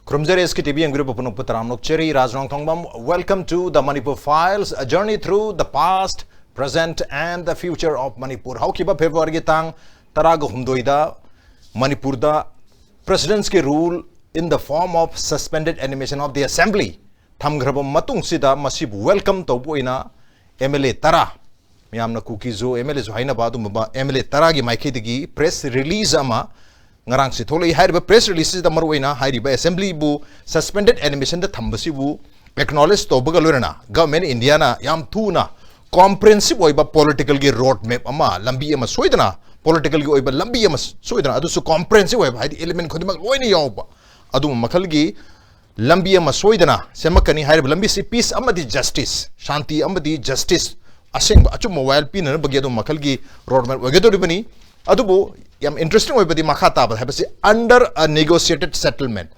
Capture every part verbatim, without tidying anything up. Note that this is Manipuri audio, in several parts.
ꯈꯨꯔꯨꯝꯖꯔꯤ ꯑꯦꯁ ꯀꯦ ꯇꯤ ꯚꯤ ꯌꯦꯡꯕꯤꯔꯤꯕ ꯄꯨꯝꯅꯃꯛꯄꯨ ꯇꯔꯥꯝꯅ ꯑꯣꯛꯆꯔꯤ꯫ ꯔꯥꯖ ꯅꯣꯡꯊꯣꯡꯕꯝ, welcome to the Manipur Files, a journey through the past, present and the future of Manipur. ꯍꯧꯈꯤꯕ February ꯒꯤ ꯇꯥꯡ ꯇꯔꯥꯒ ꯍꯨꯝꯗꯣꯏꯗ ꯃꯅꯤꯄꯨꯔꯗ President's ꯀꯤ rule in the form of suspended animation of the Assembly ꯊꯝꯈ꯭ꯔꯕ ꯃꯇꯨꯡꯁꯤꯗ ꯃꯁꯤꯕꯨ welcome ꯇꯧꯕ ꯑꯣꯏꯅ ꯑꯦꯝ ꯑꯦꯜ ꯑꯦ ꯇꯔꯥ, ꯃꯌꯥꯝꯅ ꯀꯨꯀꯤꯖꯨ ꯑꯦꯝ ꯑꯦꯜ ꯑꯦꯁꯨ ꯍꯥꯏꯅꯕ ꯑꯗꯨꯒꯨꯝꯕ ꯑꯦꯝ ꯑꯦꯜ ꯑꯦ ꯇꯔꯥꯒꯤ ꯃꯥꯏꯀꯩꯗꯒꯤ press release ꯑꯃ ꯉꯔꯥꯡꯁꯤ ꯊꯣꯛꯂꯛꯏ꯫ ꯍꯥꯏꯔꯤꯕ press release ꯁꯤꯗ ꯃꯔꯨꯑꯣꯏꯅ ꯍꯥꯏꯔꯤꯕ Assembly ꯕꯨ suspended animation ꯗ ꯊꯝꯕꯁꯤꯕꯨ acknowledge ꯇꯧꯕꯒ ꯂꯣꯏꯅꯅ Government India ꯅ ꯌꯥꯝ ꯊꯨꯅ comprehensive ꯑꯣꯏꯕ political ꯒꯤ road map ꯑꯃ, ꯂꯝꯕꯤ ꯑꯃ ꯁꯣꯏꯗꯅ, political ꯒꯤ ꯑꯣꯏꯕ ꯂꯝꯕꯤ ꯑꯃ ꯁꯣꯏꯗꯅ, ꯑꯗꯨꯁꯨ comprehensive ꯑꯣꯏꯕ, ꯍꯥꯏꯗꯤ element ꯈꯨꯗꯤꯡꯃꯛ ꯂꯣꯏꯅ ꯌꯥꯎꯕ ꯑꯗꯨꯒꯨꯝꯕ ꯃꯈꯜꯒꯤ ꯂꯝꯕꯤ ꯑꯃ ꯁꯣꯏꯗꯅ ꯁꯦꯝꯃꯛꯀꯅꯤ꯫ ꯍꯥꯏꯔꯤꯕ ꯂꯝꯕꯤꯁꯤ peace ꯑꯃꯗꯤ justice, ꯁꯥꯟꯇꯤ ꯑꯃꯗꯤ justice, ꯑꯁꯦꯡꯕ ꯑꯆꯨꯝꯕ ꯋꯥꯌꯦꯜ ꯄꯤꯅꯅꯕꯒꯤ ꯑꯗꯨꯝ ꯃꯈꯜꯒꯤ road map ꯑꯣꯏꯒꯗꯧꯔꯤꯕꯅꯤ꯫ ꯑꯗꯨꯕꯨ ꯌꯥꯝ interesting ꯑꯣꯏꯕꯗꯤ ꯃꯈꯥ ꯇꯥꯕ ꯍꯥꯏꯕꯁꯤ under a negotiated settlement,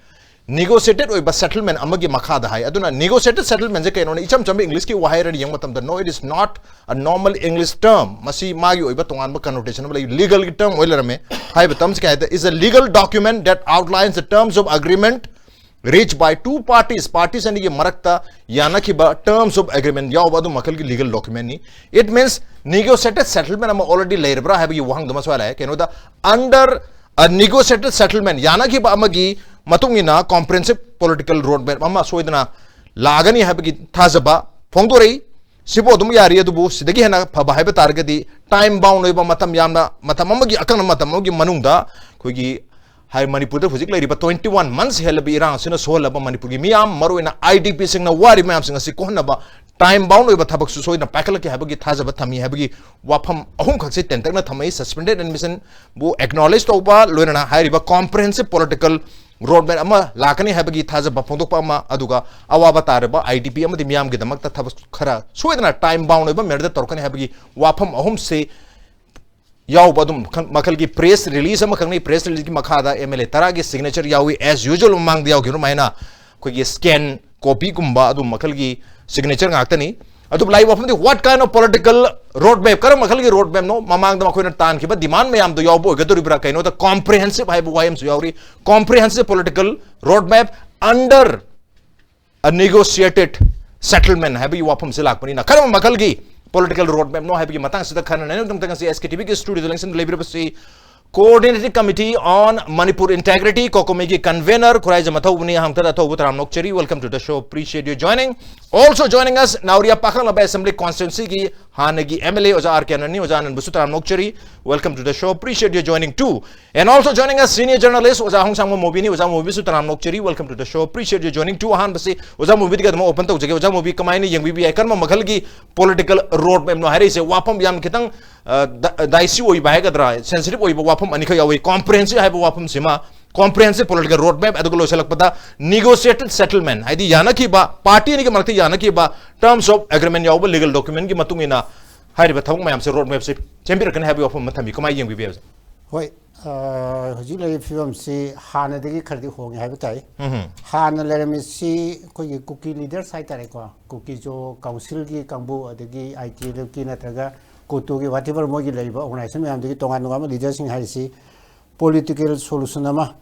negotiated ꯑꯣꯏꯕ settlement ꯑꯃꯒꯤ ꯃꯈꯥꯗ ꯍꯥꯏ꯫ ꯑꯗꯨꯅ negotiated settlement ꯁꯦ ꯀꯩꯅꯣꯅ ꯏꯆꯝ ꯆꯝꯕ English ꯀꯤ ꯋꯥꯍꯩ ꯑꯣꯏꯅ ꯌꯦꯡꯕ ꯃꯇꯝꯗ, no, it is not a normal English term, ꯃꯁꯤ ꯃꯥꯒꯤ ꯑꯣꯏꯕ ꯇꯣꯉꯥꯟꯕ connotation ꯑꯃ ꯂꯩ, legal ꯒꯤ term ꯑꯣꯏ ꯂꯩꯔꯝꯃꯦ꯫ ꯍꯥꯏꯔꯤꯕ term ꯁꯤ ꯀꯩ ꯍꯥꯏ ꯇꯥꯔꯦ, is a legal document that outlines the terms of agreement reached by two parties, parties ꯑꯅꯤꯒꯤ ꯃꯔꯛꯇ ꯌꯥꯅꯈꯤꯕ terms of agreement ꯌꯥꯎꯕ ꯑꯗꯨ ꯃꯈꯜꯒꯤ legal document ꯅꯤ꯫ It means negotiated settlement ꯑꯃ already ꯂꯩꯔꯕ꯭ꯔꯥ ꯍꯥꯏꯕꯒꯤ ꯋꯥꯍꯪꯗꯨ ꯑꯃ ꯁ꯭ꯋꯥꯏ ꯂꯥꯛꯑꯦ꯫ ꯀꯩꯅꯣꯗ, under a negotiated settlement, ꯌꯥꯅꯈꯤꯕ ꯑꯃꯒꯤ ꯃꯇꯨꯡ ꯏꯟꯅ comprehensive political road map ꯑꯃ ꯁꯣꯏꯗꯅ ꯂꯥꯛꯑꯒꯅꯤ ꯍꯥꯏꯕꯒꯤ ꯊꯥꯖꯕ ꯐꯣꯡꯗꯣꯔꯛꯏ꯫ ꯁꯤꯕꯨ ꯑꯗꯨꯝ ꯌꯥꯔꯤ, ꯑꯗꯨꯕꯨ ꯁꯤꯗꯒꯤ ꯍꯦꯟꯅ ꯐꯕ ꯍꯥꯏꯕ ꯇꯥꯔꯒꯗꯤ time bound ꯑꯣꯏꯕ, ꯃꯇꯝ ꯌꯥꯝꯅ, ꯃꯇꯝ ꯑꯃꯒꯤ, ꯑꯀꯛꯅꯕ ꯃꯇꯝ ꯑꯃꯒꯤ ꯃꯅꯨꯡꯗ ꯑꯩꯈꯣꯏꯒꯤ ꯍꯥꯏ, ꯃꯅꯤꯄꯨꯔꯗ ꯍꯧꯖꯤꯛ ꯂꯩꯔꯤꯕ twenty one months ꯍꯦꯜꯂꯕ ꯏꯔꯥꯡ ꯑꯁꯤꯅ ꯁꯣꯛꯍꯜꯂꯕ ꯃꯅꯤꯄꯨꯔꯒꯤ ꯃꯤꯌꯥꯝ, ꯃꯔꯨꯑꯣꯏꯅ ꯑꯥꯏ ꯗꯤ ꯄꯤ ꯁꯤꯡꯅ ꯋꯥꯔꯤꯕ ꯃꯌꯥꯝꯁꯤꯡ ꯑꯁꯤ ꯀꯣꯛꯍꯟꯅꯕ time bound ꯑꯣꯏꯕ ꯊꯕꯛꯁꯨ ꯁꯣꯏꯗꯅ ꯄꯥꯏꯈꯠꯂꯛꯀꯦ ꯍꯥꯏꯕꯒꯤ ꯊꯥꯖꯕ ꯊꯝꯃꯤ ꯍꯥꯏꯕꯒꯤ ꯋꯥꯐꯝ ꯑꯍꯨꯝꯈꯛꯁꯤ ꯇꯦꯟꯇꯛꯅ ꯊꯝꯃꯛꯏ꯫ Suspended animation ꯕꯨ acknowledge ꯇꯧꯕ, ꯂꯣꯏꯅꯅ ꯍꯥꯏꯔꯤꯕ comprehensive political road map ꯑꯃ ꯂꯥꯛꯀꯅꯤ ꯍꯥꯏꯕꯒꯤ ꯊꯥꯖꯕ ꯐꯣꯡꯗꯣꯛꯄ ꯑꯃ, ꯑꯗꯨꯒ ꯑꯋꯥꯕ ꯇꯥꯔꯕ ꯑꯥꯏ ꯗꯤ ꯄꯤ ꯑꯃꯗꯤ ꯃꯤꯌꯥꯝꯒꯤꯗꯃꯛꯇ ꯊꯕꯛ ꯈꯔ ꯁꯣꯏꯗꯅ time bound ꯑꯣꯏꯕ manner ꯗ ꯇꯧꯔꯛꯀꯅꯤ ꯍꯥꯏꯕꯒꯤ ꯋꯥꯐꯝ ꯑꯍꯨꯝꯁꯤ ꯌꯥꯎꯕ ꯑꯗꯨꯝ ꯃꯈꯜ-, ꯃꯈꯜꯒꯤ press release ꯑꯃꯈꯛꯅꯤ꯫ Press release ꯀꯤ ꯃꯈꯥꯗ ꯑꯦꯝ ꯑꯦꯜ ꯑꯦ ꯇꯔꯥꯒꯤ signature ꯌꯥꯎꯏ, as usual ꯃꯃꯥꯡꯗ ꯌꯥꯎꯈꯤꯕ ꯑꯗꯨꯃꯥꯏꯅ ꯑꯩꯈꯣꯏꯒꯤ scan copy ꯒꯨꯝꯕ ꯑꯗꯨꯝ ꯃꯈꯜꯒꯤ signature ꯉꯥꯛꯇꯅꯤ꯫ ꯑꯗꯨꯕꯨ ꯂꯥꯛꯏꯕ ꯋꯥꯐꯝꯗꯤ, what kind of political road map, ꯀꯔꯝꯕ ꯃꯈꯜꯒꯤ road mapꯅꯣ? ꯃꯃꯥꯡꯗ ꯃꯈꯣꯏꯅ ꯇꯥꯟꯈꯤꯕ demand ꯃꯌꯥꯝꯗꯣ ꯌꯥꯎꯕ ꯑꯣꯏꯒꯗꯧꯔꯤꯕ꯭ꯔꯥ? ꯀꯩꯅꯣꯗ comprehensive ꯍꯥꯏꯕ ꯋꯥꯍꯩ ꯑꯃꯁꯨ ꯌꯥꯎꯔꯤ, comprehensive political road map under a negotiated settlement ꯍꯥꯏꯕꯒꯤ ꯋꯥꯐꯝꯁꯤ ꯂꯥꯛꯄꯅꯤꯅ, ꯀꯔꯝꯕ ꯃꯈꯜꯒꯤ political road mapꯅꯣ ꯍꯥꯏꯕꯒꯤ ꯃꯇꯥꯡꯁꯤꯗ ꯈꯟꯅꯅꯕꯒꯤꯗꯃꯛꯇ ꯉꯁꯤ SKTVꯒꯤ studioꯗ ꯂꯦꯡꯁꯤꯟꯗꯨꯅ ꯂꯩꯕꯤꯔꯕꯁꯤ Coordinating Committee on Manipur Integrity, COCOMIꯒꯤ convener Khuraijam ꯑꯊꯧꯕꯅꯤ꯫ ꯍꯥꯡꯇꯗ ꯑꯊꯧꯕ ꯇꯔꯥꯝꯅ ꯑꯣꯛꯆꯔꯤ, welcome to the show, appreciate you joining. Also joining us, Nauriya ꯄꯥꯈꯪꯂꯥꯕꯥꯏ Assembly Constituencyꯒꯤ ꯍꯥꯟꯅꯒꯤ MLA ꯑꯣꯖꯥ R K ꯑꯅꯟꯅꯤ꯫ ꯑꯣꯖꯥ ꯑꯅꯟꯕꯨꯁꯨ ꯇꯔꯥꯝꯅ ꯑꯣꯛꯆꯔꯤ, welcome to the show, appreciate you joining too. And also joining us, senior journalist ꯑꯣꯖꯥ ꯍꯣꯡꯁꯥꯡꯕꯝ ꯃꯣꯕꯤꯅꯤ꯫ ꯑꯣꯖꯥ ꯃꯣꯕꯤꯁꯨ ꯇꯔꯥꯝꯅ ꯑꯣꯛꯆꯔꯤ, welcome to the show, appreciate you joining too꯫ ꯑꯍꯥꯟꯕꯁꯤ ꯑꯣꯖꯥ ꯃꯣꯕꯤꯗꯒꯤ ꯑꯗꯨꯝ open ꯇꯧꯖꯒꯦ꯫ ꯑꯣꯖꯥ ꯃꯣꯕꯤ, ꯀꯃꯥꯏꯅ ꯌꯦꯡꯕꯤꯕ ꯌꯥꯏ? ꯀꯔꯝꯕ ꯃꯈꯜꯒꯤ political road mapꯅꯣ ꯍꯥꯏꯔꯛꯏꯁꯦ? ꯋꯥꯐꯝ ꯌꯥꯝ ꯈꯤꯇꯪ, ꯑ, ꯗ-, dicey ꯑꯣꯏꯕ ꯍꯥꯏꯒꯗ꯭ꯔꯥ, sensitive ꯑꯣꯏꯕ ꯋꯥꯐꯝ ꯑꯅꯤꯈꯛ ꯌꯥꯎꯏ꯫ Comprehensive ꯍꯥꯏꯕ ꯋꯥꯐꯝꯁꯤꯃ, comprehensive political road map, ꯑꯗꯨꯒ ꯂꯣꯏꯁꯤꯜꯂꯛꯄꯗ negotiated settlement, ꯍꯥꯏꯗꯤ ꯌꯥꯅꯈꯤꯕ, party ꯑꯅꯤꯒꯤ ꯃꯔꯛꯇ ꯌꯥꯅꯈꯤꯕ terms of agreement ꯌꯥꯎꯕ legal documentꯀꯤ ꯃꯇꯨꯡ ꯏꯟꯅ ꯍꯥꯏꯔꯤꯕ ꯊꯕꯛ ꯃꯌꯥꯝꯁꯦ, road mapꯁꯦ ꯁꯦꯝꯕꯤꯔꯛꯀꯅꯤ ꯍꯥꯏꯕꯒꯤ ꯋꯥꯐꯝ ꯑꯃ ꯊꯝꯕꯤ꯫ ꯀꯃꯥꯏꯅ ꯌꯦꯡꯕꯤꯕ ꯌꯥꯏ, ꯑꯣꯖꯥ? ꯍꯣꯏ, ꯑ, ꯍꯧꯖꯤꯛ ꯂꯩꯔꯤꯕ ꯐꯤꯕꯝꯁꯤ ꯍꯥꯟꯅꯗꯒꯤ ꯈꯔꯗꯤ ꯍꯣꯡꯉꯦ ꯍꯥꯏꯕ ꯇꯥꯏ꯫ ꯎꯝ꯫ ꯍꯥꯟꯅ ꯂꯩꯔꯝꯃꯤꯁꯤ ꯑꯩꯈꯣꯏꯒꯤ ꯀꯨꯀꯤ leaders ꯍꯥꯏꯇꯥꯔꯦꯀꯣ, ꯀꯨꯀꯤꯖꯣ councilꯒꯤ ꯀꯥꯡꯕꯨ, ꯑꯗꯒꯤ ITLFꯀꯤ ꯅꯠꯇ꯭ꯔꯒ ꯀꯣꯇꯣꯒꯤ whatever ꯃꯣꯏꯒꯤ ꯂꯩꯔꯤꯕ organization ꯃꯌꯥꯝꯗꯨꯒꯤ ꯇꯣꯉꯥꯟ ꯇꯣꯉꯥꯟꯕ leaderꯁꯤꯡ ꯍꯥꯏꯔꯤꯁꯤ political solution ꯑꯃ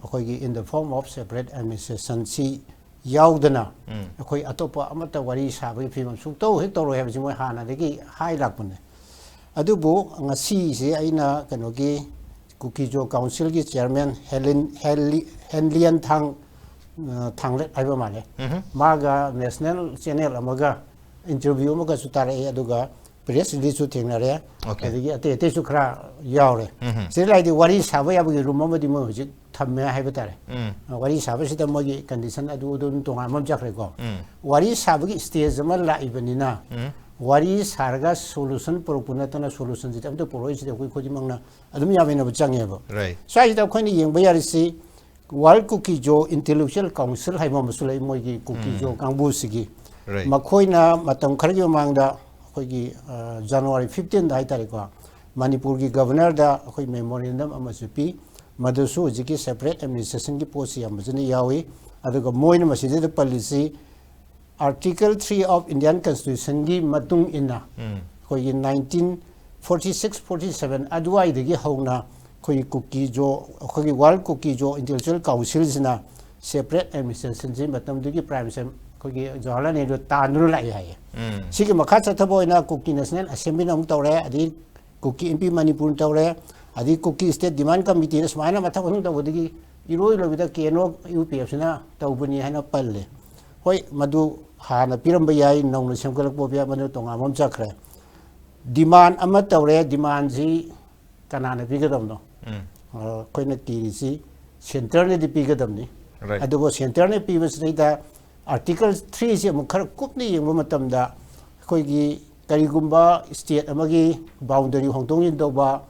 ꯑꯩꯈꯣꯏꯒꯤ in the form of separate administrationꯁꯤ ꯌꯥꯎꯗꯅ ꯎꯝ꯫ ꯑꯩꯈꯣꯏ ꯑꯇꯣꯞꯄ ꯑꯃꯠꯇ ꯋꯥꯔꯤ ꯁꯥꯕꯒꯤ ꯐꯤꯕꯝ ꯁꯨꯡꯇꯧ ꯍꯦꯛ ꯇꯧꯔꯣꯏ ꯍꯥꯏꯕꯁꯤ ꯃꯣꯏ ꯍꯥꯟꯅꯗꯒꯤ ꯍꯥꯏ ꯂꯥꯛꯄꯅꯦ꯫ ꯑꯗꯨꯕꯨ ꯉꯁꯤꯁꯦ ꯑꯩꯅ ꯀꯩꯅꯣꯒꯤ ꯀꯨꯀꯤꯖꯣ councilꯒꯤ chairman ꯍꯦꯂꯤꯟ, ꯍꯦꯂꯤ-, ꯍꯦꯟꯂꯤꯌꯟ ꯊꯥꯡ, ꯑ, ꯊꯥꯡꯂꯦꯠ ꯍꯥꯏꯕ ꯃꯥꯜꯂꯦ꯫ ꯎꯝ꯫ ꯃꯥꯒ national channel ꯑꯃꯒ interview ꯑꯃꯒꯁꯨ ꯇꯥꯔꯛꯑꯦ, ꯑꯗꯨꯒ press releaseꯁꯨ ꯊꯦꯡꯅꯔꯦ꯫ Okay꯫ ꯑꯗꯒꯤ ꯑꯇꯩ ꯑꯇꯩꯁꯨ ꯈꯔ ꯌꯥꯎꯔꯦ꯫ ꯎꯝ꯫ ꯁꯤꯗ ꯂꯥꯛꯏꯗꯤ ꯋꯥꯔꯤ ꯁꯥꯕ ꯌꯥꯕꯒꯤ room ꯑꯃꯗꯤ ꯃꯣꯏ ꯍꯧꯖꯤꯛ ꯊꯝꯃꯦ ꯍꯥꯏꯕ ꯇꯥꯔꯦ꯫ ꯎꯝ꯫ ꯋꯥꯔꯤ ꯁꯥꯕꯁꯤꯗ ꯃꯣꯏꯒꯤ condition ꯑꯗꯨ ꯑꯗꯨꯝ ꯇꯣꯉꯥꯟꯕ ꯑꯃ ꯆꯠꯈ꯭ꯔꯦꯀꯣ꯫ ꯎꯝ꯫ ꯋꯥꯔꯤ ꯁꯥꯕꯒꯤ stage ꯑꯃ ꯂꯥꯛꯏꯕꯅꯤꯅ, ꯎꯝ꯫ ꯋꯥꯔꯤ ꯁꯥꯔꯒ solution ꯄꯨꯔꯛꯄ ꯅꯠꯇꯅ solutionꯁꯤꯗꯤ ꯑꯝꯇ ꯄꯨꯔꯛꯑꯣꯏꯁꯤꯗꯤ ꯑꯩꯈꯣꯏ ꯈꯨꯗꯤꯡꯃꯛꯅ ꯑꯗꯨꯝ ꯌꯥꯃꯤꯟꯅꯕ ꯆꯪꯉꯦꯕ꯫ Right꯫ ꯁ꯭ꯋꯥꯏꯁꯤꯗ ꯑꯩꯈꯣꯏꯅ ꯌꯦꯡꯕ ꯌꯥꯔꯤꯁꯤ World ꯀꯨꯀꯤꯖꯣ Intellectual Council ꯍꯥꯏꯕ ꯑꯃꯁꯨ ꯂꯩ, ꯃꯣꯏꯒꯤ ꯀꯨꯀꯤꯖꯣ ꯎꯝ꯫ ꯀꯥꯡꯕꯨꯁꯤꯒꯤ꯫ Right꯫ ꯃꯈꯣꯏꯅ ꯃꯇꯝ ꯈꯔꯒꯤ ꯃꯃꯥꯡꯗ ꯑꯩꯈꯣꯏꯒꯤ, ꯑ, January fifteenꯗ ꯍꯥꯏꯇꯥꯔꯦꯀꯣ, ꯃꯅꯤꯄꯨꯔꯒꯤ governorꯗ ꯑꯩꯈꯣꯏ memorandum ꯑꯃꯁꯨ ꯄꯤ꯫ ꯃꯗꯨꯁꯨ ꯍꯧꯖꯤꯛꯀꯤ separate administrationꯒꯤ ꯄꯣꯠꯁꯤ ꯌꯥꯝ ꯐꯖꯅ ꯌꯥꯎꯏ꯫ ꯑꯗꯨꯒ ꯃꯣꯏꯅ ꯃꯁꯤꯗꯩꯗ ꯄꯜꯂꯤꯁꯤ Article three of Indian Constitution ꯒꯤ ꯃꯇꯨꯡ ꯏꯟꯅ ꯑꯩꯈꯣꯏꯒꯤ nineteen forty six forty seven ꯑꯗꯨꯋꯥꯏꯗꯒꯤ ꯍꯧꯅ ꯑꯩꯈꯣꯏꯒꯤ ꯀꯨꯀꯤ ꯖꯣ ꯑꯩꯈꯣꯏꯒꯤ World Kuki Zo Intellectual Council ꯁꯤꯅ separate administration ꯁꯤ ꯃꯇꯝꯗꯨꯒꯤ Prime Minister ꯑꯩꯈꯣꯏꯒꯤ ꯖꯋꯥꯍꯔꯂꯥꯜ ꯅꯦꯍꯔꯨ ꯇꯥꯟꯗꯨꯅ ꯂꯥꯛꯑꯦ ꯍꯥꯏꯌꯦ꯫ ꯁꯤꯒꯤ ꯃꯈꯥ ꯆꯠꯊꯕ ꯑꯣꯏꯅ ꯀꯨꯀꯤ National Assembly ꯅ ꯑꯃꯨꯛ ꯇꯧꯔꯦ, ꯑꯗꯩ ꯀꯨꯀꯤ MP ꯃꯅꯤꯄꯨꯔꯅ ꯇꯧꯔꯦ, ꯑꯗꯩ ꯀꯨꯀꯤ State Demand Committee ꯅ ꯁꯨꯃꯥꯏꯅ ꯃꯊꯪ ꯃꯊꯪ ꯇꯧꯕꯗꯒꯤ ꯏꯔꯣꯏ ꯂꯣꯏꯕꯗ KNO UPF ꯁꯤꯅ ꯇꯧꯕꯅꯤ ꯍꯥꯏꯅ ꯄꯜꯂꯦ꯫ ꯍꯣꯏ, ꯃꯗꯨ ꯍꯥꯟꯅ ꯄꯤꯔꯝꯕ ꯌꯥꯏ, ꯅꯧꯅ ꯁꯦꯝꯒꯠꯂꯛꯄ ꯑꯣꯏꯕ ꯌꯥꯏ, ꯃꯗꯨ ꯇꯣꯉꯥꯟꯕ ꯑꯃ ꯆꯠꯈ꯭ꯔꯦ꯫ Demand ꯑꯃ ꯇꯧꯔꯦ, demand ꯁꯤ ꯀꯅꯥꯅ ꯄꯤꯒꯗꯕꯅꯣ? ꯑ, ꯑꯩꯈꯣꯏꯅ ꯊꯤꯔꯤꯁꯤ centre ꯅꯗꯤ ꯄꯤꯒꯗꯕꯅꯤ꯫ Right. ꯑꯗꯨꯕꯨ centre ꯅ ꯄꯤꯕꯁꯤꯗꯩꯗ Article three ꯁꯤ ꯑꯃꯨꯛ ꯈꯔ ꯀꯨꯞꯅ ꯌꯦꯡꯕ ꯃꯇꯝꯗ ꯑꯩꯈꯣꯏꯒꯤ ꯀꯔꯤꯒꯨꯝꯕ state ꯑꯃꯒꯤ boundary ꯍꯣꯡꯗꯣꯛ ꯍꯣꯡꯖꯤꯟ ꯇꯧꯕ,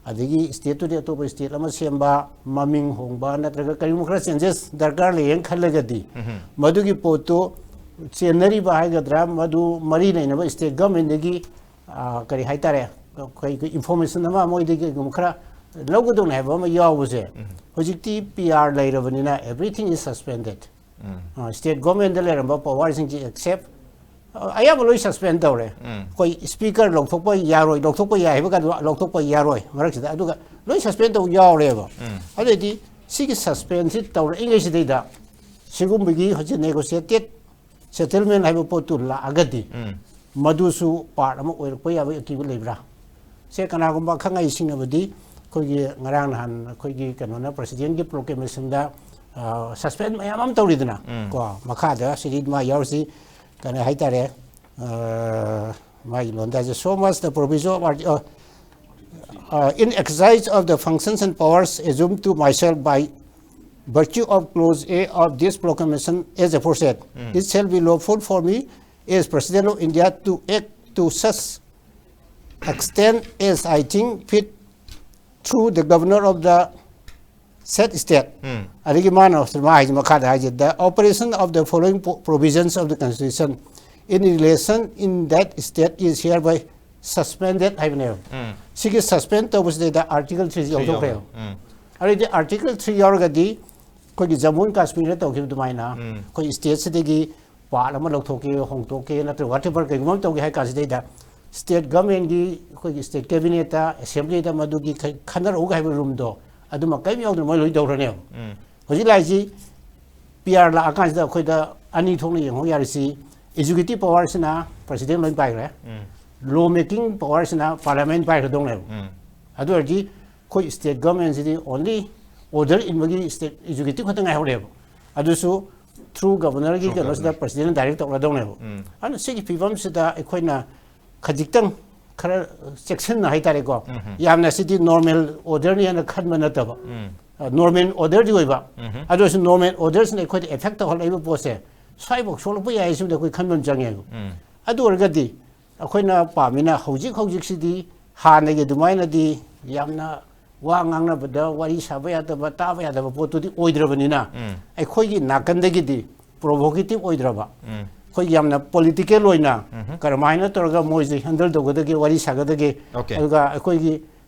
ꯑꯗꯒꯤ state ꯇꯨꯗꯤ ꯑꯇꯣꯞꯄ state ꯑꯃ ꯁꯦꯝꯕ, ꯃꯃꯤꯡ ꯍꯣꯡꯕ ꯅꯠꯇ꯭ꯔꯒ ꯀꯔꯤꯒꯨꯝꯕ ꯈꯔ changes ꯗꯔꯀꯥꯔ ꯂꯩꯌꯦꯅ ꯈꯜꯂꯒꯗꯤ ꯃꯗꯨꯒꯤ ꯄꯣꯠꯇꯨ ꯆꯦꯟꯅꯔꯤꯕ ꯍꯥꯏꯒꯗ꯭ꯔꯥ, ꯃꯗꯨ ꯃꯔꯤ ꯂꯩꯅꯕ state government ꯗꯒꯤ, ꯑ, ꯀꯔꯤ ꯍꯥꯏꯇꯥꯔꯦ, ꯑꯩꯈꯣꯏ information ꯑꯃ ꯃꯣꯏꯗꯒꯤ ꯀꯩꯒꯨꯝꯕ ꯈꯔ ꯂꯧꯒꯗꯧꯅꯦ ꯍꯥꯏꯕ ꯑꯃ ꯌꯥꯎꯕꯁꯦ ꯍꯧꯖꯤꯛꯇꯤ PR ꯂꯩꯔꯕꯅꯤꯅ everything is suspended꯫ ꯑ, state government ꯗ ꯂꯩꯔꯝꯕ power ꯁꯤꯡꯁꯤ except, ꯑ, ꯑꯌꯥꯝꯕ ꯂꯣꯏ suspend ꯇꯧꯔꯦ꯫ ꯑꯩꯈꯣꯏ speaker ꯂꯧꯊꯣꯛꯄ ꯌꯥꯔꯣꯏ, ꯂꯧꯊꯣꯛꯄ ꯌꯥꯏ ꯍꯥꯏꯕ ꯀꯥꯟꯗ ꯂꯧꯊꯣꯛꯄ ꯌꯥꯔꯣꯏ ꯃꯔꯛꯁꯤꯗ, ꯑꯗꯨꯒ ꯂꯣꯏ suspend ꯇꯧ ꯌꯥꯎꯔꯦꯕ꯫ ꯑꯗꯨꯑꯣꯏꯗꯤ ꯁꯤꯒꯤ suspend ꯁꯤ ꯇꯧꯔꯛꯏꯉꯩꯁꯤꯗꯩꯗ ꯁꯤꯒꯨꯝꯕꯒꯤ ꯍꯧꯖꯤꯛ negotiated settlement ꯍꯥꯏꯕ ꯄꯣꯠꯇꯨ ꯂꯥꯛꯑꯒꯗꯤ ꯃꯗꯨꯁꯨ part ꯑꯃ ꯑꯣꯏꯔꯛꯄ ꯌꯥꯕꯒꯤ ꯑꯀꯤꯕ ꯂꯩꯕ꯭ꯔꯥ? ꯁꯦ ꯀꯅꯥꯒꯨꯝꯕ ꯑꯈꯪ ꯑꯍꯩꯁꯤꯡꯅꯕꯨꯗꯤ ꯑꯩꯈꯣꯏꯒꯤ ꯉꯔꯥꯡ ꯅꯍꯥꯟ ꯑꯩꯈꯣꯏꯒꯤ ꯀꯩꯅꯣꯅ President ꯒꯤ proclamation ꯗ, ꯑ, suspend ꯃꯌꯥꯝ ꯑꯃ ꯇꯧꯔꯤꯗꯅ, ꯀꯣ, ꯃꯈꯥꯗ ꯁꯤꯗꯤ ꯃꯥ ꯌꯥꯎꯔꯤꯁꯤ ꯀꯩꯅꯣ ꯍꯥꯏꯇꯥꯔꯦ, ꯑ, ꯃꯥꯒꯤ ꯂꯣꯟꯗ ꯍꯥꯏꯁꯦ, so much the provision of Arti-, uh, uh, in exercise of the functions and powers assumed to myself by virtue of clause A of this proclamation as aforesaid, it shall be lawful for me as President of India to act to such extent as I think fit through the governor of the said state. ꯑꯗꯒꯤ ꯃꯥꯅ ꯃꯥ ꯍꯥꯏꯁꯦ, ꯃꯈꯥꯗ ꯍꯥꯏꯁꯦ, the operation of the following pro- provisions of the Constitution in relation in that state is hereby suspended ꯍꯥꯏꯕꯅꯦꯕ꯫ ꯁꯤꯒꯤ suspend ꯇꯧꯕꯁꯤꯗꯩꯗ Article three ꯁꯤ ꯌꯥꯎꯊꯣꯛꯈ꯭ꯔꯦꯕ꯫ ꯑꯗꯨꯗꯤ Article three ꯌꯥꯎꯔꯒꯗꯤ ꯑꯩꯈꯣꯏꯒꯤ ꯖꯝꯃꯨ ꯑꯦꯟ ꯀꯥꯁꯃꯤꯔꯗ ꯇꯧꯈꯤꯕ ꯑꯗꯨꯃꯥꯏꯅ ꯑꯩꯈꯣꯏ state ꯁꯤꯗꯒꯤ ꯄꯥꯔꯠ ꯑꯃ ꯂꯧꯊꯣꯛꯀꯦ, ꯍꯣꯡꯗꯣꯛꯀꯦ, ꯅꯠꯇ꯭ꯔꯒ ꯋꯥꯠ ꯑꯦꯚꯔ ꯀꯩꯒꯨꯝꯕ ꯑꯃ ꯇꯧꯒꯦ ꯍꯥꯏ ꯀꯥꯟꯁꯤꯗꯩꯗ ꯁ꯭ꯇꯦꯠ ꯒꯚꯔꯟꯃꯦꯟꯒꯤ, ꯑꯩꯈꯣꯏꯒꯤ ꯁ꯭ꯇꯦꯠ ꯀꯦꯕꯤꯅꯦꯠꯇ, ꯑꯦꯁꯦꯝꯕ꯭ꯂꯤꯗ ꯃꯗꯨꯒꯤ ꯈ- ꯈꯟꯅꯔꯛꯎꯒ ꯍꯥꯏꯕ ꯔꯨꯝꯗꯣ ꯑꯗꯨꯃ ꯀꯔꯤꯝ ꯌꯥꯎꯗꯅ ꯃꯣꯏ ꯂꯣꯏ ꯇꯧꯔꯅꯦꯕ꯫ ꯎꯝ. ꯍꯧꯖꯤꯛ ꯂꯥꯛꯏꯁꯤ ꯄꯤ ꯑꯥꯔ ꯂꯥꯛꯑꯀꯥꯟꯁꯤꯗ ꯑꯩꯈꯣꯏꯗ ꯑꯅꯤ ꯊꯣꯛꯅ ꯌꯦꯡꯍꯧ ꯌꯥꯔꯤꯁꯤ, ꯑꯦꯛꯖꯤꯀ꯭ꯌꯨꯇꯤꯚ ꯄꯋꯥꯔꯁꯤꯅ ꯄ꯭ꯔꯁꯤꯗꯦꯟ ꯂꯣꯏ ꯄꯥꯏꯈ꯭ꯔꯦ, ꯎꯝ. ꯂꯣ ꯃꯦꯀꯤꯡ ꯄꯋꯥꯔꯁꯤꯅ ꯄꯥꯔꯂꯤꯌꯥꯃꯦꯟ ꯄꯥꯏꯈ꯭ꯔꯗꯧꯅꯦꯕ꯫ ꯎꯝ. ꯑꯗꯨ ꯑꯣꯏꯔꯗꯤ ꯑꯩꯈꯣꯏ ꯁ꯭ꯇꯦꯠ ꯒꯚꯔꯟꯃꯦꯟꯁꯤꯗꯤ ꯑꯣꯟꯂꯤ ꯑꯣꯔꯗꯔ ꯏꯟꯕꯒꯤ ꯁ꯭ꯇꯦꯠ ꯑꯦꯛꯖꯤꯀ꯭ꯌꯨꯇꯤꯚ ꯈꯛꯇ ꯉꯥꯏꯍꯧꯔꯦꯕ꯫ ꯑꯗꯨꯁꯨ ꯊ꯭ꯔꯨ ꯒꯚꯔꯅꯔꯒꯤ Through ꯀꯩꯅꯣꯁꯤꯗ governor. ꯄ꯭ꯔꯁꯤꯗꯦꯟꯅ ꯗꯥꯏꯔꯦꯛ ꯇꯧꯔꯗꯧꯅꯦꯕ꯫ ꯎꯝ. ꯑꯗꯨꯅ ꯁꯤꯒꯤ ꯐꯤꯕꯝꯁꯤꯗ ꯑꯩꯈꯣꯏꯅ ꯈꯖꯤꯛꯇꯪ ꯈꯔ ꯆꯦꯛꯁꯤꯟꯅ ꯍꯥꯏꯇꯥꯔꯦꯀꯣ, ꯎꯝ. ꯌꯥꯝꯅ ꯁꯤꯗꯤ ꯅꯣꯔꯃꯦꯜ ꯑꯣꯔꯗꯔꯅꯤ ꯍꯥꯏꯅ ꯈꯟꯕ ꯅꯠꯇꯕ, ꯎꯝ. ꯅꯣꯔꯃꯦꯜ ꯑꯣꯔꯗꯔꯗꯤ ꯑꯣꯏꯕ, ꯎꯝ. ꯑꯗꯨ ꯑꯣꯏꯔꯁꯨ ꯅꯣꯔꯃꯦꯜ ꯑꯣꯔꯗꯔꯁꯤꯅ ꯑꯩꯈꯣꯏꯗ ꯑꯦꯐꯦꯛ ꯇꯧꯍꯜꯂꯛꯏꯕ ꯄꯣꯠꯁꯦ ꯁ꯭ꯋꯥꯏꯐꯥꯎ ꯁꯣꯛꯂꯛꯄ ꯌꯥꯏ, ꯁꯤꯃꯗꯤ ꯑꯩꯈꯣꯏ ꯈꯟꯕ ꯑꯃ ꯆꯪꯉꯦꯕ꯫ ꯎꯝ. ꯑꯗꯨ ꯑꯣꯏꯔꯒꯗꯤ ꯑꯩꯈꯣꯏꯅ ꯄꯥꯝꯃꯤꯅ ꯍꯧꯖꯤꯛ ꯍꯧꯖꯤꯛꯁꯤꯗꯤ ꯍꯥꯟꯅꯒꯤ ꯑꯗꯨꯃꯥꯏꯅꯗꯤ ꯌꯥꯝꯅ ꯋꯥ ꯉꯥꯡꯅꯕꯗ ꯋꯥꯔꯤ ꯁꯥꯕ ꯌꯥꯗꯕ, ꯇꯥꯕ ꯌꯥꯗꯕ ꯄꯣꯠꯇꯨꯗꯤ ꯑꯣꯏꯗ꯭ꯔꯕꯅꯤꯅ, ꯎꯝ. ꯑꯩꯈꯣꯏꯒꯤ ꯅꯥꯀꯟꯗꯒꯤꯗꯤ ꯄ꯭ꯔꯣꯚꯣꯀꯦꯇꯤꯚ ꯑꯣꯏꯗ꯭ꯔꯕ, ꯎꯝ. ꯑꯩꯈꯣꯏꯒꯤ ꯌꯥꯝꯅ ꯄꯣꯂꯤꯇꯤꯀꯦꯜ ꯑꯣꯏꯅ ꯎꯝ. ꯀꯔꯝꯍꯥꯏꯅ ꯇꯧꯔꯒ ꯃꯣꯏꯁꯦ ꯍꯦꯟꯗꯜ ꯇꯧꯒꯗꯒꯦ, ꯋꯥꯔꯤ ꯁꯥꯒꯗꯒꯦ, Okay. ꯑꯗꯨꯒ ꯑꯩꯈꯣꯏꯒꯤ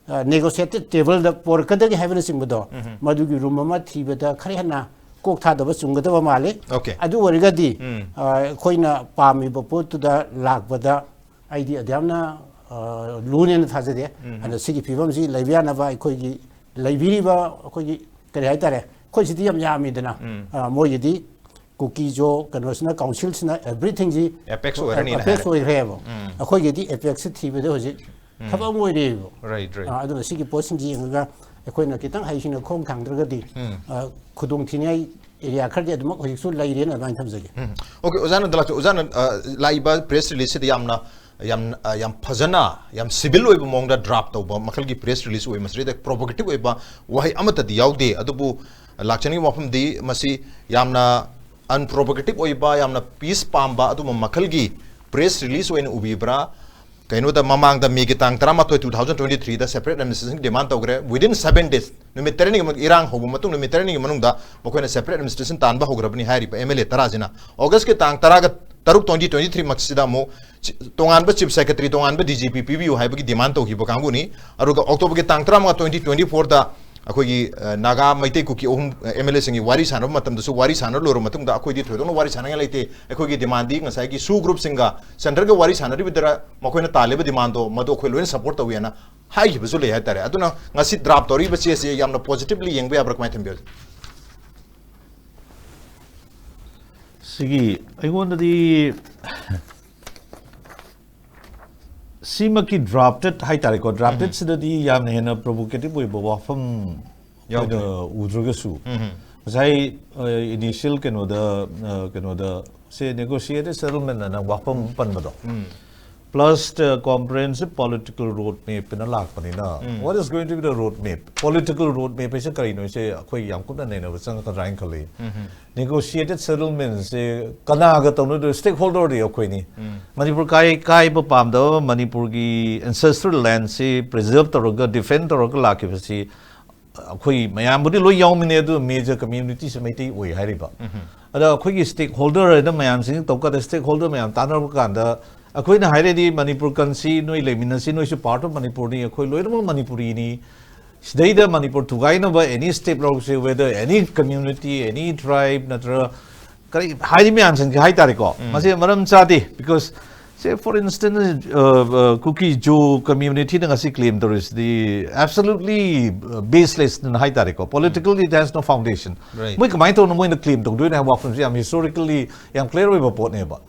ꯅꯦꯒꯣꯁꯤꯌꯦꯇꯦꯠ ꯇꯦꯕꯜꯗ ꯄꯣꯔꯛꯀꯗꯒꯦ ꯍꯥꯏꯕꯅꯆꯤꯡꯕꯗꯣ, ꯎꯝ. ꯃꯗꯨꯒꯤ ꯔꯨꯝ ꯑꯃ ꯊꯤꯕꯗ ꯈꯔ ꯍꯦꯟꯅ ꯀꯣꯛ ꯊꯥꯗꯕ ꯆꯨꯝꯒꯗꯕ ꯃꯥꯜꯂꯤ꯫ Okay. ꯑꯗꯨ ꯑꯣꯏꯔꯒꯗꯤ ꯎꯝ. ꯑ, ꯑꯩꯈꯣꯏꯅ ꯄꯥꯝꯃꯤꯕ ꯄꯣꯠꯇꯨꯗ ꯂꯥꯛꯄꯗ ꯑꯩꯗꯤ ꯑꯗꯨꯌꯥꯝꯅ, ꯑ, ꯂꯨꯅꯦꯅ ꯊꯥꯖꯗꯦ꯫ ꯎꯝ. ꯑꯗ ꯁꯤꯒꯤ ꯐꯤꯕꯝꯁꯤ ꯂꯩꯕ ꯌꯥꯅꯕ ꯑꯩꯈꯣꯏꯒꯤ ꯂꯩꯕꯤꯔꯤꯕ, ꯑꯩꯈꯣꯏꯒꯤ ꯀꯔꯤ ꯍꯥꯏꯇꯥꯔꯦ, ꯑꯩꯈꯣꯏ ꯁꯤꯗꯤ ꯌꯥꯝ ꯌꯥꯝꯃꯤꯗꯅ, ꯎꯝ. ꯑ, ꯃꯣꯏꯒꯤꯗꯤ ꯀꯨꯀꯤꯖꯣ ꯀꯩꯅꯣꯁꯤꯅ, ꯀꯥꯎꯟꯁꯤꯜꯁꯤꯅ ꯑꯦꯚ꯭ꯔꯤꯊꯤꯡꯁꯤ Apex ꯑꯣꯏꯔꯅꯤꯅ ꯑꯦꯄꯦꯛꯁ ꯍꯥꯏꯔꯦ. ꯑꯣꯏꯈ꯭ꯔꯦꯕ꯫ ꯎꯝ. ꯑꯩꯈꯣꯏꯒꯤꯗꯤ ꯑꯦꯄꯦꯛꯁꯁꯤ ꯊꯤꯕꯗ ꯍꯧꯖꯤꯛ ꯎꯝ. ꯊꯕꯛ ꯑꯃ ꯑꯣꯏꯔꯤꯕ꯫ Right, right. ꯑ, ꯑꯗꯨꯅ ꯁꯤꯒꯤ ꯄꯣꯠꯁꯤꯡꯁꯤ ꯌꯦꯡꯉꯒ ꯑꯩꯈꯣꯏꯅ ꯈꯤꯇꯪ ꯍꯩꯁꯤꯡꯅ ꯈꯣꯡ ꯊꯥꯡꯗ꯭ꯔꯒꯗꯤ, ꯎꯝ. ꯑ, ꯈꯨꯗꯣꯡꯊꯤꯅꯤꯡꯉꯥꯏ ꯑꯦꯔꯤꯌꯥ ꯈꯔꯗꯤ ꯑꯗꯨꯃꯛ ꯍꯧꯖꯤꯛꯁꯨ ꯂꯩꯔꯦꯅ ꯑꯗꯨꯃꯥꯏꯅ ꯊꯝꯖꯒꯦ꯫ ꯎꯝ. Okay, ꯑꯣꯖꯥꯅ ꯗꯂꯥꯛꯇ, ꯑꯣꯖꯥꯅ, ꯑ, ꯂꯥꯛꯏꯕ ꯄ꯭ꯔꯦꯁ ꯔꯤꯂꯤꯖꯁꯤꯗ ꯌꯥꯝꯅ, ꯌꯥꯝ, ꯑ, ꯌꯥꯝ ꯐꯖꯅ, ꯌꯥꯝ ꯁꯤꯚꯤꯜ ꯑꯣꯏꯕ ꯃꯑꯣꯡꯗ ꯗ꯭ꯔꯥꯐ ꯇꯧꯕ ꯃꯈꯜꯒꯤ ꯄ꯭ꯔꯦꯁ ꯔꯤꯂꯤꯖ ꯑꯣꯏ꯫ ꯃꯁꯤꯗꯩꯗ ꯄ꯭ꯔꯣꯚꯣꯀꯦꯇꯤꯚ ꯑꯣꯏꯕ ꯋꯥꯍꯩ ꯑꯃꯠꯇꯗꯤ ꯌꯥꯎꯗꯦ꯫ ꯑꯗꯨꯕꯨ ꯂꯥꯛꯆꯅꯤꯡꯕ ꯋꯥꯐꯝꯗꯤ ꯃꯁꯤ ꯌꯥꯝꯅ ꯑꯟꯄ꯭ꯔꯣꯚꯣꯀꯦꯇꯤꯚ ꯑꯣꯏꯕ, ꯌꯥꯝꯅ ꯄꯤꯁ ꯄꯥꯝꯕ ꯑꯗꯨꯝꯕ ꯃꯈꯜꯒꯤ ꯄ꯭ꯔꯦꯁ ꯔꯤꯂꯤꯖ ꯑꯣꯏꯅ ꯎꯕꯤꯕ꯭ꯔꯥ? ꯀꯩꯅꯣꯗ ꯃꯃꯥꯡꯗ ꯃꯦꯒꯤ ꯇꯥꯡ ꯇꯔꯥꯃꯥꯊꯣꯏ, two thousand twenty three ꯗ separate administration demand ꯇꯧꯈ꯭ꯔꯦ꯫ Within seven days, ꯅꯨꯃꯤꯠ ꯇꯔꯦꯠꯅꯤꯒꯤ ꯃꯅꯨꯡ-, ꯏꯔꯥꯡ ꯍꯧꯕ ꯃꯇꯨꯡ ꯅꯨꯃꯤꯠ ꯇꯔꯦꯠꯅꯤꯒꯤ ꯃꯅꯨꯡꯗ ꯃꯈꯣꯏꯅ separate administration ꯇꯥꯟꯕ ꯍꯧꯈ꯭ꯔꯕꯅꯤ ꯍꯥꯏꯔꯤꯕ ꯑꯦꯝ ꯑꯦꯜ ꯑꯦ ꯇꯔꯥꯁꯤꯅ꯫ ꯑꯣꯒꯁꯀꯤ ꯇꯥꯡ ꯇꯔꯥꯒ ꯇꯔꯨꯛ, twenty twenty three ꯃꯛꯁꯤꯗ ꯑꯃꯨꯛ ꯆꯤ-, ꯇꯣꯉꯥꯟꯕ ꯆꯤꯐ ꯁꯦꯀ꯭ꯔꯦꯇꯔꯤ, ꯇꯣꯉꯥꯟꯕ ꯗꯤ ꯖꯤ ꯄꯤ ꯄꯤꯕꯤꯌꯨ ꯍꯥꯏꯕꯒꯤ ꯗꯤꯃꯥꯟ ꯇꯧꯈꯤꯕ ꯀꯥꯡꯕꯨꯅꯤ꯫ ꯑꯗꯨꯒ ꯑꯣꯛꯇꯣꯕꯔꯒꯤ ꯇꯥꯡ ꯇꯔꯥꯃꯉꯥ, twenty twenty four ꯗ ꯑꯩꯈꯣꯏꯒꯤ ꯑ, ꯅꯥꯒꯥ, ꯃꯩꯇꯩ, ꯀꯨꯀꯤ ꯑꯍꯨꯝ ꯑꯦꯝ ꯑꯦꯜ ꯑꯦꯁꯤꯡꯒꯤ ꯋꯥꯔꯤ ꯁꯥꯟꯅꯕ ꯃꯇꯝꯗꯁꯨ, ꯋꯥꯔꯤ ꯁꯥꯟꯅ ꯂꯣꯏꯔꯕ ꯃꯇꯨꯡꯗ ꯑꯩꯈꯣꯏꯗꯤ ꯊꯣꯏꯗꯣꯛꯅ ꯋꯥꯔꯤ ꯁꯥꯟꯅꯉꯥꯏ ꯂꯩꯇꯦ, ꯑꯩꯈꯣꯏꯒꯤ ꯗꯤꯃꯥꯟꯗꯤ ꯉꯁꯥꯏꯒꯤ ꯁꯨ ꯒ꯭ꯔꯨꯞꯁꯤꯡꯒ ꯁꯦꯟꯇꯔꯒ ꯋꯥꯔꯤ ꯁꯥꯟꯅꯔꯤꯕꯗꯨꯔ, ꯃꯈꯣꯏꯅ ꯇꯥꯜꯂꯤꯕ ꯗꯤꯃꯥꯟꯗꯣ ꯃꯗꯨ ꯑꯩꯈꯣꯏ ꯂꯣꯏꯅ ꯁꯞꯄꯣꯔꯠ ꯇꯧꯏ ꯍꯥꯏꯅ ꯍꯥꯏꯈꯤꯕꯁꯨ ꯂꯩ ꯍꯥꯏꯇꯥꯔꯦ꯫ ꯑꯗꯨꯅ ꯉꯁꯤ ꯗ꯭ꯔꯥꯐ ꯇꯧꯔꯤꯕ ꯆꯦꯁꯦ ꯌꯥꯝꯅ ꯄꯣꯖꯤꯇꯤꯚꯂꯤ ꯌꯦꯡꯕ ꯌꯥꯕ꯭ꯔꯥ, ꯀꯃꯥꯏꯅ ꯊꯝꯕꯤꯌꯨ? ꯁꯤꯒꯤ ꯑꯩꯉꯣꯟꯗꯗꯤ ꯁꯤꯃꯛꯀꯤ ꯗ꯭ꯔꯥꯐꯇꯦꯠ ꯍꯥꯏꯇꯥꯔꯦꯀꯣ, ꯗ꯭ꯔꯥꯐꯇꯦꯠꯁꯤꯗꯗꯤ ꯌꯥꯝꯅ ꯍꯦꯟꯅ ꯄ꯭ꯔꯣꯚꯣꯀꯦꯇꯤꯚ ꯑꯣꯏꯕ ꯋꯥꯐꯝ ꯌꯥꯎꯗ꯭ꯔꯦ꯫ ꯑꯩꯈꯣꯏꯅ ꯎꯗ꯭ꯔꯒꯁꯨ, ꯎꯝ꯫ ꯉꯁꯥꯏ ꯏꯅꯤꯁꯤꯌꯦꯜ ꯀꯩꯅꯣꯗ, ꯑ, ꯀꯩꯅꯣꯗ ꯁꯦ ꯅꯦꯒꯣꯁꯤꯌꯦꯇꯦꯠ ꯁꯦꯇꯜꯃꯦꯟ ꯑꯅ ꯋꯥꯐꯝ ꯑꯃ ꯄꯟꯕꯗꯣ, ꯄ꯭ꯂꯁ ꯀꯣꯝꯄ꯭ꯔꯦꯍꯦꯟꯁꯤꯞ ꯄꯣꯂꯤꯇꯤꯀꯦꯜ ꯔꯣꯗ ꯃꯦꯞ ꯑꯅ ꯂꯥꯛꯄꯅꯤꯅ, what is going to be the road map? Political road map ꯍꯥꯏꯁꯦ ꯀꯔꯤꯅꯣ ꯍꯥꯏꯁꯦ ꯑꯩꯈꯣꯏ ꯌꯥꯝ ꯀꯨꯞꯅ ꯅꯩꯅꯕ ꯆꯪꯒꯗ꯭ꯔꯥ ꯍꯥꯏꯅ ꯈꯜꯂꯤ꯫ ꯅꯦꯒꯣꯁꯤꯌꯦꯇꯦꯠ ꯁꯦꯇꯜꯃꯦꯟꯁꯦ ꯀꯅꯥꯒ ꯇꯧꯅꯗꯣꯏ? ꯁ꯭ꯇꯦꯛ ꯍꯣꯜꯗꯔꯗꯤ ꯑꯩꯈꯣꯏꯅꯤ꯫ ꯃꯅꯤꯄꯨꯔ ꯀꯥꯏ ꯀꯥꯏꯕ ꯄꯥꯝꯗꯕ, ꯃꯅꯤꯄꯨꯔꯒꯤ ꯑꯦꯟꯁꯦꯁꯇ꯭ꯔꯦꯜ ꯂꯦꯟꯁꯤ ꯄ꯭ꯔꯤꯖꯔꯕ ꯇꯧꯔꯒ, ꯗꯤꯐꯦꯟ ꯇꯧꯔꯒ ꯂꯥꯛꯈꯤꯕꯁꯤ ꯑꯩꯈꯣꯏ ꯃꯌꯥꯝꯕꯨꯗꯤ ꯂꯣꯏ ꯌꯥꯎꯃꯤꯟꯅꯩ, ꯑꯗꯨ ꯃꯦꯖꯔ ꯀꯝꯃ꯭ꯌꯨꯅꯤꯇꯤꯁꯦ ꯃꯩꯇꯩ ꯑꯣꯏ ꯍꯥꯏꯔꯤꯕ꯫ ꯑꯗ ꯑꯩꯈꯣꯏꯒꯤ ꯁ꯭ꯇꯦꯛ ꯍꯣꯜꯗꯔ ꯍꯥꯏꯅ ꯃꯌꯥꯝꯁꯤꯡ ꯇꯧꯀꯥꯟꯗ, ꯁ꯭ꯇꯦꯛ ꯍꯣꯜꯗꯔ ꯃꯌꯥꯝ ꯇꯥꯟꯅꯔꯛꯄ ꯀꯥꯟꯗ ꯑꯩꯈꯣꯏꯅ ꯍꯥꯏꯔꯗꯤ ꯃꯅꯤꯄꯨꯔ ꯀꯟꯁꯤ, ꯅꯣꯏ ꯂꯩꯃꯤꯟꯅꯁꯤ, ꯅꯣꯏꯁꯨ ꯄꯥꯔꯠ ꯑꯣꯐ ꯃꯅꯤꯄꯨꯔꯅꯤ, ꯑꯩꯈꯣꯏ ꯂꯣꯏꯅꯃꯛ ꯃꯅꯤꯄꯨꯔꯤꯅꯤ꯫ ꯁꯤꯗꯩꯗ ꯃꯅꯤꯄꯨꯔ ꯊꯨꯒꯥꯏꯅꯕ ꯑꯦꯅꯤ ꯁ꯭ꯇꯦꯞ ꯂꯧꯁꯦ, whether any community, any tribe ꯅꯠꯇ꯭ꯔꯒ ꯀꯔꯤ ꯍꯥꯏꯔꯤ ꯃꯌꯥꯝꯁꯤꯡꯁꯦ ꯍꯥꯏꯇꯥꯔꯦꯀꯣ, ꯃꯁꯤ ꯃꯔꯝ ꯆꯥꯗꯦ꯫ ꯕꯤꯀꯣꯁ ꯁꯦ, ꯐꯣꯔ ꯏꯟꯁꯇꯦꯟꯁ, ꯀꯨꯀꯤ ꯖꯣ ꯀꯝꯃ꯭ꯌꯨꯅꯤꯇꯤꯅ ꯉꯁꯤ ꯀ꯭ꯂꯦꯝ ꯇꯧꯔꯤꯁꯤꯗꯤ ꯑꯦꯕꯁꯣꯂꯨꯠꯂꯤ ꯕꯦꯁꯂꯦꯁꯅ ꯍꯥꯏꯇꯥꯔꯦꯀꯣ, ꯄꯣꯂꯤꯇꯤꯀꯦꯜꯂꯤ ꯗꯦꯠꯁ ꯅꯣ ꯐꯥꯎꯟꯗꯦꯁꯟ꯫ Right. ꯃꯣꯏ ꯀꯃꯥꯏꯅ ꯇꯧꯅ ꯃꯣꯏꯅ ꯀ꯭ꯂꯦꯝ ꯇꯧꯗꯣꯏꯅꯣ ꯍꯥꯏꯕ ꯋꯥꯐꯝꯁꯤ ꯌꯥꯝ ꯍꯤꯁꯇꯣꯔꯤꯀꯦꯜꯂꯤ ꯌꯥꯝ ꯀ꯭ꯂꯤꯌꯥꯔ ꯑꯣꯏꯕ ꯄꯣꯠꯅꯦꯕ꯫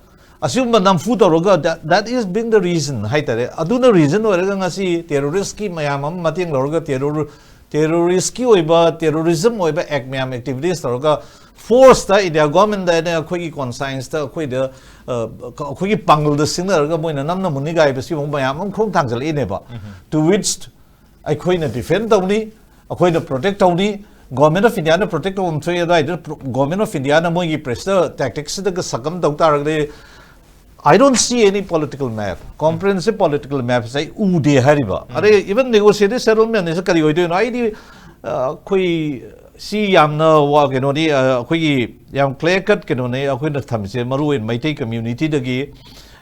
ꯑꯁꯤꯒꯨꯝꯕ ꯅꯝꯐꯨ ꯇꯧꯔꯒ, that, that is being the reason ꯍꯥꯏꯇꯥꯔꯦ꯫ ꯑꯗꯨꯅ ꯔꯤꯖꯟ ꯑꯣꯏꯔꯒ ꯉꯁꯤ ꯇꯦꯔꯣꯔꯤꯁꯀꯤ ꯃꯌꯥꯝ ꯑꯃ ꯃꯇꯦꯡ ꯂꯧꯔꯒ, ꯇꯦꯔꯣꯔ ꯇꯦꯔꯣꯔꯤꯁꯀꯤ ꯑꯣꯏꯕ, ꯇꯦꯔꯣꯔꯤꯖꯝ ꯑꯣꯏꯕ ꯑꯦꯛ ꯃꯌꯥꯝ, ꯑꯦꯛꯇꯤꯚꯤꯇꯤꯁ ꯇꯧꯔꯒ, ꯐꯣꯔꯁꯇ ꯏꯟꯗꯤꯌꯥ ꯒꯣꯔꯃꯦꯟꯗ ꯑꯩꯅ ꯑꯩꯈꯣꯏꯒꯤ ꯀꯣꯟꯁꯥꯏꯟꯁꯇ, ꯑꯩꯈꯣꯏꯗ, ꯑ, ꯑꯩꯈꯣꯏꯒꯤ ꯄꯥꯡꯒꯜꯗ ꯁꯤꯡꯅꯔꯒ ꯃꯣꯏꯅ ꯅꯝꯅ ꯃꯨꯟꯅꯤꯒꯥꯏꯕ ꯁꯤꯒꯨꯝꯕ ꯃꯌꯥꯝ ꯑꯃ ꯈꯣꯡ ꯊꯥꯡꯖꯜꯂꯛꯏꯅꯦꯕ꯫ To which ꯑꯩꯈꯣꯏꯅ ꯗꯤꯐꯦꯟ ꯇꯧꯅꯤ, ꯑꯩꯈꯣꯏꯅ ꯄ꯭ꯔꯣꯇꯦꯛ ꯇꯧꯅꯤ꯫ ꯒꯣꯔꯃꯦꯟ ꯑꯣꯐ ꯏꯟꯗꯤꯌꯥꯅ ꯄ꯭ꯔꯣꯇꯦꯛ ꯇꯧꯐꯝ ꯊꯣꯛꯏ꯫ ꯑꯗꯨꯋꯥꯏꯗ ꯒꯣꯔꯃꯦꯟ ꯑꯣꯐ ꯏꯟꯗꯤꯌꯥꯅ ꯃꯣꯏꯒꯤ ꯄ꯭ꯔꯦꯁꯔ ꯇꯦꯛꯇꯤꯛꯁꯤꯗꯒ ꯁꯛꯀꯝ ꯇꯧ ꯇꯥꯔꯒꯗꯤ, I don't see any political map, comprehensive political map ꯁꯦ ꯑꯩ ꯎꯗꯦ ꯍꯥꯏꯔꯤꯕ꯫ ꯑꯗꯩ ꯏꯚꯟ ꯅꯦꯒꯣꯁꯤꯌꯦꯇꯦꯠ ꯁꯦꯇꯜꯃꯦꯟ ꯁꯦ ꯀꯔꯤ ꯑꯣꯏꯗꯣꯏꯅꯣ? ꯑꯩꯗꯤ, ꯑ, ꯑꯩꯈꯣꯏ ꯁꯤ ꯌꯥꯝꯅ ꯋꯥ-, ꯀꯩꯅꯣꯗꯤ, ꯑ, ꯑꯩꯈꯣꯏꯒꯤ ꯌꯥꯝ ꯀ꯭ꯂꯤꯌꯥꯔ ꯀꯠ ꯀꯩꯅꯣꯅꯦ ꯑꯩꯈꯣꯏꯅ ꯊꯝꯃꯤꯁꯦ, ꯃꯔꯨ ꯑꯣꯏꯅ ꯃꯩꯇꯩ ꯀꯝꯃ꯭ꯌꯨꯅꯤꯇꯤꯗꯒꯤ,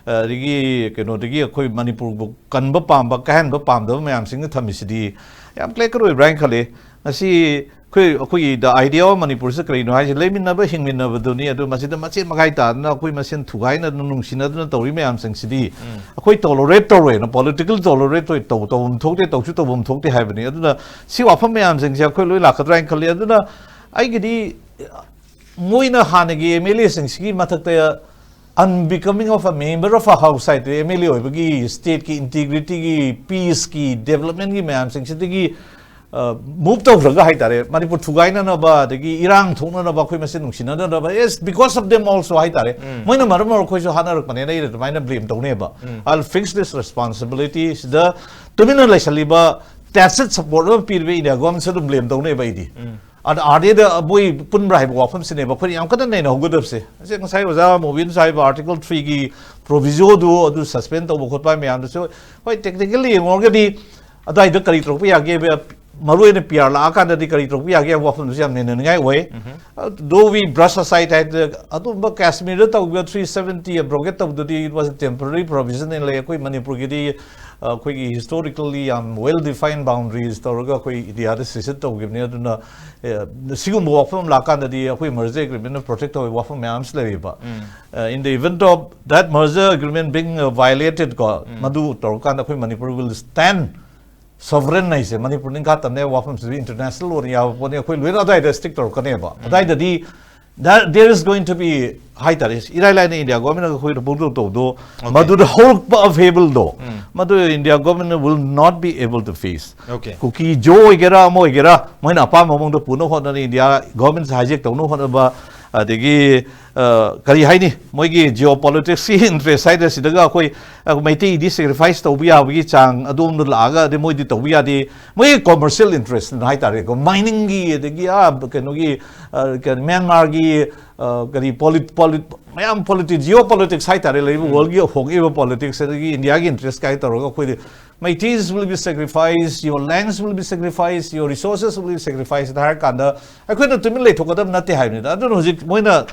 ꯑ, ꯑꯗꯒꯤ ꯀꯩꯅꯣꯗꯒꯤ ꯑꯩꯈꯣꯏ ꯃꯅꯤꯄꯨꯔꯕꯨ ꯀꯟꯕ ꯄꯥꯝꯕ, ꯀꯥꯏꯍꯟꯕ ꯄꯥꯝꯗꯕ ꯃꯌꯥꯝꯁꯤꯡꯅ ꯊꯝꯃꯤꯁꯤꯗꯤ ꯌꯥꯝ ꯀ꯭ꯂꯤꯌꯥꯔ ꯀꯠ ꯑꯣꯏꯕ꯭ꯔꯥ ꯍꯥꯏꯅ ꯈꯜꯂꯤ꯫ ꯃꯁꯤ ꯑꯩꯈꯣꯏ ꯑꯩꯈꯣꯏꯒꯤ the idea of ꯃꯅꯤꯄꯨꯔꯁꯤ ꯀꯔꯤꯅꯣ ꯍꯥꯏꯁꯦ, ꯂꯩꯃꯤꯟꯅꯕ ꯍꯤꯡꯃꯤꯟꯅꯕꯗꯨꯅꯤ꯫ ꯑꯗꯨ ꯃꯁꯤꯗ ꯃꯆꯦꯠ ꯃꯀꯥꯏ ꯇꯥꯗꯅ ꯑꯩꯈꯣꯏ ꯃꯁꯦꯟ ꯊꯨꯒꯥꯏꯅꯗꯅ ꯅꯨꯡꯁꯤꯅꯗꯅ ꯇꯧꯔꯤ ꯃꯌꯥꯝꯁꯤꯡꯁꯤꯗꯤ ꯑꯩꯈꯣꯏ tolerate ꯇꯧꯔꯣꯏꯅ, political tolerate ꯇꯧ ꯇꯧꯐꯝ ꯊꯣꯛꯇꯦ, ꯇꯧꯁꯨ ꯇꯧꯐꯝ ꯊꯣꯛꯇꯦ ꯍꯥꯏꯕꯅꯤ꯫ ꯑꯗꯨꯅ ꯁꯤ ꯋꯥꯐꯝ ꯃꯌꯥꯝꯁꯤꯡꯁꯦ ꯑꯩꯈꯣꯏ ꯂꯣꯏ ꯂꯥꯛꯀꯗ꯭ꯔꯥ ꯍꯥꯏꯅ ꯈꯜꯂꯤ꯫ ꯑꯗꯨꯅ ꯑꯩꯒꯤꯗꯤ ꯃꯣꯏꯅ ꯍꯥꯟꯅꯒꯤ MLA ꯁꯤꯡꯁꯤꯒꯤ ꯃꯊꯛꯇ unbecoming of a member of a house ꯍꯥꯏꯗꯤ MLA ꯑꯣꯏꯕꯒꯤ stateꯀꯤ integrityꯒꯤ, peaceꯀꯤ, developmentꯀꯤ ꯃꯌꯥꯝꯁꯤꯡꯁꯤꯗꯒꯤ move ꯇꯧꯈ꯭ꯔꯒ ꯍꯥꯏꯇꯥꯔꯦ, ꯃꯅꯤꯄꯨꯔ ꯊꯨꯒꯥꯏꯅꯅꯕ ꯑꯗꯒꯤ ꯏꯔꯥꯡ ꯊꯣꯛꯅꯅꯕ ꯑꯩꯈꯣꯏ ꯃꯁꯦꯟ ꯅꯨꯡꯁꯤꯅꯗꯅꯕ, yes, because of them also ꯍꯥꯏꯇꯥꯔꯦ, ꯃꯣꯏꯅ ꯃꯔꯝ ꯑꯣꯏꯔꯒ ꯑꯩꯈꯣꯏꯁꯨ ꯍꯥꯠꯅꯔꯛꯄꯅꯦꯅ ꯑꯩꯅ ꯑꯗꯨꯃꯥꯏꯅ blame ꯇꯧꯅꯦꯕ꯫ I'll fix this responsibility꯫ ꯁꯤꯗ ꯇꯨꯃꯤꯟꯅ ꯂꯩꯁꯜꯂꯤꯕ, tacit support ꯑꯃ ꯄꯤꯔꯤꯕ India governmentꯁꯨ ꯑꯗꯨꯝ blame ꯇꯧꯅꯦꯕ ꯑꯩꯗꯤ꯫ ꯑꯗ ꯑꯥꯔꯗꯦꯗ ꯃꯣꯏ ꯄꯨꯟꯕ꯭ꯔꯥ ꯍꯥꯏꯕ ꯋꯥꯐꯝꯁꯤꯅꯦꯕ ꯑꯩꯈꯣꯏꯅ ꯌꯥꯝ ꯀꯟꯅ ꯅꯩꯅꯍꯧꯒꯗꯕꯁꯦ꯫ ꯑꯁꯤ ꯉꯁꯥꯏ ꯑꯣꯖꯥ ꯃꯣꯕꯤꯟꯁꯨ ꯍꯥꯏꯕ Article threeꯒꯤ provisionꯗꯣ ꯑꯗꯨ suspend ꯇꯧꯕ ꯈꯣꯠꯄ ꯃꯌꯥꯝꯗꯨꯁꯨ, ꯍꯣꯏ, technically ꯌꯦꯡꯉꯨꯔꯒꯗꯤ ꯑꯗꯨꯋꯥꯏꯗ ꯀꯔꯤ ꯇꯧꯔꯛꯄ ꯌꯥꯒꯦ? ꯃꯔꯨ ꯑꯣꯏꯅ PR ꯂꯥꯛꯑꯀꯥꯟꯗꯗꯤ ꯀꯔꯤ ꯇꯧꯔꯛꯄ ꯌꯥꯒꯦ ꯍꯥꯏꯕ ꯋꯥꯐꯝꯗꯨꯁꯨ ꯌꯥꯝ ꯅꯩꯅꯅꯤꯡꯉꯥꯏ ꯑꯣꯏ꯫ Though we brush aside ꯍꯥꯏꯗꯅ ꯑꯗꯨꯒꯨꯝꯕ ꯀꯥꯁꯃꯤꯔꯗ ꯇꯧꯈꯤꯕ three seventy abrogate ꯇꯧꯕꯗꯨꯗꯤ it was a temporary provision ꯂꯩ꯫ ꯑꯩꯈꯣꯏ ꯃꯅꯤꯄꯨꯔꯒꯤꯗꯤ ꯑꯩꯈꯣꯏꯒꯤ historically ꯌꯥꯝ well defined boundaries ꯇꯧꯔꯒ ꯑꯩꯈꯣꯏ ꯏꯟꯗꯤꯌꯥꯗ secede ꯇꯧꯈꯤꯕꯅꯤ꯫ ꯑꯗꯨꯅ ꯑꯦ, ꯁꯤꯒꯨꯝꯕ ꯋꯥꯐꯝ ꯑꯃ ꯂꯥꯛꯀꯥꯟꯗꯗꯤ ꯑꯩꯈꯣꯏ merger agreementꯅ protect ꯇꯧꯕ ꯋꯥꯐꯝ ꯃꯌꯥꯝ ꯑꯃꯁꯨ ꯂꯩꯔꯤꯕ꯫ ꯑ, in the event of that merger agreement being, uh, violated ꯀꯣ, ꯃꯗꯨ ꯇꯧꯔꯀꯥꯟꯗ ꯑꯩꯈꯣꯏ ꯃꯅꯤꯄꯨꯔ will stand sovereign ꯍꯥꯏꯁꯦ, ꯃꯅꯤꯄꯨꯔ ꯅꯤꯡꯈꯥ ꯇꯝꯅꯦ ꯍꯥꯏꯕ ꯋꯥꯐꯝꯁꯤꯁꯨ international ꯑꯣꯏꯅ ꯌꯥꯕ ꯄꯣꯠꯅꯤ꯫ ꯑꯩꯈꯣꯏ ꯂꯣꯏꯅ ꯑꯗꯥꯏꯗ stick ꯇꯧꯔꯛꯀꯅꯦꯕ꯫ ꯑꯗꯥꯏꯗꯗꯤ that there is going to be ꯍꯥꯏꯇꯥꯔꯦ, ꯏꯔꯥꯏ ꯂꯥꯏꯅ ꯏꯟꯗꯤꯌꯥ ꯒꯣꯔꯃꯦꯟꯅꯒ ꯑꯩꯈꯣꯏꯗ ꯄꯨꯡꯇꯧ ꯇꯧꯗꯣ, ꯃꯗꯨꯗ ꯍꯧꯔꯛꯄ ꯑꯐꯦꯕꯜꯗꯣ, ꯃꯗꯨ ꯏꯟꯗꯤꯌꯥ ꯒꯣꯔꯃꯦꯟꯅ will not be able to face꯫ Okay. ꯀꯨꯀꯤ ꯖꯣ ꯑꯣꯏꯒꯦꯔꯥ ꯑꯃ ꯑꯣꯏꯒꯦꯔꯥ, ꯃꯣꯏꯅ ꯑꯄꯥꯝꯕ ꯃꯑꯣꯡꯗ ꯄꯨꯅꯕ ꯍꯣꯠꯅꯔꯤ, ꯏꯟꯗꯤꯌꯥ ꯒꯣꯔꯃꯦꯟꯁꯦ hijack ꯇꯧꯅꯕ ꯍꯣꯠꯅꯕ, ꯑꯗꯒꯤ ꯑ, ꯀꯔꯤ ꯍꯥꯏꯅꯤ, ꯃꯣꯏꯒꯤ geopoliticsꯀꯤ interest ꯍꯥꯏꯗ꯭ꯔꯥ, ꯁꯤꯗꯒ ꯑꯩꯈꯣꯏ ꯑ, ꯃꯩꯇꯩꯗꯤ sacrifice ꯇꯧꯕ ꯌꯥꯕꯒꯤ ꯆꯥꯡ ꯑꯗꯣꯝꯗ ꯂꯥꯛꯑꯒ, ꯑꯗꯩ ꯃꯣꯏꯗꯤ ꯇꯧꯕ ꯌꯥꯗꯦ, ꯃꯣꯏꯒꯤ commercial interest ꯍꯥꯏꯇꯥꯔꯦꯀꯣ, miningꯒꯤ, ꯑꯗꯒꯤ ꯑꯥ ꯀꯩꯅꯣꯒꯤ ꯑ, ꯀꯩꯅꯣ, ꯃ꯭ꯌꯥꯟꯃꯥꯔꯒꯤ ꯑ, ꯀꯔꯤ polit polit ꯃꯌꯥꯝ politics, geopolitics ꯍꯥꯏꯇꯥꯔꯦ, ꯂꯩꯔꯤꯕ worldꯒꯤ ꯍꯣꯡꯉꯛꯏꯕ politics ꯑꯗꯒꯤ ꯏꯟꯗꯤꯌꯥꯒꯤ interest ꯀꯥꯏ ꯇꯧꯔꯒ ꯑꯩꯈꯣꯏꯗꯤ Meiteis will be sacrificed, your lands will be sacrificed, your resources will be sacrificed ꯍꯥꯏꯔ ꯀꯥꯟꯗ ꯑꯩꯈꯣꯏꯅ ꯇꯨꯃꯤꯟ ꯂꯩꯊꯣꯛꯀꯗꯕ ꯅꯠꯇꯦ ꯍꯥꯏꯕꯅꯤꯗ꯫ ꯑꯗꯨꯅ ꯍꯧꯖꯤꯛ ꯃꯣꯏꯅ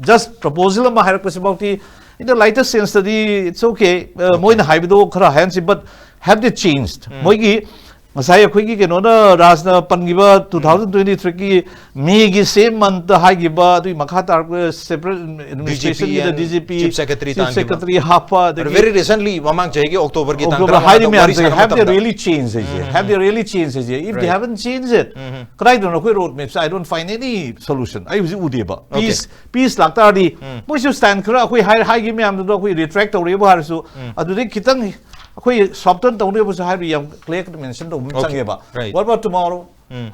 just proposal ꯑꯃ ꯍꯥꯏꯔꯛꯄꯁꯤꯐꯥꯎꯗꯤ, in the lighter senseꯇꯗꯤ it's okay, ꯑ, ꯃꯣꯏꯅ ꯍꯥꯏꯕꯗꯣ ꯈꯔ ꯍꯥꯏꯍꯟꯁꯤ, but have they changed? ꯃꯣꯏꯒꯤ ꯉꯁꯥꯏ ꯑꯩꯈꯣꯏꯒꯤ ꯀꯩꯅꯣꯅ, ꯔꯥꯖꯅ ꯄꯟꯈꯤꯕ two thousand twenty-threeꯒꯤ Mayꯒꯤ same monthmonthꯇ ꯍꯥꯏꯈꯤꯕ, ꯑꯗꯨꯒꯤ ꯃꯈꯥ ꯇꯥꯔꯛꯄ separate administrationꯒꯤꯗ DGP and Chief Secretary Chief ꯇꯥꯟꯈꯤꯕ꯫ Secretary ꯍꯥꯞꯄ, ꯑꯗꯒꯤ Very recently, ꯃꯃꯥꯡ ꯆꯍꯤꯒꯤ Octoberꯒꯤ ꯇꯥꯡ October ꯍꯥꯏꯔꯤ ꯇꯔꯥꯃꯉꯥꯗ ꯋꯥꯔꯤ ꯃꯌꯥꯝꯁꯦ, ꯁꯥꯟꯅꯕ have they ꯃꯇꯝꯗ really changed ꯍꯥꯏꯁꯦ? Have they really changed ꯍꯥꯏꯁꯦ? If they Right. Haven't changed it, ꯀꯗꯥꯏꯗꯅꯣ ꯑꯩꯈꯣꯏ road mapꯁꯦ? I don't find any solution. ꯑꯩ ꯍꯧꯖꯤꯛ ꯎꯗꯦꯕ꯫ Okay. Peace peace ꯂꯥꯛꯇꯥꯔꯗꯤ ꯃꯣꯏꯁꯨ stand ꯈꯔ ꯑꯩꯈꯣꯏ ꯍꯥꯏ ꯍꯥꯏꯈꯤꯕ ꯃꯌꯥꯝꯗꯨꯗ ꯑꯩꯈꯣꯏ retract ꯇꯧꯔꯦꯕꯨ ꯍꯥꯏꯔꯁꯨ, ꯑꯗꯨꯗꯩ ꯈꯤꯇꯪ ꯑꯩꯈꯣꯏ soften ꯇꯧꯅꯦꯕꯨꯁꯨ ꯍꯥꯏꯔꯗꯤ ꯌꯥꯝ clear mention ꯇꯧꯕ ꯑꯃ Okay. ꯆꯪꯉꯦꯕ꯫ Right. What about tomorrow?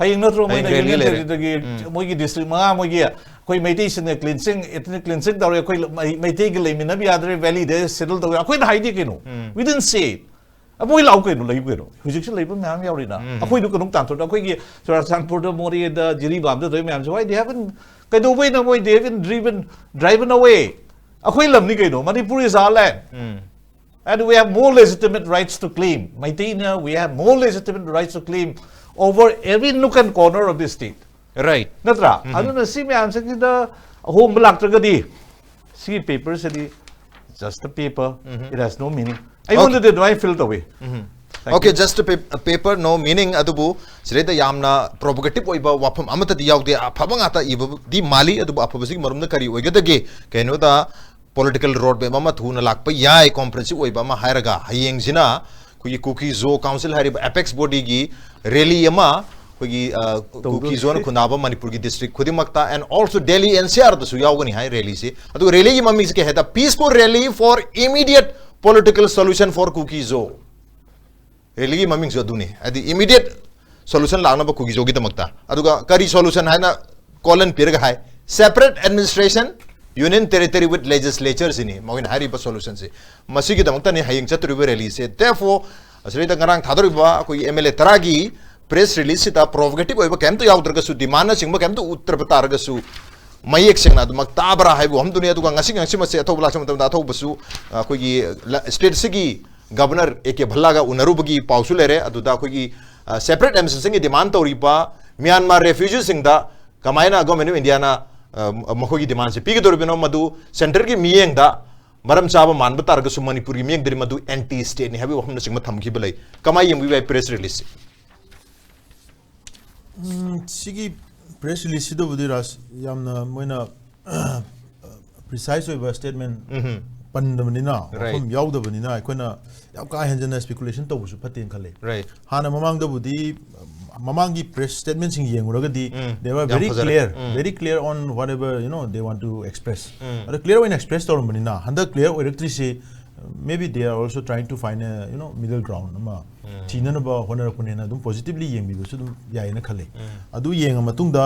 ꯍꯌꯦꯡ ꯅꯠꯇ꯭ꯔꯣ ꯍꯌꯦꯡ ꯃꯣꯏꯅ rally Union ꯂꯩꯔꯦ꯫ Territoryꯗꯒꯤ ꯃꯣꯏꯒꯤ district ꯃꯉꯥ, ꯃꯣꯏꯒꯤ ꯑꯩꯈꯣꯏ ꯃꯩꯇꯩꯁꯤꯡꯅ cleansing, ethnic cleansing ꯇꯧꯔꯦ, ꯑꯩꯈꯣꯏ ꯃꯩ- ꯃꯩꯇꯩꯒ ꯂꯩꯃꯤꯟꯅꯕ ꯌꯥꯗ꯭ꯔꯦ, valleyꯗ settle ꯇꯧꯔꯦ, ꯑꯩꯈꯣꯏꯅ ꯍꯥꯏꯗꯤ ꯀꯩꯅꯣ? We didn't say it. ꯑ, ꯃꯣꯏ ꯂꯥꯛꯎ ꯀꯩꯅꯣ, ꯂꯩꯌꯨ ꯀꯩꯅꯣ, ꯍꯧꯖꯤꯛꯁꯨ ꯂꯩꯕ ꯃꯌꯥꯝ ꯌꯥꯎꯔꯤꯅ꯫ ꯑꯩꯈꯣꯏꯗꯨ ꯀꯩꯅꯣꯝ ꯇꯥꯟꯊꯣꯛꯇ, ꯑꯩꯈꯣꯏꯒꯤ ꯆꯨꯔꯥꯆꯥꯟꯄꯨꯔꯗ, ꯃꯣꯔꯦꯗ, ꯖꯤꯔꯤꯕꯥꯝꯗ ꯇꯧꯔꯤ ꯃꯌꯥꯝꯁꯦ, why they haven't, ꯀꯩꯗꯧꯕꯩꯅꯣ ꯃꯣꯏ they haven't driven driven away? ꯑꯩꯈꯣꯏ ꯂꯝꯅꯤ ꯀꯩꯅꯣ, Manipur is our land. And we have more legitimate rights to claim. ꯃꯩꯇꯩꯅ, we have more legitimate rights to claim over every nook and corner of this state. Right. ꯅꯠꯇ꯭ꯔꯥ? ꯑꯗꯨꯅ ꯁꯤ ꯃꯌꯥꯝꯁꯤꯡꯁꯤꯗ ꯑꯍꯣꯡꯕ ꯂꯥꯛꯇ꯭ꯔꯒꯗꯤ ꯁꯤꯒꯤ paperꯁꯤꯗꯤ just a paper. It has no meaning. ꯑꯩꯉꯣꯟꯗꯗꯤ ꯑꯗꯨꯃꯥꯏꯅ feel ꯇꯧꯋꯤ. Thank Okay, you. Just a pa- paper, no meaning. ꯑꯗꯨꯕꯨ ꯁꯤꯗꯩꯗ ꯌꯥꯝꯅ provocative ꯑꯣꯏꯕ ꯋꯥꯐꯝ ꯑꯃꯠꯇꯗꯤ ꯌꯥꯎꯗꯦ, ꯑꯐꯕ ꯉꯥꯛꯇ ꯏꯕꯗꯤ ꯃꯥꯜꯂꯤ꯫ ꯑꯗꯨꯕꯨ ꯑꯐꯕꯁꯤꯒꯤ ꯃꯔꯝꯗ ꯀꯔꯤ ꯑꯣꯏꯒꯗꯒꯦ? ꯀꯩꯅꯣꯗ political road map ꯑꯃ ꯊꯨꯅ ꯂꯥꯛꯄ ꯌꯥꯏ, comprehensive ꯑꯣꯏꯕ ꯑꯃ ꯍꯥꯏꯔꯒ, ꯍꯌꯦꯡꯁꯤꯅ ꯑꯩꯈꯣꯏꯒꯤ Kuki Zo Council ꯍꯥꯏꯔꯤꯕ apex bodyꯒꯤ rally ꯑꯃ ꯑꯩꯈꯣꯏꯒꯤ, ꯑ, Kuki Zoꯅ ꯈꯨꯟꯗꯥꯕ ꯃꯅꯤꯄꯨꯔꯒꯤ district ꯈꯨꯗꯤꯡꯃꯛꯇ and also Delhi NCRꯗꯁꯨ ꯌꯥꯎꯒꯅꯤ ꯍꯥꯏ rallyꯁꯤ꯫ ꯑꯗꯨꯒ rallyꯒꯤ ꯃꯃꯤꯡꯁꯤ ꯀꯩ ꯍꯥꯏꯗ, Peaceful Rally for Immediate Political Solution for Kuki Zo꯫ Rallyꯒꯤ ꯃꯃꯤꯡꯁꯨ ꯑꯗꯨꯅꯤ, ꯍꯥꯏꯗꯤ immediate solution ꯂꯥꯛꯅꯕ Kuki Zoꯒꯤꯗꯃꯛꯇ꯫ ꯑꯗꯨꯒ ꯀꯔꯤ solution ꯍꯥꯏꯅ colon ꯄꯤꯔꯒ ꯍꯥꯏ, Separate Administration, Union Territory with Legislature ꯁꯤꯅꯤ ꯃꯈꯣꯏꯅ ꯍꯥꯏꯔꯤꯕ solutionꯁꯤ꯫ ꯃꯁꯤꯒꯤꯗꯃꯛꯇꯅꯤ ꯍꯌꯦꯡ ꯆꯠꯇꯣꯔꯤꯕ rallyꯁꯦ꯫ Therefore, ꯑꯁꯤꯗꯩꯗ ꯉꯔꯥꯡ ꯊꯥꯗꯣꯔꯤꯕ ꯑꯩꯈꯣꯏꯒꯤ MLA ꯇꯔꯥꯒꯤ press releaseꯁꯤꯗ provocative ꯑꯣꯏꯕ ꯀꯩꯝꯇ ꯌꯥꯎꯗ꯭ꯔꯒꯁꯨ, demandꯅꯆꯤꯡꯕ ꯀꯩꯝꯇ ꯎꯠꯇ꯭ꯔꯕ ꯇꯥꯔꯒꯁꯨ, ꯃꯌꯦꯛ ꯁꯦꯡꯅ ꯑꯗꯨꯃꯛ ꯇꯥꯕ꯭ꯔꯥ ꯍꯥꯏꯕ ꯋꯥꯐꯝꯗꯨꯅꯤ꯫ ꯑꯗꯨꯒ ꯉꯁꯤ ꯉꯁꯤꯃꯛꯁꯦ ꯑꯊꯧꯕ ꯂꯥꯛꯆꯕ ꯃꯇꯝꯗ ꯑꯊꯧꯕꯁꯨ, ꯑ, ꯑꯩꯈꯣꯏꯒꯤ ꯂ-, stateꯁꯤꯒꯤ Governor A K ꯚꯜꯂꯥꯒ ꯎꯅꯔꯨꯕꯒꯤ ꯄꯥꯎꯁꯨ ꯂꯩꯔꯦ꯫ ꯑꯗꯨꯗ ꯑꯩꯈꯣꯏꯒꯤ, ꯑ, separate administrationꯒꯤ demand ꯇꯧꯔꯤꯕ ꯃ꯭ꯌꯥꯟꯃꯥꯔ refugeeꯁꯤꯡꯗ ꯀꯃꯥꯏꯅ Government of Indiaꯅ, ꯑ, ꯃꯈꯣꯏꯒꯤ demandꯁꯦ ꯄꯤꯒꯗꯧꯔꯤꯕꯅꯣ, ꯃꯗꯨ centreꯒꯤ ꯃꯤꯠꯌꯦꯡꯗ ꯃꯔꯝ ꯆꯥꯕ ꯃꯥꯟꯕ ꯇꯥꯔꯒꯁꯨ ꯃꯅꯤꯄꯨꯔꯒꯤ ꯃꯤꯠꯌꯦꯡꯗꯗꯤ ꯃꯗꯨ anti stateꯅꯤ ꯍꯥꯏꯕꯒꯤ ꯋꯥꯐꯝꯅꯆꯤꯡꯕ ꯊꯝꯈꯤꯕ ꯂꯩ꯫ ꯀꯃꯥꯏꯅ ꯌꯦꯡꯕꯤꯕ ꯌꯥꯏ press releaseꯁꯦ? ꯎꯝ, ꯁꯤꯒꯤ ꯄ꯭ꯔꯦꯁ ꯔꯤꯂꯤꯖꯁꯤꯗꯕꯨꯗꯤ ꯔꯥꯖ, ꯌꯥꯝꯅ ꯃꯣꯏꯅ ꯄ꯭ꯔꯤꯁꯥꯏꯁ ꯑꯣꯏꯕ ꯁ꯭ꯇꯦꯠꯃꯦꯟ ꯎꯝ꯫ ꯄꯟꯗꯕꯅꯤꯅ, Right. ꯋꯥꯐꯝ ꯌꯥꯎꯗꯕꯅꯤꯅ, ꯑꯩꯈꯣꯏꯅ ꯌꯥꯝ ꯀꯥ ꯍꯦꯟꯖꯟꯅ ꯁ꯭ꯄꯦꯀꯨꯂꯦꯁꯟ ꯇꯧꯕꯁꯨ ꯐꯠꯇꯦꯅ ꯈꯜꯂꯤ꯫ Right. ꯍꯥꯟꯅ ꯃꯃꯥꯡꯗꯕꯨꯗꯤ, ꯃꯃꯥꯡꯒꯤ ꯄ꯭ꯔꯦꯁ ꯁ꯭ꯇꯦꯠꯃꯦꯟꯁꯤꯡ ꯌꯦꯡꯉꯨꯔꯒꯗꯤ, ꯎꯝ, they were ꯌꯥꯝ very ꯐꯖꯔꯦ꯫ clear, um. very clear on whatever, you know, they want to express. ꯎꯝ꯫ ꯑꯗꯣ ꯀ꯭ꯂꯤꯌꯥꯔ ꯑꯣꯏꯅ ꯑꯦꯛꯁꯄ꯭ꯔꯦꯁ ꯇꯧꯔꯝꯕꯅꯤꯅ, ꯍꯟꯗꯛ clear ꯑꯣꯏꯔꯛꯇ꯭ꯔꯤꯁꯤ, maybe they are also trying to find a, you know, middle ground ꯑꯃ ꯎꯝ꯫ ꯊꯤꯅꯅꯕ ꯍꯣꯠꯅꯔꯛꯄꯅꯦꯅ ꯑꯗꯨꯝ ꯄꯣꯖꯤꯇꯤꯚꯂꯤ ꯌꯦꯡꯕꯤꯕꯁꯨ ꯑꯗꯨꯝ ꯌꯥꯏꯌꯦꯅ ꯈꯜꯂꯤ꯫ ꯎꯝ꯫ ꯑꯗꯨ ꯌꯦꯡꯉ ꯃꯇꯨꯡꯗ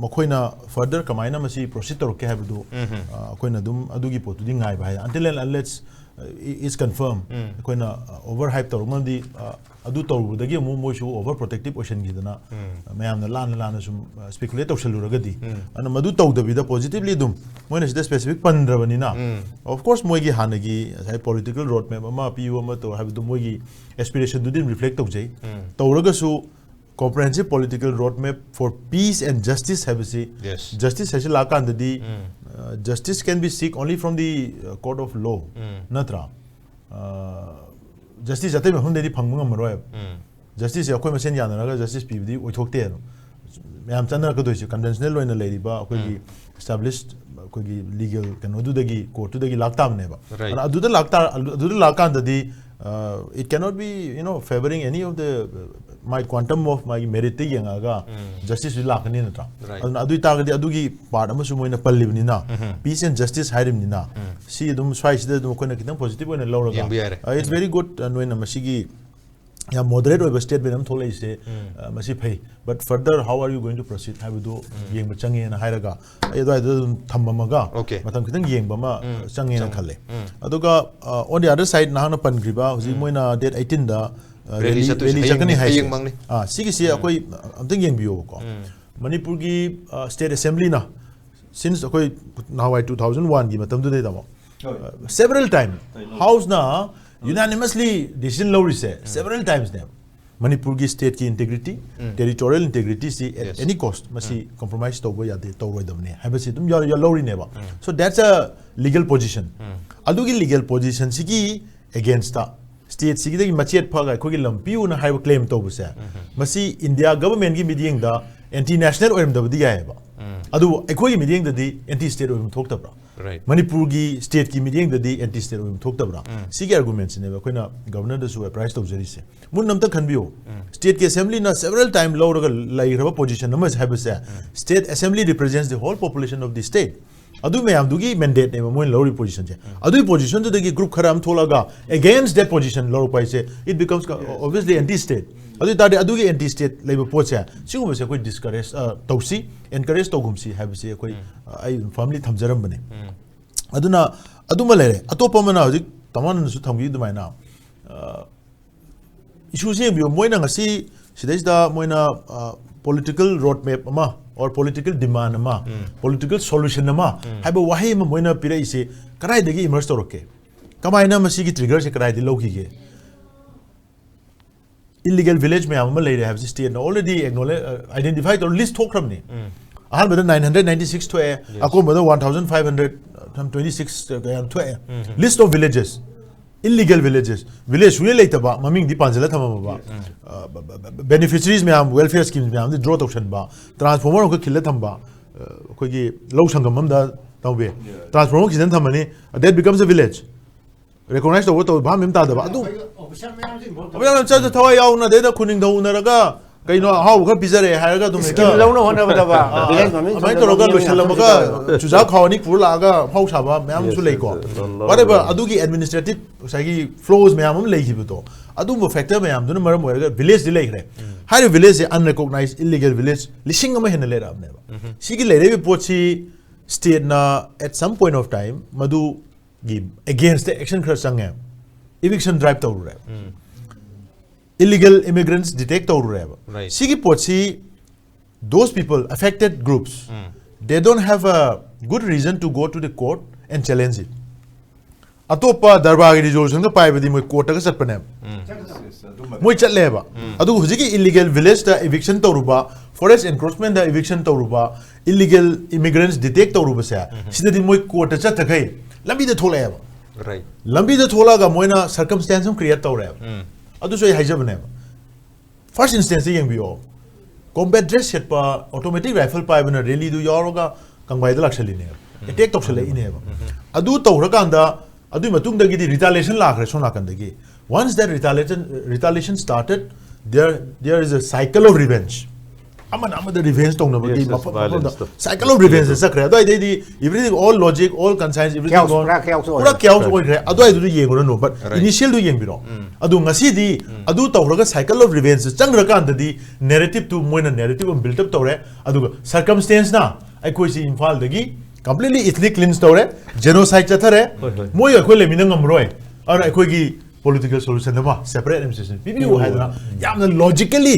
ꯃꯈꯣꯏꯅ ꯐꯔꯗꯔ ꯀꯃꯥꯏꯅ ꯃꯁꯤ ꯄ꯭ꯔꯣꯁꯤꯠ ꯇꯧꯔꯛꯀꯦ ꯍꯥꯏꯕꯗꯨ, ꯎꯝ꯫ ꯑ, ꯑꯩꯈꯣꯏꯅ ꯑꯗꯨꯝ ꯑꯗꯨꯒꯤ ꯄꯣꯠꯇꯨꯗꯤ ꯉꯥꯏꯕ ꯍꯥꯏ, until and unless, uh, it's confirmed, ꯎꯝ꯫ ꯑꯩꯈꯣꯏꯅ ꯑꯣꯚꯔ ꯍꯥꯏꯞ ꯇꯧꯔꯛꯃꯗꯤ, ꯑ, ꯑꯗꯨ ꯇꯧꯔꯨꯕꯗꯒꯤ ꯑꯃꯨꯛ ꯃꯣꯏꯁꯨ ꯑꯣꯚꯔ ꯄ꯭ꯔꯣꯇꯦꯛꯇꯤꯚ ꯑꯣꯏꯁꯟꯈꯤꯗꯅ, ꯎꯝ꯫ ꯃꯌꯥꯝꯅ ꯂꯥꯟꯅ ꯂꯥꯟꯅ ꯁꯨꯝ ꯁ꯭ꯄꯦꯀꯨꯂꯦꯠ ꯇꯧꯁꯜꯂꯨꯔꯒꯗꯤ, ꯎꯝ꯫ ꯑꯗꯨꯅ ꯃꯗꯨ ꯇꯧꯗꯕꯤꯗ ꯄꯣꯖꯤꯇꯤꯚꯂꯤ ꯑꯗꯨꯝ ꯃꯣꯏꯅ ꯁꯤꯗ ꯁ꯭ꯄꯦꯁꯤꯐꯤꯛ ꯄꯟꯗ꯭ꯔꯕꯅꯤꯅ, ꯎꯝ꯫ ꯑꯣꯐ ꯀꯣꯔꯁ ꯃꯣꯏꯒꯤ ꯍꯥꯟꯅꯒꯤ ꯉꯁꯥꯏ ꯄꯣꯂꯤꯇꯤꯀꯦꯜ ꯔꯣꯗ ꯃꯦꯞ ꯑꯃ ꯄꯤꯌꯨ ꯑꯃ ꯇꯧ ꯍꯥꯏꯕꯗꯨ ꯃꯣꯏꯒꯤ ꯑꯦꯁꯄꯤꯔꯦꯁꯟꯗꯨꯗꯤ ꯔꯤꯐ꯭ꯂꯦꯛ ꯇꯧꯖꯩ꯫ ꯎꯝ꯫ ꯇꯧꯔꯒꯁꯨ comprehensive political road map for peace and justice ꯍꯥꯏꯕꯁꯤ, Yes. ꯖꯁꯇꯤꯁ ꯍꯥꯏꯁꯤ ꯂꯥꯛꯀꯥꯟꯗꯗꯤ, ꯎꯝ꯫ uh, justice can be seek only from the, uh, court of law, ꯎꯝ꯫ ꯅꯠꯇ꯭ꯔꯥ? ꯖꯁꯇꯤꯁ ꯑꯇꯩ ꯃꯐꯝꯗꯩꯗꯤ ꯐꯪꯕ ꯉꯝꯃꯔꯣꯏꯕ꯫ ꯎꯝ꯫ ꯖꯁꯇꯤꯁꯁꯦ ꯑꯩꯈꯣꯏ ꯃꯁꯦꯟ ꯌꯥꯅꯔꯒ ꯖꯁꯇꯤꯁ ꯄꯤꯕꯗꯤ ꯑꯣꯏꯊꯣꯛꯇꯦ꯫ ꯑꯗꯨꯝ ꯃꯌꯥꯝ ꯆꯠꯅꯔꯛꯀꯗꯣꯏꯁꯦ, ꯀꯟꯚꯦꯟꯁꯅꯦꯜ ꯑꯣꯏꯅ ꯂꯩꯔꯤꯕ ꯑꯩꯈꯣꯏꯒꯤ ꯎꯝ꯫ ꯑꯦꯁꯇꯥꯕ꯭ꯂꯤꯁ, ꯑꯩꯈꯣꯏꯒꯤ ꯂꯤꯒꯦꯜ ꯀꯩꯅꯣꯗꯨꯗꯒꯤ, ꯀꯣꯔꯠꯇꯨꯗꯒꯤ ꯂꯥꯛꯇꯥꯕꯅꯦꯕ꯫ Right. ꯑꯗꯨꯅ ꯑꯗꯨꯗ ꯂꯥꯛꯇꯥ-, ꯑꯗꯨꯗ ꯂꯥꯛꯀꯥꯟꯗꯗꯤ, uh, it cannot be, you know, favoring any of the, uh, my quantum of ꯃꯥꯒꯤ ꯃꯦꯔꯤꯠꯇ ꯌꯦꯡꯉꯛꯑꯒ ꯎꯝ꯫ ꯖꯁꯇꯤꯁꯇꯨ ꯂꯥꯛꯀꯅꯤ ꯅꯠꯇ꯭ꯔꯥ? Right. ꯑꯗꯨꯅ ꯑꯗꯨ ꯑꯣꯏꯇꯥꯔꯒꯗꯤ ꯑꯗꯨꯒꯤ ꯄꯥꯔꯠ ꯑꯃꯁꯨ ꯃꯣꯏꯅ ꯄꯜꯂꯤꯕꯅꯤꯅ, ꯎꯝ꯫ peace and justice ꯍꯥꯏꯔꯤꯕꯅꯤꯅ, ꯎꯝ꯫ ꯁꯤ ꯑꯗꯨꯝ ꯁ꯭ꯋꯥꯏꯁꯤꯗ ꯑꯗꯨꯝ ꯑꯩꯈꯣꯏꯅ ꯈꯤꯇꯪ ꯄꯣꯖꯤꯇꯤꯚ ꯑꯣꯏꯅ ꯂꯧꯔꯒ, ꯌꯦꯡꯕ ꯌꯥꯔꯦ꯫ uh, it's very good, uh, ꯅꯣꯏꯅ ꯃꯁꯤꯒꯤ ꯌꯥꯝ ꯃꯣꯗꯔꯦꯠ ꯑꯣꯏꯕ ꯁ꯭ꯇꯦꯠꯃꯦꯟ ꯑꯃ ꯊꯣꯛꯂꯛꯏꯁꯦ, ꯎꯝ꯫ uh, ꯃꯁꯤ ꯐꯩ, but further how are you going to proceed ꯍꯥꯏꯕꯗꯨ ꯌꯦꯡꯕ ꯆꯪꯉꯦꯅ ꯍꯥꯏꯔꯒ ꯑꯩ ꯑꯗꯨꯋꯥꯏꯗ ꯑꯗꯨꯝ ꯊꯝꯃꯝꯃꯒ, Okay. ꯃꯇꯝ ꯈꯤꯇꯪ ꯌꯦꯡꯕ ꯑꯃ ꯎꯝ꯫ ꯆꯪꯉꯦꯅ ꯆꯪꯉꯦ꯫ ꯈꯜꯂꯦ꯫ ꯎꯝ꯫ ꯑꯗꯨꯒ, uh, on the other side, ꯅꯍꯥꯛꯅ ꯄꯟꯈ꯭ꯔꯤꯕ ꯍꯧꯖꯤꯛ ꯎꯝ꯫ ꯃꯣꯏꯅ ꯗꯦꯠ ꯑꯩꯠꯇꯤꯟꯗ, uh, Rally rally, ꯆꯠꯇꯣꯏꯁꯦ rally ꯍꯌꯦꯡ, ꯆꯠꯀꯅꯤ ꯍꯥꯏꯁꯦ꯫ ꯍꯌꯦꯡꯃꯛꯅꯤ꯫ ꯑꯥ, ꯁꯤꯒꯤꯁꯤ ꯑꯩꯈꯣꯏ ꯑꯝꯇꯪ ꯌꯦꯡꯕꯤꯌꯣꯕꯀꯣ꯫ ꯎꯝ꯫ ꯃꯅꯤꯄꯨꯔꯒꯤ, uh, ꯁ꯭ꯇꯦꯠ ꯑꯦꯁꯦꯝꯕ꯭ꯂꯤꯅ, since ꯑꯩꯈꯣꯏ ꯅꯍꯥꯟꯋꯥꯏ two thousand one ꯒꯤ ꯃꯇꯝꯗꯨꯗꯩ, ꯇꯥꯃꯣ, ꯍꯣꯏ꯫ uh, several time ꯍꯣꯏ, ꯍꯣꯏ꯫ ꯍꯥꯎꯁꯅ unanimously decision ꯂꯧꯔꯤꯁꯦ several timesꯅꯦꯕ꯫ ꯃꯅꯤꯄꯨꯔꯒꯤ ꯁ꯭ꯇꯦꯠꯀꯤ integrity, um. territorial integrityꯁꯤ at Yes. any cost ꯃꯁꯤ ꯎꯝ꯫ compromise ꯇꯧꯕ ꯌꯥꯗꯦ, ꯇꯧꯔꯣꯏꯗꯕꯅꯦ ꯍꯥꯏꯕꯁꯤ ꯑꯗꯨꯝ ꯌꯥꯎ-, ꯌꯥꯎ-, ꯂꯧꯔꯤꯅꯦꯕ꯫ ꯎꯝ꯫ So that's a legal position. ꯎꯝ꯫ ꯑꯗꯨꯒꯤ ꯂꯤꯒꯦꯜ ꯄꯣꯖꯤꯁꯟꯁꯤꯒꯤ ꯑꯦꯒꯦꯟꯁꯇ ꯁ꯭ꯇꯦꯠꯁꯤꯒꯤꯗꯒꯤ ꯃꯆꯦꯠ ꯐꯒ ꯑꯩꯈꯣꯏꯒꯤ ꯂꯝ ꯄꯤꯌꯨꯅ ꯍꯥꯏꯕ ꯀ꯭ꯂꯦꯝ ꯇꯧꯕꯁꯦ, ꯎꯝ꯫ ꯃꯁꯤ ꯏꯟꯗꯤꯌꯥ ꯒꯚꯔꯟꯃꯦꯟꯠꯀꯤ ꯃꯤꯠꯌꯦꯡꯗ ꯑꯦꯟꯇꯤ ꯅꯦꯁꯅꯦꯜ ꯑꯣꯏꯔꯝꯗꯕꯗꯤ ꯌꯥꯏꯑꯕ, ꯑꯗꯨꯕꯨ ꯑꯩꯈꯣꯏꯒꯤ ꯃꯤꯠꯌꯦꯡꯗꯗꯤ ꯑꯦꯟꯇꯤ ꯁ꯭ꯇꯦꯠ ꯑꯣꯏꯕ ꯊꯣꯛꯇꯕ꯭ꯔꯥ? Right. ꯃꯅꯤꯄꯨꯔꯒꯤ ꯁ꯭ꯇꯦꯠꯀꯤ ꯃꯤꯠꯌꯦꯡꯗꯗꯤ ꯑꯦꯟꯇꯤ ꯁ꯭ꯇꯦꯠ ꯑꯣꯏꯕ ꯊꯣꯛꯇꯕ꯭ꯔꯥ? ꯁꯤꯒꯤ ꯑꯥꯔꯒꯨꯃꯦꯟꯠꯁꯤꯅꯦꯕ ꯑꯩꯈꯣꯏꯅ ꯒꯚꯔꯅꯔꯗꯁꯨ ꯑꯦꯄ꯭ꯔꯥꯏꯁ ꯇꯧꯖꯔꯤꯁꯦ꯫ ꯃꯨꯟꯅ ꯑꯝꯇ ꯈꯟꯕꯤꯌꯨ, ꯁ꯭ꯇꯦꯠꯀꯤ ꯑꯦꯁꯦꯝꯕ꯭ꯂꯤꯅ several time ꯂꯧꯔꯒ ꯂꯩꯈ꯭ꯔꯕ ꯄꯣꯖꯤꯁꯟ ꯑꯃ ꯍꯥꯏꯕꯁꯦ, state assembly represents the whole population of the state. ꯑꯗꯨ ꯃꯌꯥꯝꯗꯨꯒꯤ ꯃꯦꯟꯗꯦꯠꯅꯦꯕ ꯃꯣꯏꯅ ꯂꯧꯔꯤꯕ ꯄꯣꯖꯤꯁꯟꯁꯦ꯫ ꯑꯗꯨꯒꯤ ꯄꯣꯖꯤꯁꯟꯗꯨꯗꯒꯤ ꯒ꯭ꯔꯨꯞ ꯈꯔ ꯑꯃ ꯊꯣꯛꯂꯛꯑꯒ against that position ꯂꯧꯔꯛꯄ ꯍꯥꯏꯁꯦ, it becomes obviously anti state. ꯑꯗꯨ ꯑꯣꯏ ꯇꯥꯔꯗꯤ ꯑꯗꯨꯒꯤ ꯑꯦꯟꯇꯤ ꯁ꯭ꯇꯦꯠ ꯂꯩꯕ ꯄꯣꯠꯁꯦ, ꯁꯤꯒꯨꯝꯕꯁꯦ ꯑꯩꯈꯣꯏ ꯗꯤꯁꯀꯔꯦꯖ ꯇꯧꯁꯤ, ꯑꯦꯟꯀꯔꯦꯖ ꯇꯧꯒꯨꯝꯁꯤ ꯍꯥꯏꯕꯁꯤ ꯑꯩꯈꯣꯏ, ꯑ, ꯑꯩ ꯐꯥꯔꯝꯂꯤ ꯊꯝꯖꯔꯝꯕꯅꯦ꯫ ꯑꯗꯨꯅ ꯑꯗꯨꯃ ꯂꯩꯔꯦ꯫ ꯑꯇꯣꯞꯄ ꯑꯃꯅ ꯍꯧꯖꯤꯛ ꯇꯥꯃꯣꯅꯁꯨ ꯊꯝꯕꯤ ꯑꯗꯨꯃꯥꯏꯅ, ꯑ, ꯏꯁꯨꯁꯤ ꯌꯦꯡꯕꯤꯌꯨ, ꯃꯣꯏꯅ ꯉꯁꯤ ꯁꯤꯗꯩꯁꯤꯗ ꯃꯣꯏꯅ, ꯑ, political road map ꯑꯃ or political demand ꯑꯃ, political solution ꯑꯃ ꯍꯥꯏꯕ ꯋꯥꯍꯩ ꯑꯃ ꯃꯣꯏꯅ ꯄꯤꯔꯛꯏꯁꯦ ꯀꯗꯥꯏꯗꯒꯤ ꯏꯃꯔꯖ ꯇꯧꯔꯛꯀꯦ? ꯀꯃꯥꯏꯅ ꯃꯁꯤꯒꯤ ꯇ꯭ꯔꯤꯒꯔꯁꯦ ꯀꯗꯥꯏꯗꯒꯤ ꯂꯧꯈꯤꯒꯦ? ꯏꯂꯤꯒꯦꯜ ꯚꯤꯂꯦꯖ ꯃꯌꯥꯝ ꯑꯃ ꯂꯩꯔꯦ ꯍꯥꯏꯕꯁꯤ ꯁ꯭ꯇꯦꯠꯅ already acknowledge, identify ꯇꯧꯔ ꯂꯤꯁ ꯊꯣꯛꯈ꯭ꯔꯕꯅꯤ꯫ ꯑꯍꯥꯟꯕꯗ nine hundred ninety six ꯊꯣꯛꯑꯦ, ꯑꯀꯣꯟꯕꯗ one thousand five hundred twenty six ꯀꯌꯥꯝ ꯊꯣꯛꯑꯦ꯫ List of villages, illegal villages, village ꯁꯨꯡꯂꯩ ꯂꯩꯇꯕ, ꯃꯃꯤꯡꯗꯤ ꯄꯥꯟꯁꯤꯜꯂ ꯊꯝꯃꯝꯃꯕ, ꯕꯦꯅꯤꯐꯤꯁꯔꯤꯁ ꯃꯌꯥꯝ, ꯋꯦꯜꯐꯤꯌꯔ ꯁ꯭ꯀꯤꯝꯁ ꯃꯌꯥꯝꯗꯤ ꯗ꯭ꯔꯣ ꯇꯧꯁꯟꯕ, ꯇ꯭ꯔꯥꯟꯁꯐꯣꯔꯃꯔ ꯑꯃꯈꯛ ꯈꯤꯜꯂ ꯊꯝꯕ, ꯑ, ꯑꯩꯈꯣꯏꯒꯤ ꯂꯧ ꯁꯪꯒꯝ ꯑꯃꯗ ꯇꯧꯕꯤ, ꯇ꯭ꯔꯥꯟꯁꯐꯣꯔꯃꯔ ꯈꯤꯜꯂ ꯊꯝꯃꯅꯤ, that becomes a village꯫ Recognise ꯇꯧꯕ ꯇꯧꯕ ꯚꯥꯞ ꯃꯦꯟ ꯇꯥꯗꯕ ꯑꯗꯨ ꯑꯣꯐꯤꯁꯤꯌꯦꯜ ꯃꯌꯥꯝꯁꯤ ꯏꯟꯚꯣꯜꯕ ꯃꯌꯥꯝ ꯆꯠꯇ ꯊꯋꯥꯏ ꯌꯥꯎꯅ ꯑꯗꯩꯗ ꯈꯨꯅꯤꯡꯗ ꯎꯅꯔꯒ ꯀꯩꯅꯣ ꯑꯍꯥꯎꯕ ꯈꯔ ꯄꯤꯖꯔꯦ ꯍꯥꯏꯔꯒ ꯑꯗꯨꯝ ꯍꯦꯛꯇ ꯁ꯭ꯀꯤꯝ ꯂꯧꯅ ꯍꯣꯠꯅꯕꯗꯕ ꯑꯗꯨꯃꯥꯏꯅ ꯇꯧꯔꯒ ꯂꯣꯏꯁꯤꯜꯂꯝꯃꯒ ꯆꯨꯖꯥꯛ ꯈꯥꯎ ꯑꯅꯤ ꯄꯨꯔ ꯂꯥꯛꯑꯒ ꯑꯐꯥꯎ ꯁꯥꯕ ꯃꯌꯥꯝ ꯑꯃꯁꯨ ꯂꯩꯀꯣ꯫ Whatever, ꯑꯗꯨꯒꯤ ꯑꯦꯗꯃꯤꯅꯤꯁꯇ꯭ꯔꯦꯇꯤꯚ ꯉꯁꯥꯏꯒꯤ ꯐ꯭ꯂꯣꯁ ꯃꯌꯥꯝ ꯑꯃ ꯂꯩꯈꯤꯕꯗꯣ, ꯑꯗꯨꯒꯨꯝꯕ ꯐꯦꯛꯇꯔ ꯃꯌꯥꯝꯗꯨꯅ ꯃꯔꯝ ꯑꯣꯏꯔꯒ ꯚꯤꯂꯦꯖꯇꯤ ꯂꯩꯈ꯭ꯔꯦ꯫ ꯍꯥꯏꯔꯤꯕ ꯚꯤꯂꯦꯖꯁꯦ ꯑꯟꯔꯤꯀꯣꯛꯅꯥꯏꯖ ꯏꯂꯤꯒꯦꯜ ꯚꯤꯂꯦꯖ ꯂꯤꯁꯤꯡ ꯑꯃ ꯍꯦꯟꯅ ꯂꯩꯔꯛꯑꯕꯅꯦꯕ꯫ ꯁꯤꯒꯤ ꯂꯩꯔꯛꯏꯕ ꯄꯣꯠꯁꯤ ꯁ꯭ꯇꯦꯠꯅ at some point of time ꯃꯗꯨ ꯒꯤ ꯑꯦꯒꯦꯟꯁꯇ ꯑꯦꯛꯁꯟ ꯈꯔ ꯆꯪꯉꯦ꯫ Eviction drive ꯇꯧꯔꯨꯔꯦ, illegal ꯏꯃꯤꯒ꯭ꯔꯦꯟꯠꯁ detect ꯇꯧꯔꯨꯔꯦꯕ꯫ Right. ꯁꯤꯒꯤ ꯄꯣꯠꯁꯤ, those people, affected groups, they don't have a good reason to go to the court and challenge it. ꯑꯇꯣꯞꯄ ꯗꯔꯕꯥꯔꯒꯤ ꯔꯤꯖꯣꯂꯨꯁꯟꯒ ꯄꯥꯏꯕꯗꯤ ꯃꯣꯏ ꯀꯣꯔꯠꯇꯒ ꯆꯠꯄꯅꯦꯕ꯫ ꯃꯣꯏ ꯆꯠꯂꯦꯕ꯫ ꯑꯗꯨꯒ ꯍꯧꯖꯤꯛꯀꯤ ꯏꯂꯤꯒꯦꯜ ꯚꯤꯂꯦꯖꯇ ꯏꯚꯤꯛꯁꯟ ꯇꯧꯔꯨꯕ, ꯐꯣꯔꯦꯁ ꯑꯦꯟꯀ꯭ꯔꯣꯆꯃꯦꯟꯗ ꯏꯚꯤꯛꯁꯟ ꯇꯧꯔꯨꯕ, ꯏꯂꯤꯒꯦꯜ ꯏꯃꯤꯒ꯭ꯔꯦꯟꯠꯁ ꯗꯤꯇꯦꯛ ꯇꯧꯔꯨꯕꯁꯦ, ꯁꯤꯗꯗꯤ ꯃꯣꯏ ꯀꯣꯔꯠꯇ ꯆꯠꯇꯈꯩ ꯂꯝꯕꯤꯗ ꯊꯣꯛꯂꯛꯑꯦꯕ꯫ Right. ꯂꯝꯕꯤꯗ ꯊꯣꯛꯂꯛꯑꯒ ꯃꯣꯏꯅ ꯁꯔꯀꯝꯁꯇꯦꯟꯁ ꯑꯃ ꯀ꯭ꯔꯤꯌꯦꯠ ꯇꯧꯔꯦꯕ꯫ ꯑꯗꯨꯁꯨ ꯑꯩ ꯍꯥꯏꯖꯕꯅꯦꯕ꯫ First instance ꯇ ꯌꯦꯡꯕꯤꯌꯣ, combat dress ꯁꯦꯠꯄ automatic rifle ꯄꯥꯏꯕꯅ rally ꯗꯨ ꯌꯥꯎꯔꯒ ꯀꯪꯕꯥꯏꯗ ꯂꯥꯛꯁꯜꯂꯤꯅꯦꯕ, attack ꯇꯧꯁꯜꯂꯛꯏꯅꯦꯕ꯫ ꯑꯗꯨ ꯇꯧꯈ꯭ꯔꯀꯥꯟꯗ ꯑꯗꯨꯒꯤ ꯃꯇꯨꯡꯗꯒꯤꯗꯤ retaliation ꯂꯥꯛꯈ꯭ꯔꯦ ꯁꯣꯝ ꯅꯥꯀꯟꯗꯒꯤ꯫ Once that retaliation retaliation started, there there is a cycle of revenge. ꯑꯃꯅ ꯑꯃꯗ revenge ꯇꯧꯅꯕꯒꯤ Yes, yes, ꯃꯐꯝ violence ꯃꯐꯝꯗ ꯇꯣ꯫ Cycle of revenge ꯆꯠꯈ꯭ꯔꯦ꯫ ꯑꯗꯨꯋꯥꯏꯗꯩꯗꯤ everything, all logic, all conscience, everything Chaos, gone. ꯄꯨꯔꯥ chaos ꯑꯣꯏꯔꯦ꯫ ꯄꯨꯔꯥ chaos ꯑꯣꯏꯈ꯭ꯔꯦ꯫ ꯑꯗꯨꯋꯥꯏꯗꯨꯗ ꯌꯦꯡꯉꯨꯔꯅꯨ, but Right. initial ꯗꯨ ꯌꯦꯡꯕꯤꯔꯣ꯫ ꯑꯗꯨ ꯉꯁꯤꯗꯤ ꯑꯗꯨ ꯇꯧꯔꯒ cycle of revenge ꯆꯪꯈ꯭ꯔꯀꯥꯟꯗꯗꯤ narrative two ꯃꯣꯏꯅ narrative ꯑꯃ build up ꯇꯧꯔꯦ꯫ ꯑꯗꯨꯒ circumstance ꯅ ꯑꯩꯈꯣꯏꯁꯤ ꯏꯝꯐꯥꯜꯗꯒꯤ completely ethnic cleanse ꯇꯧꯔꯦ, genocide ꯆꯠꯊꯔꯦ꯫ ꯍꯣꯏ, ꯍꯣꯏ꯫ ꯃꯣꯏꯒ ꯑꯩꯈꯣꯏ ꯂꯩꯃꯤꯟꯅ ꯉꯝꯃꯔꯣꯏ, ꯑꯗꯨꯅ ꯑꯩꯈꯣꯏꯒꯤ political solution ꯑꯃ separate administration ꯄꯤꯕꯤꯌꯨ ꯍꯥꯏꯗꯅ ꯌꯥꯝꯅ logically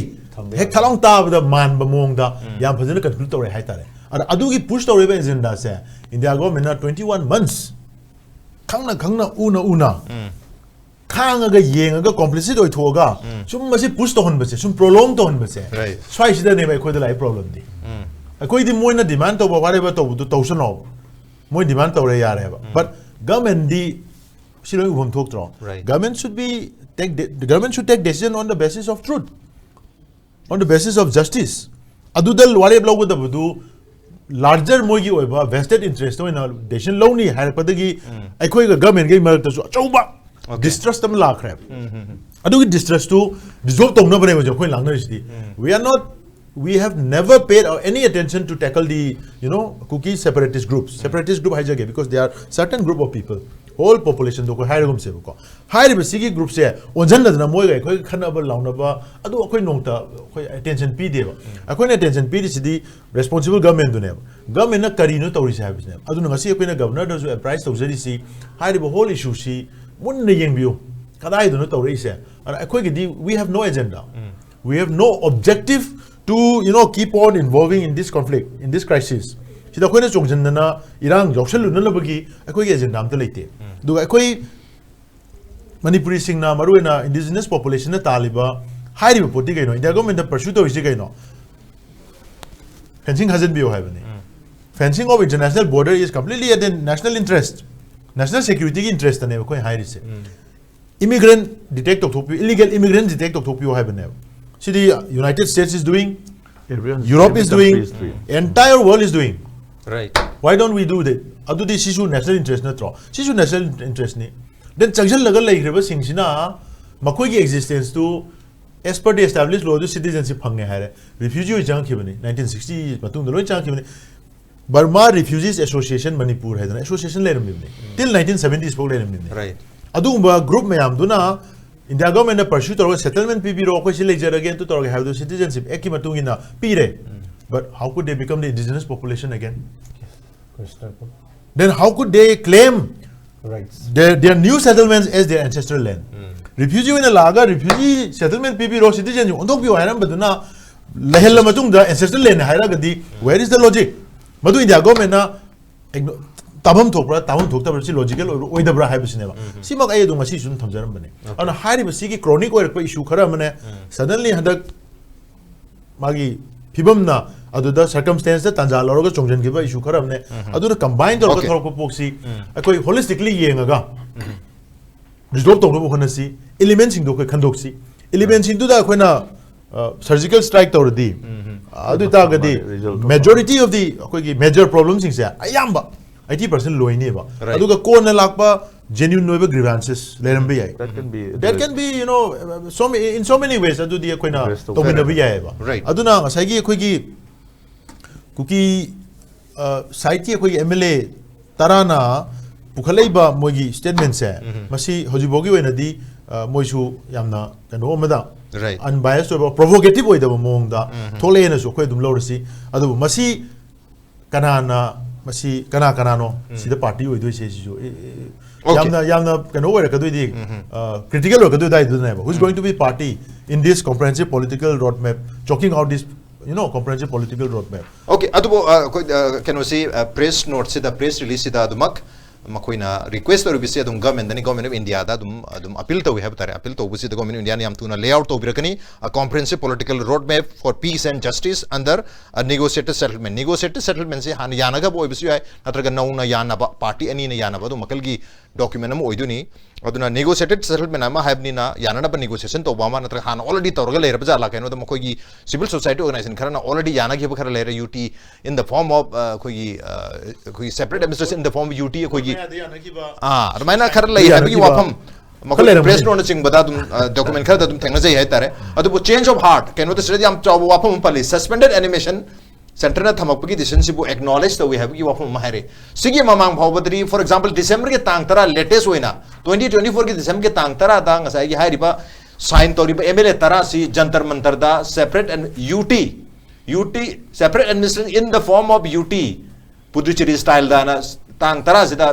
ꯍꯦꯛ ꯊꯥꯂꯣꯡ ꯇꯥꯕꯗ ꯃꯥꯟꯕ ꯃꯑꯣꯡꯗ ꯌꯥꯝ ꯐꯖꯅ conclude ꯇꯧꯔꯦ ꯍꯥꯏꯇꯥꯔꯦ꯫ ꯑꯗ ꯑꯗꯨꯒꯤ push ꯇꯧꯔꯤꯕ agenda ꯁꯦ India government ꯅ twenty one months ꯈꯪꯅ ꯈꯪꯅ ꯎꯅ ꯎꯅ ꯈꯥꯡꯉꯒ ꯌꯦꯡꯉꯒ complicit ꯑꯣꯏꯊꯣꯛꯑꯒ ꯁꯨꯝ ꯃꯁꯤ push ꯇꯧꯍꯟꯕꯁꯦ, ꯁꯨꯝ prolong ꯇꯧꯍꯟꯕꯁꯦ, Right. ꯁ꯭ꯋꯥꯏꯁꯤꯗꯅꯦꯕ ꯑꯩꯈꯣꯏꯗ ꯂꯥꯛꯏ problem ꯗꯤ꯫ ꯑꯩꯈꯣꯏꯗꯤ ꯃꯣꯏꯅ demand ꯇꯧꯕ whatever ꯇꯧꯕꯗꯨ ꯇꯧꯁꯅꯣ, ꯃꯣꯏ demand ꯇꯧꯔꯦ ꯌꯥꯔꯦꯕ꯫ But government ꯗꯤ ꯁꯤ ꯂꯣꯏ ꯎꯐꯝ ꯊꯣꯛꯇ꯭ꯔꯣ? Right. Government should be take de- the government should take decision on the basis of truth, on the basis of justice. ꯑꯗꯨꯗ ꯋꯥꯔꯦꯞ ꯂꯧꯒꯗꯕꯗꯨ larger ꯃꯣꯏꯒꯤ ꯑꯣꯏꯕ vested interest ꯑꯣꯏꯅ decision ꯂꯧꯅꯤ ꯍꯥꯏꯔꯛꯄꯗꯒꯤ ꯑꯩꯈꯣꯏꯒ government ꯀꯤ ꯃꯔꯛꯇꯁꯨ ꯑꯆꯧꯕ Okay. distrust ꯑꯃ ꯂꯥꯛꯈ꯭ꯔꯦꯕ꯫ ꯑꯗꯨꯒꯤ distrust ꯇꯨ resolve ꯇꯧꯅꯕꯅꯦꯕ ꯍꯧꯖꯤꯛ ꯑꯩꯈꯣꯏꯅ ꯂꯥꯡꯅꯔꯤꯁꯤꯗꯤ꯫ We are not, we have never paid our, any attention to tackle the, you know, Kuki separatist groups. Separatist group ꯍꯥꯏꯖꯒꯦ, because they are certain group of people. Whole population ꯗꯣ ꯑꯩꯈꯣꯏ ꯍꯥꯏꯔꯒꯨꯝꯁꯦꯕꯀꯣ꯫ ꯍꯥꯏꯔꯤꯕ ꯁꯤꯒꯤ group ꯁꯦ ꯑꯣꯟꯁꯤꯟꯅꯗꯅ ꯃꯣꯏꯒ ꯑꯩꯈꯣꯏꯒ ꯈꯠꯅꯕ ꯂꯥꯎꯅꯕ ꯑꯗꯨ ꯑꯩꯈꯣꯏ ꯅꯣꯡꯇ ꯑꯩꯈꯣꯏ attention ꯄꯤꯗꯦꯕ꯫ ꯑꯩꯈꯣꯏꯅ attention ꯄꯤꯔꯤꯁꯤꯗꯤ responsible government ꯗꯨꯅꯦꯕ꯫ Government ꯅ ꯀꯔꯤꯅꯣ ꯇꯧꯔꯤꯁꯦ ꯍꯥꯏꯕꯁꯤꯅꯦꯕ꯫ ꯑꯗꯨꯅ ꯉꯁꯤ ꯑꯩꯈꯣꯏꯅ governor ꯗꯁꯨ apprise ꯇꯧꯖꯔꯤꯁꯤ, ꯍꯥꯏꯔꯤꯕ whole issue ꯁꯤ ꯃꯨꯟꯅ ꯌꯦꯡꯕꯤꯌꯨ, ꯀꯗꯥꯏꯗꯅꯣ ꯇꯧꯔꯛꯏꯁꯦ꯫ ꯑꯗ ꯑꯩꯈꯣꯏꯒꯤꯗꯤ we have no agenda. We have no objective to, you know, keep on involving in this conflict, in this crisis. ꯁꯤꯗ ꯑꯩꯈꯣꯏꯅ ꯆꯣꯡꯁꯤꯟꯗꯅ ꯏꯔꯥꯡ ꯌꯥꯎꯁꯜꯂꯨꯅꯅꯕꯒꯤ ꯑꯩꯈꯣꯏꯒꯤ agenda ꯑꯝꯇ ꯂꯩꯇꯦ꯫ ꯑꯗꯨꯒ ꯑꯩꯈꯣꯏ ꯃꯅꯤꯄꯨꯔꯤꯁꯤꯡꯅ, ꯃꯔꯨꯑꯣꯏꯅ indigenous population ꯅ ꯇꯥꯜꯂꯤꯕ ꯍꯥꯏꯔꯤꯕ ꯄꯣꯠꯇꯤ ꯀꯩꯅꯣ? India government ꯅ pursue ꯇꯧꯔꯤꯁꯤ ꯀꯩꯅꯣ? Fencing ꯈꯥꯖꯤꯟꯕꯤꯌꯨ ꯍꯥꯏꯕꯅꯤ꯫ Fencing of international border is completely at the national interest, national security ꯒꯤ interest ꯇꯅꯦꯕ ꯑꯩꯈꯣꯏꯅ ꯍꯥꯏꯔꯤꯁꯦ꯫ Immigrant detect ꯇꯧꯊꯣꯛꯄꯤꯌꯨ, illegal immigrant detect ꯇꯧꯊꯣꯛꯄꯤꯌꯨ ꯍꯥꯏꯕꯅꯦꯕ꯫ ꯁꯤꯗꯤ United States is doing, Everyone- Europe every is country doing, is doing. Entire world is doing. Right. Why don't we do that? ꯑꯗꯨꯗꯤ ꯁꯤꯁꯨ national interest ꯅꯠꯇ꯭ꯔꯣ? ꯁꯤꯁꯨ national interest ꯅꯤ. Then ꯆꯪꯁꯤꯜꯂꯒ ꯂꯩꯈ꯭ꯔꯤꯕꯁꯤꯡꯁꯤꯅ ꯃꯈꯣꯏꯒꯤ existence ꯇꯨ as per the established law ꯗꯨ citizenship ꯐꯪꯉꯦ ꯍꯥꯏꯔꯦ. Refugee ꯑꯣꯏ ꯆꯪꯉꯛꯈꯤꯕꯅꯤ, nineteen sixty ꯃꯇꯨꯡꯗ ꯂꯣꯏ ꯆꯪꯉꯛꯈꯤꯕꯅꯤ. Burma Refugees Association Manipur ꯍꯥꯏꯗꯅ association ꯂꯩꯔꯝꯃꯤꯕꯅꯤ, till nineteen seventies ꯐꯥꯎ ꯂꯩꯔꯝꯃꯤꯕꯅꯤ. Right. ꯑꯗꯨꯒꯨꯝꯕ group ꯃꯌꯥꯝꯗꯨꯅ India government ꯅ pursue ꯇꯧꯔꯒ settlement ꯄꯤꯕꯤꯔꯣ, ꯑꯩꯈꯣꯏ ꯁꯤ ꯂꯩꯖꯔꯒꯦ, ꯑꯗꯨ ꯇꯧꯔꯒꯦ ꯍꯥꯏꯕꯗꯨ Citizenship Act ꯀꯤ ꯃꯇꯨꯡ ꯏꯟꯅ ꯄꯤꯔꯦ. But how could they become the indigenous population again? Question. Then how could they claim Rights. their, their new settlements as their ancestral land? Refugee ꯑꯣꯏꯅ ꯂꯥꯛꯑꯒ refugee settlement ꯄꯤꯕꯤꯔꯣ, citizenship ꯑꯣꯟꯊꯣꯛꯄꯤꯌꯣ ꯍꯥꯏꯔꯝꯕꯗꯨꯅ ꯂꯩꯍꯜꯂ ꯃꯇꯨꯡꯗ ancestral land ꯍꯥꯏꯔꯒꯗꯤ, where is the logic? ꯃꯗꯨ India government ꯅ igno- ꯇꯥꯐꯝ ꯊꯣꯛꯄ꯭ꯔꯥ, ꯇꯥꯐꯝ ꯊꯣꯛꯇꯕ꯭ꯔꯥ, ꯁꯤ logical ꯑꯣꯏꯕ꯭ꯔꯥ, ꯑꯣꯏꯗꯕ꯭ꯔꯥ ꯍꯥꯏꯕꯁꯤꯅꯦꯕ꯫ ꯁꯤꯃꯛ ꯑꯩ ꯑꯗꯨꯝ ꯉꯁꯤꯁꯨ ꯑꯗꯨꯝ ꯊꯝꯖꯔꯝꯕꯅꯦ꯫ ꯑꯗꯨꯅ ꯍꯥꯏꯔꯤꯕ ꯁꯤꯒꯤ chronic ꯑꯣꯏꯔꯛꯄ issue ꯈꯔ ꯑꯃꯅꯦ, suddenly ꯍꯟꯗꯛ ꯃꯥꯒꯤ ꯐꯤꯕꯝꯅ ꯑꯗꯨꯗ circumstance ꯇ ꯇꯥꯟꯖꯥ ꯂꯧꯔꯒ ꯆꯣꯡꯁꯤꯟꯈꯤꯕ issue ꯈꯔ ꯑꯃꯅꯦ꯫ ꯑꯗꯨꯅ combine ꯇꯧꯔꯒ Okay. ꯊꯣꯔꯛꯄ ꯄꯣꯠꯁꯤ ꯑꯩꯈꯣꯏ holistically ꯌꯦꯡꯉꯒ resolve ꯇꯧꯅꯕ ꯍꯣꯠꯅꯁꯤ꯫ Element ꯁꯤꯡꯗꯣ ꯑꯩꯈꯣꯏ ꯈꯟꯗꯣꯛꯁꯤ꯫ Element ꯁꯤꯡꯗꯨꯗ ꯑꯩꯈꯣꯏꯅ surgical strike ꯇꯧꯔꯗꯤ, ꯑꯗꯨ ꯑꯣꯏꯇꯥꯔꯒꯗꯤ ꯃꯥꯅꯦ, result ꯇꯧ- majority of the ꯑꯩꯈꯣꯏꯒꯤ major problem ꯁꯤꯡꯁꯦ ꯑꯌꯥꯝꯕ eighty percent ꯂꯣꯏꯅꯦꯕ꯫ Right. ꯑꯗꯨꯒ ꯀꯣꯟꯅ ꯂꯥꯛꯄ genuine ꯑꯣꯏꯕ grievances ꯂꯩꯔꯝꯕ ꯌꯥꯏ꯫ That can be That can be, you know, so many, in so many ways ꯑꯗꯨꯗꯤ ꯑꯩꯈꯣꯏꯅ Address ꯇꯧ- ꯇꯧꯃꯤꯟꯅꯕ ꯌꯥꯏꯑꯕ꯫ Right. ꯑꯗꯨꯅ ꯉꯁꯥꯏꯒꯤ ꯑꯩꯈꯣꯏꯒꯤ ꯀꯨꯀꯤ side ꯀꯤ ꯑꯩꯈꯣꯏꯒꯤ M L A ꯇꯔꯥꯅ ꯄꯨꯈꯠꯂꯛꯏꯕ ꯃꯣꯏꯒꯤ statement ꯁꯦ, ꯃꯁꯤ ꯍꯧꯖꯤꯛꯐꯥꯎꯒꯤ ꯑꯣꯏꯅꯗꯤ ꯑ, ꯃꯣꯏꯁꯨ ꯌꯥꯝꯅ ꯀꯩꯅꯣ ꯑꯃꯗ Right. unbiased ꯑꯣꯏꯕ, provocative ꯑꯣꯏꯗꯕ ꯃꯑꯣꯡꯗ ꯊꯣꯛꯂꯛꯑꯦꯅꯁꯨ ꯑꯩꯈꯣꯏ ꯑꯗꯨꯝ ꯂꯧꯔꯁꯤ꯫ ꯑꯗꯨꯕꯨ ꯃꯁꯤ ꯀꯅꯥꯅ, ꯃꯁꯤ ꯀꯅꯥ ꯀꯅꯥꯅꯣ ꯁꯤꯗ party ꯑꯣꯏꯗꯣꯏꯁꯦ? ꯁꯤꯁꯨ ꯑꯦ, ꯑꯦ, Okay. ꯌꯥꯝꯅ, ꯌꯥꯝꯅ ꯀꯩꯅꯣ ꯑꯣꯏꯔꯛꯀꯗꯣꯏꯗꯤ, ꯑ, critical ꯑꯣꯏꯔꯛꯀꯗꯣꯏ ꯑꯗꯨꯗꯥꯏꯗꯨꯗꯅꯦꯕ, who is going to be party in this comprehensive political roadmap, chalking out this, you know, comprehensive political roadmap? Okay, ꯑꯗꯨꯕꯨ ꯑ, ꯑꯩꯈꯣꯏ ꯑ, ꯀꯩꯅꯣꯁꯤ press note ꯁꯤꯗ, press release ꯁꯤꯗ ꯑꯗꯨꯃꯛ ꯃꯈꯣꯏꯅ ꯔꯤꯀ꯭ꯋꯦꯁ ꯇꯧꯔꯤꯕꯁꯤ ꯑꯗꯨꯝ ꯒꯚꯔꯟꯃꯦꯟꯗꯅꯤ, ꯒꯚꯔꯟꯃꯦꯟ ꯑꯣꯐ ꯏꯟꯗꯤꯌꯥꯗ ꯑꯗꯨꯝ ꯑꯗꯨꯝ ꯑꯄꯤꯜ ꯇꯧꯏ ꯍꯥꯏꯕ ꯇꯥꯔꯦ꯫ ꯑꯄꯤꯜ ꯇꯧꯕꯁꯤꯗ ꯒꯚꯔꯟꯃꯦꯟ ꯑꯣꯐ ꯏꯟꯗꯤꯌꯥꯅ ꯌꯥꯝ ꯊꯨꯅ ꯂꯦ out ꯇꯧꯕꯤꯔꯛꯀꯅꯤ, a comprehensive political road map for peace and justice under a negotiated settlement꯫ Negotiated settlementꯁꯤ ꯍꯥꯟꯅ ꯌꯥꯅꯈ꯭ꯔꯕ ꯑꯣꯏꯕꯁꯨ ꯌꯥꯏ, ꯅꯠꯇ꯭ꯔꯒ ꯅꯧꯅ ꯌꯥꯅꯕ, ꯄꯥꯔꯇꯤ ꯑꯅꯤꯅ ꯌꯥꯅꯕ ꯑꯗꯨ ꯃꯈꯜꯒꯤ ꯗꯣꯀ꯭ꯌꯨꯃꯦꯟ ꯑꯃ ꯑꯣꯏꯗꯣꯏꯅꯤ꯫ ꯑꯗꯨꯅ negotiated settlement ꯑꯃ ꯍꯥꯏꯕꯅꯤꯅ ꯌꯥꯅꯅꯕ ꯅꯦꯒꯣꯁꯤꯌꯦꯁꯟ ꯇꯧꯕ ꯑꯃ, ꯅꯠꯇ꯭ꯔꯒ ꯍꯥꯟꯅ ꯑꯣꯜꯔꯦꯗꯤ ꯇꯧꯔꯒ ꯂꯩꯔꯕ ꯖꯥꯠꯂꯥ? ꯀꯩꯅꯣꯗ ꯃꯈꯣꯏꯒꯤ ꯁꯤꯚꯤꯜ ꯁꯣꯁꯥꯏꯇꯤ ꯑꯣꯔꯒꯅꯥꯏꯖꯦꯁꯟ ꯈꯔꯅ ꯑꯣꯜꯔꯦꯗꯤ ꯌꯥꯅꯈꯤꯕ ꯈꯔ ꯂꯩꯔꯦ, U T in the form of ꯑꯩꯈꯣꯏꯒꯤ ꯑꯩꯈꯣꯏꯒꯤ separate administration in the form of U T ꯑꯩꯈꯣꯏꯒꯤ ꯑꯥ ꯑꯗꯨꯃꯥꯏꯅ ꯈꯔ ꯂꯩ ꯍꯥꯏꯕꯒꯤ ꯋꯥꯐꯝ ꯃꯈꯣꯏ ꯄ꯭ꯔꯦꯁ ꯅꯣꯠꯅꯆꯤꯡꯕꯗ ꯑꯗꯨꯝ ꯗꯣꯀ꯭ꯌꯨꯃꯦꯟ ꯈꯔꯗ ꯑꯗꯨꯝ ꯊꯦꯡꯅꯖꯩ ꯍꯥꯏꯇꯥꯔꯦ꯫ ꯑꯗꯨꯕꯨ change of heart, ꯀꯩꯅꯣꯗ ꯁꯤꯗ ꯌꯥꯝ ꯆꯥꯎꯕ ꯋꯥꯐꯝ ꯑꯃ ꯄꯜꯂꯤ, suspended animation ꯁꯦꯟꯇꯔꯅ ꯊꯝꯃꯛꯄꯒꯤ ꯗꯤꯁꯤꯖꯟꯁꯤꯕꯨ ꯑꯦꯛꯅꯣꯂꯦꯖ ꯇꯧꯏ ꯍꯥꯏꯕꯒꯤ ꯋꯥꯐꯝ ꯑꯃ ꯍꯥꯏꯔꯦ꯫ ꯁꯤꯒꯤ ꯃꯃꯥꯡ ꯐꯥꯎꯕꯗꯗꯤ, for example, ꯗꯤꯁꯦꯝꯕꯔꯒꯤ ꯇꯥꯡ ꯇꯔꯥ, ꯂꯦꯇꯦꯁ ꯑꯣꯏꯅ twenty twenty fourꯒꯤ ꯗꯤꯁꯦꯝꯕꯔꯒꯤ ꯇꯥꯡ ꯇꯔꯥꯗ ꯉꯁꯥꯏꯒꯤ ꯍꯥꯏꯔꯤꯕ ꯁꯥꯏꯟ ꯇꯧꯔꯤꯕ ꯑꯦꯝ ꯑꯦꯜ ꯑꯦ ꯇꯔꯥꯁꯤ ꯖꯟꯇꯔ ꯃꯟꯇꯔꯗ separate and U T, U T, separate administration in the form of U T, Puducherry ꯁ꯭ꯇꯥꯏꯜꯗꯅ ꯇꯥꯡ ꯇꯔꯥꯁꯤꯗ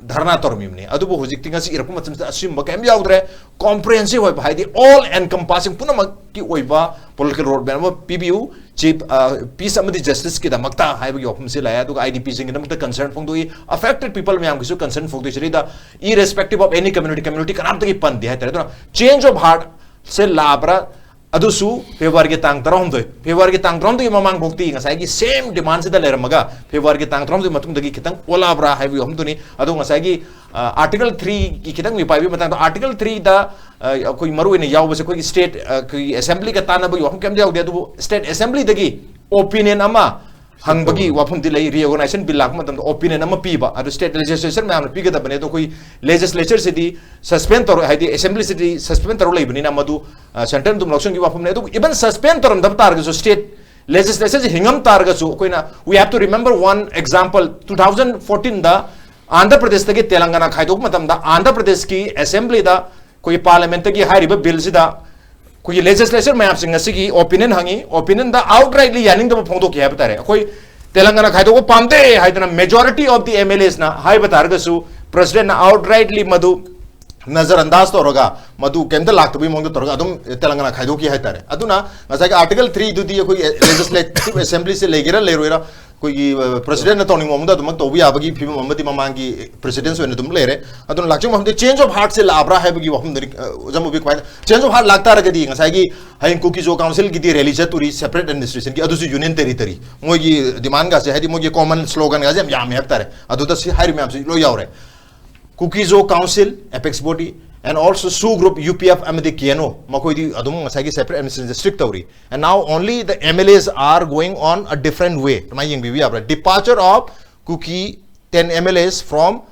ꯙꯔꯅꯥ ꯇꯧꯔꯝꯃꯤꯕꯅꯤ꯫ ꯑꯗꯨꯕꯨ ꯍꯧꯖꯤꯛꯇꯤ ꯉꯁꯤ ꯏꯔꯛꯄ ꯃꯇꯝꯁꯤꯗ ꯑꯁꯤꯒꯨꯝꯕ ꯀꯔꯤꯝ ꯌꯥꯎꯗ꯭ꯔꯦ꯫ ꯀꯣꯝꯄ꯭ꯔꯤꯍꯦꯟꯁꯤꯚ ꯑꯣꯏꯕ, ꯍꯥꯏꯗꯤ ꯑꯣꯜ ꯑꯦꯟꯀꯝꯄꯥꯁꯤꯡ ꯄꯨꯝꯅꯃꯛꯀꯤ ꯑꯣꯏꯕ ꯄꯣꯂꯤꯇꯤꯀꯦꯜ ꯔꯣꯗ ꯃꯦꯞ ꯑꯃ ꯄꯤꯕꯤꯌꯨ꯫ ꯆꯤꯞ ꯄꯤꯁ ꯑꯃꯗꯤ ꯖꯁꯇꯤꯁꯀꯤꯗꯃꯛꯇ ꯍꯥꯏꯕꯒꯤ ꯋꯥꯐꯝꯁꯤ ꯂꯥꯛꯑꯦ꯫ ꯑꯗꯨꯒ ꯑꯥꯏ ꯗꯤ ꯄꯤꯁꯤꯡꯒꯤꯗꯃꯛꯇ ꯀꯟꯁꯔꯟ ꯐꯣꯡꯗꯣꯛꯏ, ꯑꯐꯦꯛꯇꯦꯗ ꯄꯤꯄꯜ ꯃꯌꯥꯝꯒꯤꯁꯨ ꯀꯟꯁꯔꯟ ꯐꯣꯡꯗꯣꯛꯏ꯫ ꯁꯤꯗꯩꯗ irrespective of any community, community ꯀꯅꯥꯝꯇꯒꯤ ꯄꯟꯗꯦ ꯍꯥꯏꯇꯥꯔꯦ꯫ ꯑꯗꯨꯅ change of heart ꯁꯦ ꯂꯥꯛꯑꯕ꯭ꯔꯥ? ꯑꯗꯨꯁꯨ ꯐꯦꯕ꯭ꯔꯨꯋꯥꯔꯤꯒꯤ ꯇꯥꯡ ꯇꯔꯥꯍꯨꯝꯗꯣꯏ, ꯐꯦꯕ꯭ꯔꯨꯋꯥꯔꯤꯒꯤ ꯇꯥꯡ ꯇꯔꯥꯍꯨꯝꯗꯣꯏꯒꯤ ꯃꯃꯥꯡꯐꯥꯎꯗꯤ ꯉꯁꯥꯏꯒꯤ ꯁꯦꯝ ꯗꯤꯃꯥꯟꯁꯤꯗ ꯂꯩꯔꯝꯃꯒ ꯐꯦꯕ꯭ꯔꯨꯋꯥꯔꯤꯒꯤ ꯇꯥꯡ ꯇꯔꯥꯍꯨꯝꯗꯣꯏ ꯃꯇꯨꯡꯗꯒꯤ ꯈꯤꯇꯪ ꯑꯣꯜꯂꯛꯑꯕ꯭ꯔꯥ ꯍꯥꯏꯕꯒꯤ ꯋꯥꯐꯝꯗꯨꯅꯤ꯫ ꯑꯗꯣ ꯉꯁꯥꯏꯒꯤ ꯑꯥꯔꯇꯤꯀꯜ ꯊ꯭ꯔꯤꯒꯤ ꯈꯤꯇꯪ ꯃꯤꯄꯥꯏꯕꯒꯤ ꯃꯇꯥꯡꯗ, ꯑꯥꯔꯇꯤꯀꯜ ꯊ꯭ꯔꯤꯗ ꯑꯩꯈꯣꯏ ꯃꯔꯨꯑꯣꯏꯅ ꯌꯥꯎꯕꯁꯦ ꯑꯩꯈꯣꯏꯒꯤ ꯁ꯭ꯇꯦꯠ ꯑꯩꯈꯣꯏꯒꯤ ꯑꯦꯁꯦꯝꯕ꯭ꯂꯤꯒ ꯇꯥꯟꯅꯕꯒꯤ ꯋꯥꯐꯝ ꯀꯩꯝꯇ ꯌꯥꯎꯗꯦ꯫ ꯑꯗꯨꯕꯨ ꯁ꯭ꯇꯦꯠ ꯑꯦꯁꯦꯝꯕ꯭ꯂꯤꯗꯒꯤ ꯑꯣꯄꯤꯅꯤꯌꯟ ꯑꯃ ꯍꯪꯕꯒꯤ ꯋꯥꯐꯝꯗꯤ ꯂꯩ꯫ ꯔꯤꯑꯣꯔꯒꯅꯥꯏꯖꯦꯁꯟ ꯕꯤꯜ ꯂꯥꯛꯄ ꯃꯇꯝꯗ ꯑꯣꯄꯤꯅꯤꯌꯟ ꯑꯃ ꯄꯤꯕ, ꯑꯗꯨ ꯁ꯭ꯇꯦꯠ ꯂꯦꯖꯤꯁꯂꯦꯆꯔ ꯃꯌꯥꯝꯅ ꯄꯤꯒꯗꯕꯅꯦ꯫ ꯑꯗꯣ ꯑꯩꯈꯣꯏ ꯂꯦꯖꯤꯁꯂꯦꯆꯔꯁꯤꯗꯤ ꯁꯁꯄꯦꯟ ꯇꯧꯔ, ꯍꯥꯏꯗꯤ ꯑꯦꯁꯦꯝꯕ꯭ꯂꯤꯁꯤꯗꯤ ꯁꯁꯄꯦꯟ ꯇꯧꯔ ꯂꯩꯕꯅꯤꯅ ꯃꯗꯨ ꯁꯦꯟꯇ꯭ꯔꯦꯜ ꯑꯗꯨꯝ ꯂꯧꯁꯤꯟꯈꯤꯕ ꯋꯥꯐꯝꯅꯦ꯫ ꯑꯗꯨꯕꯨ ꯏꯚꯟ ꯁꯁꯄꯦꯟ ꯇꯧꯔꯝꯗꯕ ꯇꯥꯔꯒꯁꯨ, ꯁ꯭ꯇꯦꯠ ꯂꯦꯖꯤꯁꯂꯦꯆꯔꯁꯤ ꯍꯤꯡꯉꯝ ꯇꯥꯔꯒꯁꯨ, ꯑꯩꯈꯣꯏꯅ, we have to remember one example, two thousand fourteenꯗ ꯑꯥꯟꯙ꯭ꯔ ꯄ꯭ꯔꯗꯦꯁꯇꯒꯤ ꯇꯦꯂꯪꯒꯅꯥ ꯈꯥꯏꯗꯣꯛꯄ ꯃꯇꯝꯗ ꯑꯥꯟꯙ꯭ꯔ ꯄ꯭ꯔꯗꯦꯁꯀꯤ ꯑꯦꯁꯦꯝꯕ꯭ꯂꯤꯗ ꯑꯩꯈꯣꯏꯒꯤ ꯄꯥꯔꯂꯤꯌꯥꯃꯦꯟꯠꯇꯒꯤ ꯍꯥꯏꯔꯤꯕ ꯕꯤꯜꯁꯤꯗ ꯑꯩꯈꯣꯏꯒꯤ ꯂꯦꯖꯤꯁꯂꯦꯆꯔ ꯃꯌꯥꯝꯁꯤꯡ ꯑꯁꯤꯒꯤ ꯑꯣꯄꯤꯅꯤꯌꯟ ꯍꯪꯉꯤ, ꯑꯣꯄꯤꯅꯤꯌꯟꯗ ꯑꯥꯎꯠꯔꯥꯏꯠꯂꯤ ꯌꯥꯅꯤꯡꯗꯕ ꯐꯣꯡꯗꯣꯛꯈꯤ ꯍꯥꯏꯕ ꯇꯥꯔꯦ꯫ ꯑꯩꯈꯣꯏ ꯇꯦꯂꯪꯒꯅꯥ ꯈꯥꯏꯗꯣꯛꯄ ꯄꯥꯝꯗꯦ ꯍꯥꯏꯗꯅ majority of the MLAsꯅ ꯍꯥꯏꯕ ꯇꯥꯔꯒꯁꯨ, ꯄ꯭ꯔꯁꯤꯗꯦꯟꯠꯅ ꯑꯥꯎꯠꯔꯥꯏꯠꯂꯤ ꯃꯗꯨ ꯅꯖꯔ ꯑꯟꯗꯥꯖ ꯇꯧꯔꯒ, ꯃꯗꯨ ꯀꯩꯝꯇ ꯂꯥꯛꯇꯕꯒꯤ ꯃꯑꯣꯡꯗ ꯇꯧꯔꯒ ꯑꯗꯨꯝ ꯇꯦꯂꯪꯒꯅꯥ ꯈꯥꯏꯗꯣꯛꯈꯤ ꯍꯥꯏꯇꯥꯔꯦ꯫ ꯑꯗꯨꯅ ꯉꯁꯥꯏꯒꯤ ꯑꯥꯔꯇꯤꯀꯜ ꯊ꯭ꯔꯤꯗꯨꯗꯤ ꯑꯩꯈꯣꯏꯒꯤ ꯂꯦꯖꯤꯁꯂꯦꯇꯤꯚ ꯑꯦꯁꯦꯝꯕ꯭ꯂꯤꯁꯦ ꯂꯩꯒꯦꯔꯥ ꯂꯩꯔꯣꯏꯔꯥ, ꯑꯩꯈꯣꯏꯒꯤ ꯄ꯭ꯔꯁꯤꯗꯦꯟꯅ ꯇꯧꯅꯤꯡꯕ ꯃꯑꯣꯡꯗ ꯑꯗꯨꯃꯛ ꯇꯧꯕ ꯌꯥꯕꯒꯤ ꯐꯤꯕꯝ ꯑꯃꯗꯤ ꯃꯃꯥꯡꯒꯤ ꯄ꯭ꯔꯁꯤꯗꯦꯟꯁ ꯑꯣꯏꯅ ꯑꯗꯨꯝ ꯂꯩꯔꯦ꯫ ꯑꯗꯨꯅ ꯂꯥꯛꯆꯤꯡꯕ ꯃꯐꯝꯗ ꯆꯦꯟꯖ ꯑꯣꯐ ꯍꯥꯔꯠꯁꯦ ꯂꯥꯛꯑꯕ꯭ꯔꯥ ꯍꯥꯏꯕꯒꯤ ꯋꯥꯐꯝꯗꯅꯤ꯫ ꯑ, ꯑꯣꯖꯥ ꯃꯨꯕꯤ, ꯀꯃꯥꯏꯅ ꯆꯦꯟꯖ ꯑꯣꯐ ꯍꯥꯔꯠ ꯂꯥꯛꯇꯥꯔꯒꯗꯤ ꯉꯁꯥꯏꯒꯤ ꯍꯌꯦꯡ ꯀꯨꯀꯤꯖꯣ ꯀꯥꯎꯟꯁꯤꯜꯒꯤꯗꯤ ꯔꯦꯂꯤ ꯆꯠꯇꯣꯔꯤ, ꯁꯦꯄꯔꯦꯠ ꯑꯦꯗꯃꯤꯅꯤꯁꯇ꯭ꯔꯦꯁꯟꯒꯤ, ꯑꯗꯨꯁꯨ ꯌꯨꯅꯤꯌꯟ ꯇꯦꯔꯤꯇꯔꯤ, ꯃꯣꯏꯒꯤ ꯗꯤꯃꯥꯟꯒꯁꯦ, ꯍꯥꯏꯗꯤ ꯃꯣꯏꯒꯤ ꯀꯣꯃꯟ ꯁ꯭ꯂꯣꯒꯟꯒꯁꯦ ꯌꯥꯝ ꯌꯥꯝꯃꯦ ꯍꯥꯏꯕ ꯇꯥꯔꯦ꯫ ꯑꯗꯨꯗ ꯁꯤ ꯍꯥꯏꯔꯤꯕ ꯃꯌꯥꯝꯁꯤ ꯂꯣꯏ ꯌꯥꯎꯔꯦ꯫ Kukizo council, apex body, and also ꯁꯨ ꯒ꯭ꯔꯨꯞ, ꯌꯨ ꯄꯤ ꯑꯦꯐ ꯑꯃꯗꯤ ꯀꯦ ꯑꯦꯟ ꯑꯣ, ꯃꯈꯣꯏꯗꯤ ꯑꯗꯨꯝ ꯉꯁꯥꯏꯒꯤ ꯁꯦꯄꯔꯦꯠ ꯑꯦꯗꯃꯤꯅꯤꯁꯇ꯭ꯔꯦꯁꯟꯁꯦ ꯁ꯭ꯇ꯭ꯔꯤꯛ ꯇꯧꯔꯤ꯫ And now only the M L As are going on a different way. ꯑꯗꯨꯃꯥꯏꯅ ꯌꯦꯡꯕꯤꯕ ꯌꯥꯕ꯭ꯔꯥ? Departure of Kuki ten M L As from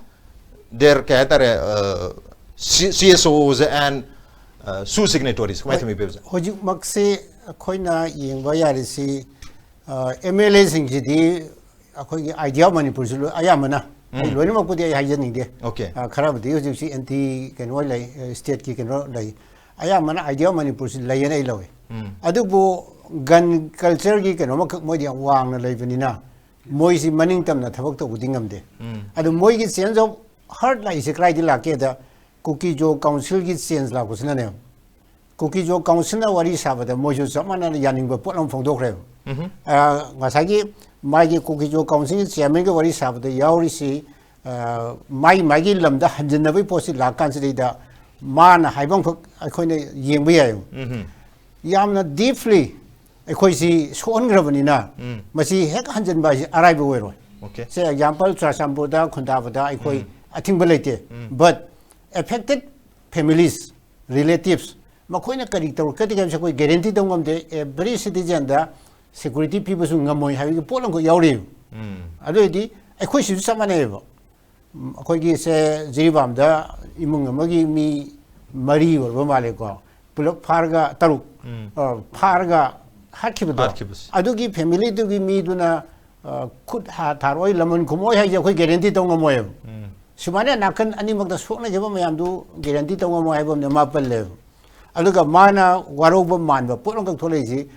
their, ꯀꯩ ꯍꯥꯏꯇꯥꯔꯦ, ꯁꯤ ꯑꯦꯁ ꯑꯣꯁ ꯑꯦꯟ ꯁꯨ ꯁꯤꯒꯅꯦꯇꯣꯔꯤꯁ꯫ ꯀꯃꯥꯏꯅ ꯊꯝꯕꯤꯕ? ꯍꯧꯖꯤꯛꯃꯛꯁꯤ ꯑꯩꯈꯣꯏꯅ ꯌꯦꯡꯕ ꯌꯥꯔꯤꯁꯤ, ꯑꯦꯝ ꯑꯦꯜ ꯑꯦꯁꯤꯡꯁꯤꯗꯤ ꯑꯩꯈꯣꯏꯒꯤ ꯑꯥꯏꯗꯤꯌꯥ ꯑꯣꯐ ꯃꯅꯤꯄꯨꯔꯁꯨ ꯂꯣꯏ, ꯑꯌꯥꯝꯕꯅ, ꯑꯩ ꯎꯝ꯫ ꯂꯣꯏꯅꯃꯛꯄꯨꯗꯤ ꯑꯩ ꯍꯥꯏꯖꯅꯤꯡꯗꯦ꯫ ꯑꯣꯀꯦ꯫ ꯑ, ꯈꯔꯕꯨꯗꯤ ꯍꯧꯖꯤꯛꯁꯤ ꯑꯦꯟꯇꯤ ꯀꯩꯅꯣ ꯂꯩ, ꯑ, ꯁ꯭ꯇꯦꯠꯀꯤ ꯀꯩꯅꯣ ꯂꯩ꯫ ꯑꯌꯥꯝꯕꯅ ꯑꯥꯏꯗꯤꯌꯥ ꯑꯣꯐ ꯃꯅꯤꯄꯨꯔꯁꯤ ꯂꯩꯌꯦꯅ ꯑꯩ ꯂꯧꯏ꯫ ꯎꯝ꯫ ꯑꯗꯨꯕꯨ ꯒꯟ ꯀꯜꯆꯔꯒꯤ ꯀꯩꯅꯣ ꯑꯃꯈꯛ ꯃꯣꯏꯗꯤ ꯌꯥꯝ ꯋꯥꯡꯅ ꯂꯩꯕꯅꯤꯅ ꯃꯣꯏꯁꯤ ꯃꯅꯤꯡ ꯇꯝꯅ ꯊꯕꯛ ꯇꯧꯕꯗꯤ ꯉꯝꯗꯦ꯫ ꯎꯝ꯫ ꯑꯗꯨ ꯃꯣꯏꯒꯤ ꯆꯦꯟꯖ ꯑꯣꯐ ꯍꯥꯔꯠ ꯂꯥꯛꯏꯁꯦ ꯀꯗꯥꯏꯗꯒꯤ ꯂꯥꯛꯀꯦꯗ, ꯀꯨꯀꯤꯖꯣ ꯀꯥꯎꯟꯁꯤꯜꯒꯤ ꯆꯦꯟꯖ ꯂꯥꯛꯄꯁꯤꯅꯅꯦ꯫ ꯀꯨꯀꯤꯖꯣ ꯀꯥꯎꯟꯁꯤꯜꯅ ꯋꯥꯔꯤ ꯁꯥꯕꯗ ꯃꯣꯏꯁꯨ ꯆꯞ ꯃꯥꯟꯅꯅ ꯌꯥꯅꯤꯡꯕ ꯄꯣꯠ ꯑꯃ ꯐꯣꯡꯗꯣꯛꯈ꯭ꯔꯦꯕ꯫ ꯎꯝꯍꯨꯝ꯫ ꯑ, ꯉꯁꯥꯏꯒꯤ ꯃꯥꯒꯤ ꯀꯨꯀꯤꯖꯣ ꯀꯥꯎꯟꯁꯤꯜꯒꯤ ꯆꯤꯌꯥꯔꯃꯦꯟꯒ ꯋꯥꯔꯤ ꯁꯥꯕꯗ ꯌꯥꯎꯔꯤꯁꯤ, ꯑ, ꯃꯥꯏ ꯃꯥꯏꯒꯤ ꯂꯝꯗ ꯍꯟꯖꯤꯟꯅꯕꯒꯤ ꯄꯣꯠꯁꯤ ꯂꯥꯛꯀꯥꯟꯁꯤꯗꯩꯗ ꯃꯥꯅ ꯍꯥꯏꯐꯝꯈꯛ ꯑꯩꯈꯣꯏꯅ ꯌꯦꯡꯕ ꯌꯥꯏꯌꯦꯕ꯫ ꯎꯝꯍꯨꯝ꯫ ꯌꯥꯝꯅ ꯗꯤꯞꯂꯤ ꯑꯩꯈꯣꯏꯁꯤ ꯁꯣꯛꯍꯟꯈ꯭ꯔꯕꯅꯤꯅ ꯎꯝ꯫ ꯃꯁꯤ ꯍꯦꯛ ꯍꯟꯖꯤꯟꯕ ꯍꯥꯏꯁꯤ ꯑꯔꯥꯏꯕ ꯑꯣꯏꯔꯣꯏ꯫ ꯑꯣꯀꯦ꯫ ꯁꯦ ꯑꯦꯛꯖꯥꯝꯄꯜ, ꯆꯨꯔꯥꯆꯥꯟꯄꯨꯔꯗ, ꯈꯨꯟꯗꯥꯕꯗ ꯑꯩꯈꯣꯏ ꯎꯝ꯫ ꯑꯊꯤꯡꯕ ꯂꯩꯇꯦ꯫ ꯎꯝ꯫ But affected families, relatives, ꯃꯈꯣꯏꯅ ꯀꯔꯤ ꯇꯧꯔꯛꯀꯗꯒꯦ ꯍꯥꯏꯕꯁꯤ ꯑꯩꯈꯣꯏ ꯒꯦꯔꯦꯟꯇꯤ ꯇꯧꯕ ꯉꯝꯗꯦ꯫ ꯑꯦꯚ꯭ꯔꯤ ꯁꯤꯇꯤꯖꯦꯟꯗ ꯁꯦꯀ꯭ꯌꯨꯔꯤꯇꯤ ꯄꯤꯕꯁꯨ ꯉꯝꯃꯣꯏ ꯍꯥꯏꯕꯒꯤ ꯄꯣꯠ ꯑꯃꯈꯛ ꯌꯥꯎꯔꯤꯕ꯫ ꯎꯝ꯫ ꯑꯗꯨ ꯑꯣꯏꯔꯗꯤ ꯑꯩꯈꯣꯏ ꯁꯤꯁꯨ ꯆꯞ ꯃꯥꯟꯅꯩꯌꯦꯕ꯫ ꯎꯝ, ꯑꯩꯈꯣꯏꯒꯤ ꯁꯦ ꯖꯤꯔꯤꯕꯥꯝꯗ ꯏꯃꯨꯡ ꯑꯃꯒꯤ ꯃꯤ ꯃꯔꯤ ꯑꯣꯏꯔꯕ ꯃꯥꯜꯂꯦꯀꯣ, ꯄꯨꯂꯞ ꯐꯥꯔꯒ, ꯇꯔꯨꯛ, ꯎꯝ꯫ ꯑ, ꯐꯥꯔꯒ ꯍꯥꯠꯈꯤꯕꯗꯣ꯫ ꯍꯥꯠꯈꯤꯕꯁꯦ꯫ ꯑꯗꯨꯒꯤ ꯐꯦꯃꯤꯂꯤꯗꯨꯒꯤ ꯃꯤꯗꯨꯅ, ꯑ, ꯈꯨꯠ ꯍꯥ ꯊꯥꯔꯛꯑꯣꯏ, ꯂꯃꯟ ꯈꯨꯝꯃꯛꯑꯣꯏ ꯍꯥꯏꯁꯦ ꯑꯩꯈꯣꯏ ꯒꯦꯔꯦꯟꯇꯤ ꯇꯧ ꯉꯝꯃꯣꯏꯕ꯫ ꯎꯝ꯫ ꯁꯨꯃꯥꯏꯅ ꯅꯥꯀꯟ ꯑꯅꯤꯃꯛꯇ ꯁꯣꯛꯅꯈꯤꯕ ꯃꯌꯥꯝꯗꯨ ꯒꯦꯔꯦꯟꯇꯤ ꯇꯧ ꯉꯝꯃꯣꯏ ꯍꯥꯏꯕ ꯑꯃꯅ ꯃꯥ ꯄꯜꯂꯦꯕ꯫ ꯑꯗꯨꯒ ꯃꯥꯅ ꯋꯥꯔꯧꯕ ꯃꯥꯟꯕ ꯄꯣꯠ ꯑꯃꯈꯛ ꯊꯣꯛꯂꯛꯏꯁꯤ,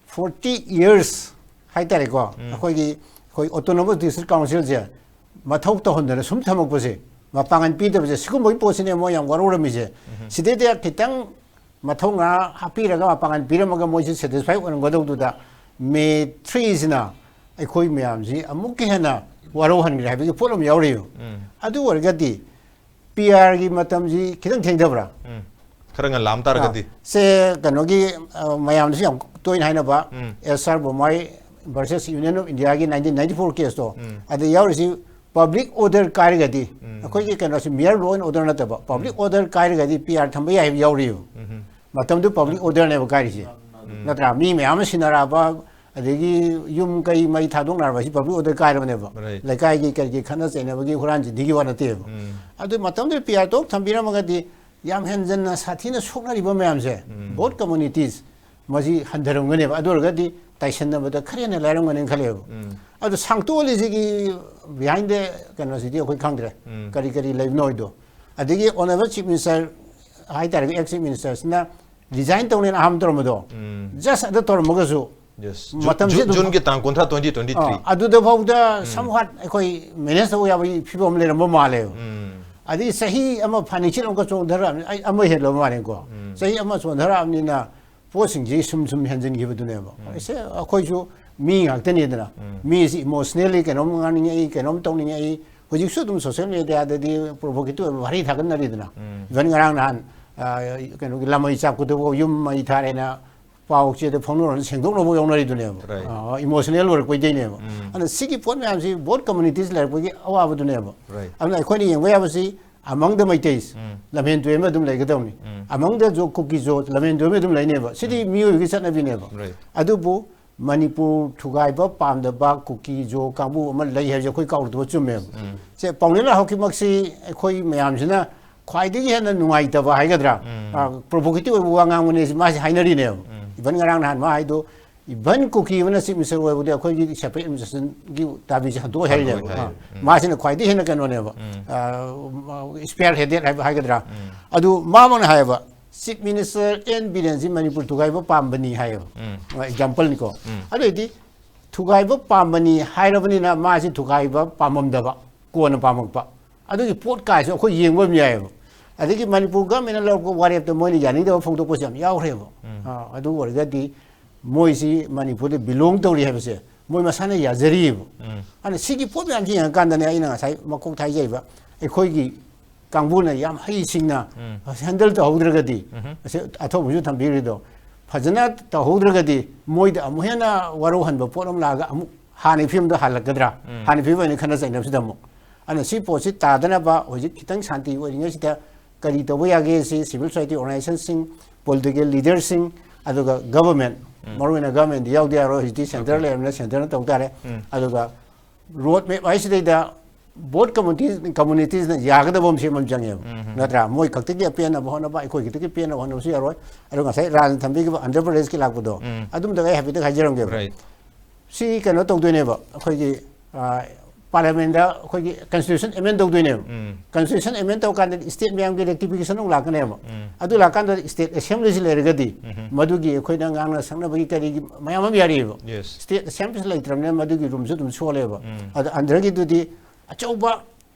ꯐꯣꯔꯇꯤ ꯌꯔꯁ ꯍꯥꯏꯇꯥꯔꯦꯀꯣ, ꯎꯝ꯫ ꯑꯩꯈꯣꯏꯒꯤ, ꯑꯩꯈꯣꯏ ꯑꯣꯇꯣꯅꯣꯃꯁ ꯗꯤꯁꯇ꯭ꯔꯤꯛ ꯀꯥꯎꯟꯁꯤꯜꯁꯦ ꯃꯊꯧ ꯇꯧꯍꯟꯗꯅ ꯁꯨꯝ ꯊꯝꯃꯛꯄꯁꯦ, ꯃꯄꯥꯡꯒꯜ ꯄꯤꯗꯕꯁꯦ, ꯁꯤꯒꯨꯝꯕꯒꯤ ꯄꯣꯠꯁꯤꯅꯦ ꯃꯣꯏ ꯌꯥꯝ ꯋꯥꯔꯧꯔꯝꯃꯤꯁꯦ꯫ ꯎꯝ꯫ ꯁꯤꯗꯩꯗ ꯈꯤꯇꯪ ꯃꯊꯧꯅꯥ ꯍꯥꯞꯄꯤꯔꯒ ꯃꯄꯥꯡꯒꯜ ꯄꯤꯔꯝꯃꯒ ꯃꯣꯏꯁꯦ ꯁꯦꯇꯤꯁꯐꯥꯏ ꯑꯣꯏꯔꯝꯒꯗꯧꯗꯨꯗ, ꯃꯦ ꯊ꯭ꯔꯤꯁꯤꯅ ꯑꯩꯈꯣꯏ ꯃꯌꯥꯝꯁꯤ ꯑꯃꯨꯛꯀ ꯍꯦꯟꯅ ꯋꯥꯔꯧꯍꯟꯈ꯭ꯔꯦ ꯍꯥꯏꯕꯒꯤ ꯄꯣꯠ ꯑꯃ ꯌꯥꯎꯔꯤꯕ꯫ ꯎꯝ ꯑꯗꯨ ꯑꯣꯏꯔꯒꯗꯤ ꯄꯤ ꯑꯥꯔꯒꯤ ꯃꯇꯝꯁꯤ ꯈꯤꯇꯪ ꯊꯦꯡꯊꯕ꯭ꯔꯥ? ꯎꯝ ꯈꯔ ꯉꯟꯂꯥꯝ ꯇꯥꯔꯒꯗꯤ꯫ ꯑꯥ, ꯁꯦ ꯀꯩꯅꯣꯒꯤ ꯑ, ꯃꯌꯥꯝꯅꯁꯨ ꯌꯥꯝ ꯇꯣꯏꯅ ꯍꯥꯏꯅꯕ um S R Bommai versus Union of India ꯒꯤ nineteen ninety four case ꯇꯣ, ꯎꯝ ꯑꯗ ꯌꯥꯎꯔꯤꯁꯤ public order ꯀꯥꯏꯔꯒꯗꯤ, ꯎꯝ ꯑꯩꯈꯣꯏꯒꯤ ꯀꯩꯅꯣꯁꯤ mere law and order ꯅꯠꯇꯕ public order ꯀꯥꯏꯔꯒꯗꯤ ꯄꯤ ꯑꯥꯔ ꯊꯝꯕ ꯌꯥꯏ ꯍꯥꯏꯕ ꯌꯥꯎꯔꯤꯕ꯫ ꯎꯝ ꯃꯇꯝꯗꯨ public order ꯅꯦꯕ ꯀꯥꯏꯔꯤꯁꯦ, ꯅꯠꯇ꯭ꯔꯥ? ꯃꯤ ꯃꯌꯥꯝ ꯑꯃ ꯁꯤꯟꯅꯔꯛꯑꯕ, ꯑꯗꯒꯤ ꯌꯨꯝ ꯀꯩ ꯃꯩ ꯊꯥꯗꯣꯛꯅꯔꯕ ꯍꯥꯏꯁꯤ public order ꯀꯥꯏꯔꯕꯅꯦꯕ꯫ Right. ꯂꯩꯀꯥꯏꯒꯤ ꯀꯩꯒꯤ ꯈꯠꯅ ꯆꯩꯅꯕꯒꯤ ꯍꯨꯔꯥꯟ ꯆꯤꯟꯊꯤꯒꯤ ꯋꯥ ꯅꯠꯇꯦꯕ꯫ ꯎꯝ ꯑꯗꯨ ꯃꯇꯝꯗꯨꯗ ꯄꯤ ꯑꯥꯔ ꯇꯣꯛ ꯊꯝꯕꯤꯔꯝꯃꯒꯗꯤ ꯌꯥꯝ ꯍꯦꯟꯖꯟꯅ ꯁꯥꯊꯤꯅ ꯁꯣꯛꯅꯔꯤꯕ ꯃꯌꯥꯝꯁꯦ, ꯎꯝ both communities, ꯃꯁꯤ ꯍꯟꯊꯔꯝꯒꯅꯦꯕ꯫ ꯑꯗꯨ ꯑꯣꯏꯔꯒꯗꯤ ꯇꯥꯏꯁꯟꯅꯕꯗ ꯈꯔ ꯍꯦꯟꯅ ꯂꯥꯏꯔꯝꯒꯅꯦꯅ ꯈꯜꯂꯦꯕ꯫ ꯎꯝ ꯑꯗꯨ ꯁꯥꯡꯇꯣꯛꯍꯜꯂꯤꯁꯤꯒꯤ behind the ꯀꯩꯅꯣꯁꯤꯗꯤ ꯑꯩꯈꯣꯏ ꯈꯪꯗ꯭ꯔꯦ, ꯎꯝ ꯀꯔꯤ ꯀꯔꯤ ꯂꯩꯕꯅꯣ ꯍꯥꯏꯗꯣ꯫ ꯑꯗꯒꯤ honourable chief minister ꯍꯥꯏꯇꯥꯔꯦ, ex chief minister ꯁꯤꯅ resign ꯇꯧꯅꯦꯅ ꯑꯍꯥꯟꯕ ꯇꯧꯔꯝꯕꯗꯣ, ꯎꯝ just ꯑꯗꯨ ꯇꯧꯔꯝꯃꯒꯁꯨ Yes. ꯃꯇꯝꯁꯤ ꯖꯨ- ꯑꯗꯨꯝ ꯖꯨꯟꯒꯤ ꯇꯥꯡ ꯀꯨꯟꯊ꯭ꯔꯥ, twenty twenty three. ꯑꯥ, ꯑꯗꯨꯗ ꯐꯥꯎꯗ somewhat ꯑꯩꯈꯣꯏ manage ꯇꯧꯕ ꯌꯥꯕꯒꯤ ꯐꯤꯕꯝ ꯑꯃ ꯂꯩꯔꯝꯕ ꯃꯥꯜꯂꯦꯕ꯫ ꯎꯝ ꯑꯗꯒꯤ ꯆꯍꯤ ꯑꯃ ꯐꯥꯅꯤꯡꯁꯤꯠ ꯑꯃꯨꯛꯀ ꯆꯣꯟꯊꯔꯛꯑꯕꯅꯤ, ꯑꯩ ꯑꯃ ꯍꯦꯜꯂꯕ ꯃꯥꯜꯂꯦꯀꯣ꯫ ꯎꯝ ꯆꯍꯤ ꯑꯃ ꯆꯣꯟꯊꯔꯛꯑꯕꯅꯤꯅ ꯄꯣꯠꯁꯤꯡꯁꯤ ꯁꯨꯝ ꯁꯨꯝ ꯍꯦꯟꯖꯤꯟꯈꯤꯕꯗꯨꯅꯦꯕ꯫ ꯑꯩꯁꯦ, ꯑꯩꯈꯣꯏꯁꯨ ꯃꯤ ꯉꯥꯛꯇꯅꯤꯗꯅ, ꯎꯝ ꯃꯤꯁꯤ emotionally ꯀꯩꯅꯣꯝ ꯉꯥꯡꯅꯤꯡꯉꯛꯏ, ꯀꯩꯅꯣꯝ ꯇꯧꯅꯤꯡꯉꯛꯏ꯫ ꯍꯧꯖꯤꯛꯁꯨ ꯑꯗꯨꯝ social media ꯗꯗꯤ provocative ꯑꯣꯏꯕ ꯋꯥꯍꯩ ꯊꯥꯒꯠꯅꯔꯤꯗꯅ꯫ ꯎꯝ Even ꯉꯔꯥꯡ ꯅꯍꯥꯟ, ꯑ, ꯀꯩꯅꯣꯒꯤ ꯂꯃꯩ ꯆꯥꯛꯄꯗꯨꯐꯥꯎ ꯌꯨꯝ ꯃꯩ ꯊꯥꯔꯦꯅ ꯄꯥꯎ ꯆꯦꯗ ꯐꯣꯡꯅꯔꯒ ꯁꯦꯡꯗꯣꯛꯅꯕ ꯌꯥꯎꯅꯔꯤꯗꯨꯅꯦꯕ꯫ Right. ꯑ, emotional ꯑꯣꯏꯔꯛꯄꯩꯗꯩꯅꯦꯕ꯫ ꯎꯝ ꯑꯗꯨꯅ ꯁꯤꯒꯤ ꯄꯣꯠ ꯃꯌꯥꯝꯁꯤ both communities ꯂꯩꯔꯛꯄꯒꯤ ꯑꯋꯥꯕꯗꯨꯅꯦꯕ꯫ Right. ꯑꯗꯨꯅ ꯑꯩꯈꯣꯏꯅ ꯌꯦꯡꯕ ꯌꯥꯕꯁꯤ among the Meiteis, ꯎꯝ ꯂꯝꯍꯦꯟ ꯇꯨꯍꯦꯟꯕ ꯑꯗꯨꯝ ꯂꯩꯒꯗꯕꯅꯤ꯫ ꯎꯝ Among the Zo, ꯀꯨꯀꯤ ꯖꯣ, ꯂꯝꯍꯦꯟ ꯇꯨꯍꯦꯟꯕ ꯑꯗꯨꯝ ꯂꯩꯅꯦꯕ꯫ ꯁꯤꯗꯤ ꯃꯤꯑꯣꯏꯕꯒꯤ ꯆꯠꯅꯕꯤꯅꯦꯕ꯫ Right. ꯑꯗꯨꯕꯨ ꯃꯅꯤꯄꯨꯔ ꯊꯨꯒꯥꯏꯕ ꯄꯥꯝꯗꯕ ꯀꯨꯀꯤ ꯖꯣ ꯀꯥꯡꯕꯨ ꯑꯃ ꯂꯩ ꯍꯥꯏꯕꯁꯦ ꯑꯩꯈꯣꯏ ꯀꯥꯎꯔꯨꯗꯕ ꯆꯨꯝꯃꯦꯕ꯫ ꯎꯝ ꯁꯦ, ꯄꯥꯎꯅꯦꯂꯥ ꯍꯧꯈꯤꯕꯃꯛꯁꯤ ꯑꯩꯈꯣꯏ ꯃꯌꯥꯝꯁꯤꯅ ꯈ꯭ꯋꯥꯏꯗꯒꯤ ꯍꯦꯟꯅ ꯅꯨꯡꯉꯥꯏꯇꯕ ꯍꯥꯏꯒꯗ꯭ꯔꯥ, ꯎꯝ ꯑ, provocative ꯑꯣꯏꯕ ꯋꯥ ꯉꯥꯡꯕꯅꯦ ꯁꯤ ꯃꯥꯁꯤ ꯍꯥꯏꯅꯔꯤꯅꯦꯕ꯫ ꯎꯝ Even ꯉꯔꯥꯡ ꯅꯍꯥꯟ ꯃꯥ ꯍꯥꯏꯗꯣ, even ꯀꯨꯀꯤ ꯑꯃꯅ chief minister ꯑꯣꯏꯕꯗꯤ ꯑꯩꯈꯣꯏꯒꯤ separate administration ꯒꯤ ꯗꯥꯕꯤꯁꯦ ꯍꯟꯗꯣꯛꯑꯣ ꯍꯥꯏꯔꯤꯅꯦꯕ꯫ ꯍꯟꯗꯣꯛꯑꯣ ꯍꯥꯏꯔꯤ꯫ ꯑ, ꯎꯝ ꯃꯥꯁꯤꯅ ꯈ꯭ꯋꯥꯏꯗꯒꯤ ꯍꯦꯟꯅ ꯀꯩꯅꯣꯅꯦꯕ, ꯎꯝ ꯑ, spearheaded ꯍꯥꯏꯕ ꯍꯥꯏꯒꯗ꯭ꯔꯥ, ꯎꯝ ꯑꯗꯨ ꯃꯥꯃꯛꯅ ꯍꯥꯏꯌꯦꯕ, Chief Minister ꯑꯦꯟ ꯕꯤꯔꯦꯟꯁꯤ ꯃꯅꯤꯄꯨꯔ ꯊꯨꯒꯥꯏꯕ ꯄꯥꯝꯕꯅꯤ ꯍꯥꯏꯌꯦꯕ꯫ ꯎꯝ Example ꯅꯤꯀꯣ꯫ ꯎꯝ ꯑꯗꯨꯑꯣꯏꯗꯤ ꯊꯨꯒꯥꯏꯕ ꯄꯥꯝꯕꯅꯤ ꯍꯥꯏꯔꯕꯅꯤꯅ ꯃꯥꯁꯤ ꯊꯨꯒꯥꯏꯕ ꯄꯥꯝꯃꯝꯗꯕ, ꯀꯣꯟꯅ ꯄꯥꯝꯃꯛꯄ꯫ ꯑꯗꯨꯒꯤ ꯄꯣꯠ ꯀꯥꯏꯁꯦ ꯑꯩꯈꯣꯏ ꯌꯦꯡꯕ ꯑꯗꯨꯝ ꯌꯥꯏꯌꯦꯕ꯫ ꯑꯗꯒꯤ ꯃꯅꯤꯄꯨꯔ government ꯅ ꯂꯧꯔꯛꯄ ꯋꯥꯔꯦꯞꯇ ꯃꯣꯏꯅ ꯌꯥꯅꯤꯡꯗꯕ ꯐꯣꯡꯗꯣꯛꯄꯁꯨ ꯌꯥꯝ ꯌꯥꯎꯈ꯭ꯔꯦꯕ꯫ ꯎꯝ ꯑꯥ, ꯑꯗꯨ ꯑꯣꯏꯔꯒꯗꯤ ꯃꯣꯏꯁꯤ ꯃꯅꯤꯄꯨꯔꯗ belong ꯇꯧꯔꯤ ꯍꯥꯏꯕꯁꯦ ꯃꯣꯏ ꯃꯁꯥꯅ ꯌꯥꯖꯔꯤꯑꯕ꯫ ꯑꯗꯨꯅ ꯁꯤꯒꯤ ꯄꯣꯠ ꯃꯌꯥꯝꯁꯤ ꯌꯦꯡꯉꯀꯥꯟꯗꯅꯦ ꯑꯩꯅ ꯉꯁꯥꯏ ꯃꯀꯣꯛ ꯊꯥꯏꯖꯩꯕ, ꯑꯩꯈꯣꯏꯒꯤ ꯀꯥꯡꯕꯨꯅ ꯌꯥꯝ ꯍꯩꯁꯤꯡꯅ ꯍꯦꯟꯗꯜ ꯇꯧꯍꯧꯗ꯭ꯔꯒꯗꯤ ꯑꯁꯤ ꯑꯊꯧꯕꯁꯨ ꯊꯝꯕꯤꯔꯤꯗꯣ ꯐꯖꯅ ꯇꯧꯍꯧꯗ꯭ꯔꯒꯗꯤ ꯃꯣꯏꯗ ꯑꯃꯨꯛ ꯍꯦꯟꯅ ꯋꯥꯔꯧꯍꯟꯕ ꯄꯣꯠ ꯑꯃ ꯂꯥꯛꯑꯒ ꯑꯃꯨꯛ ꯍꯥꯟꯅꯒꯤ ꯐꯤꯕꯝꯗ ꯍꯜꯂꯛꯀꯗ꯭ꯔꯥ? ꯍꯥꯟꯅꯒꯤ ꯐꯤꯕꯝ ꯑꯣꯏꯅ ꯈꯟꯅ ꯆꯩꯅꯕꯁꯤꯗ ꯑꯃꯨꯛ꯫ ꯑꯗꯨꯅ ꯁꯤ ꯄꯣꯠꯁꯤ ꯇꯥꯗꯅꯕ ꯍꯧꯖꯤꯛ ꯈꯤꯇꯪ ꯁꯥꯟꯇꯤ ꯑꯣꯏꯔꯤꯉꯩꯁꯤꯗ ꯀꯔꯤ ꯇꯧꯕ ꯌꯥꯒꯦ ꯁꯤ civil society organizationꯁꯤꯡ, political leaderꯁꯤꯡ, ꯑꯗꯨꯒ government, ꯃꯔꯨꯑꯣꯏꯅ governmentꯗꯤ ꯌꯥꯎꯗ ꯌꯥꯔꯣꯏ, ꯍꯧꯖꯤꯛꯇꯤ centre ꯂꯩꯔꯕꯅꯤꯅ centreꯅ ꯇꯧ ꯇꯥꯔꯦ꯫ ꯑꯗꯨꯒ road map ꯍꯥꯏꯁꯤꯗꯩꯗ both community, communitiesꯅ ꯌꯥꯒꯗꯕ ꯑꯃ ꯁꯦꯝꯕ ꯑꯃ ꯆꯪꯉꯦꯕ, ꯅꯠꯇ꯭ꯔꯥ? ꯃꯣꯏ ꯈꯛꯇꯒꯤ ꯑꯄꯦꯟꯅꯕ ꯍꯣꯠꯅꯕ, ꯑꯩꯈꯣꯏ ꯈꯛꯇꯒꯤ ꯄꯦꯟꯅꯕ ꯍꯣꯠꯅꯕꯁꯨ ꯌꯥꯔꯣꯏ꯫ ꯑꯗꯣ ꯉꯁꯥꯏ ꯔꯥꯖꯅ ꯊꯝꯕꯤꯈꯤꯕ ꯑꯟꯙ꯭ꯔ ꯄ꯭ꯔꯗꯦꯁꯀꯤ ꯂꯥꯛꯄꯗꯣ, ꯑꯗꯨꯝꯇꯒ ꯑꯩ ꯍꯥꯏꯐꯦꯠꯇꯪ ꯍꯥꯏꯖꯔꯝꯒꯦꯕ꯫ ꯁꯤ ꯀꯩꯅꯣ ꯇꯧꯗꯣꯏꯅꯦꯕ, ꯑꯩꯈꯣꯏꯒꯤ, ꯑ, parliamentꯗ ꯑꯩꯈꯣꯏꯒꯤ constitution amend ꯇꯧꯗꯣꯏꯅꯦꯕ꯫ Constitution amend ꯇꯧꯀꯥꯟꯗ state ꯃꯌꯥꯝꯒꯤ rectification ꯑꯃꯨꯛ ꯂꯥꯛꯀꯅꯦꯕ꯫ ꯑꯗꯨ ꯂꯥꯛꯀꯥꯟꯗ state assemblyꯁꯤ ꯂꯩꯔꯒꯗꯤ ꯃꯗꯨꯒꯤ ꯑꯩꯈꯣꯏꯅ ꯉꯥꯡꯅ ꯁꯛꯅꯕꯒꯤ ꯀꯔꯤꯒꯤ ꯃꯌꯥꯝ ꯑꯃ ꯌꯥꯔꯤꯑꯕ꯫ State assemblyꯁꯤ ꯂꯩꯇ꯭ꯔꯕꯅꯤꯅ ꯃꯗꯨꯒꯤ roomꯁꯨ ꯑꯗꯨꯝ ꯁꯣꯜꯂꯦꯕ꯫ ꯑꯗꯣ ꯑꯟꯙ꯭ꯔꯒꯤꯗꯨꯗꯤ ꯑꯆꯧꯕ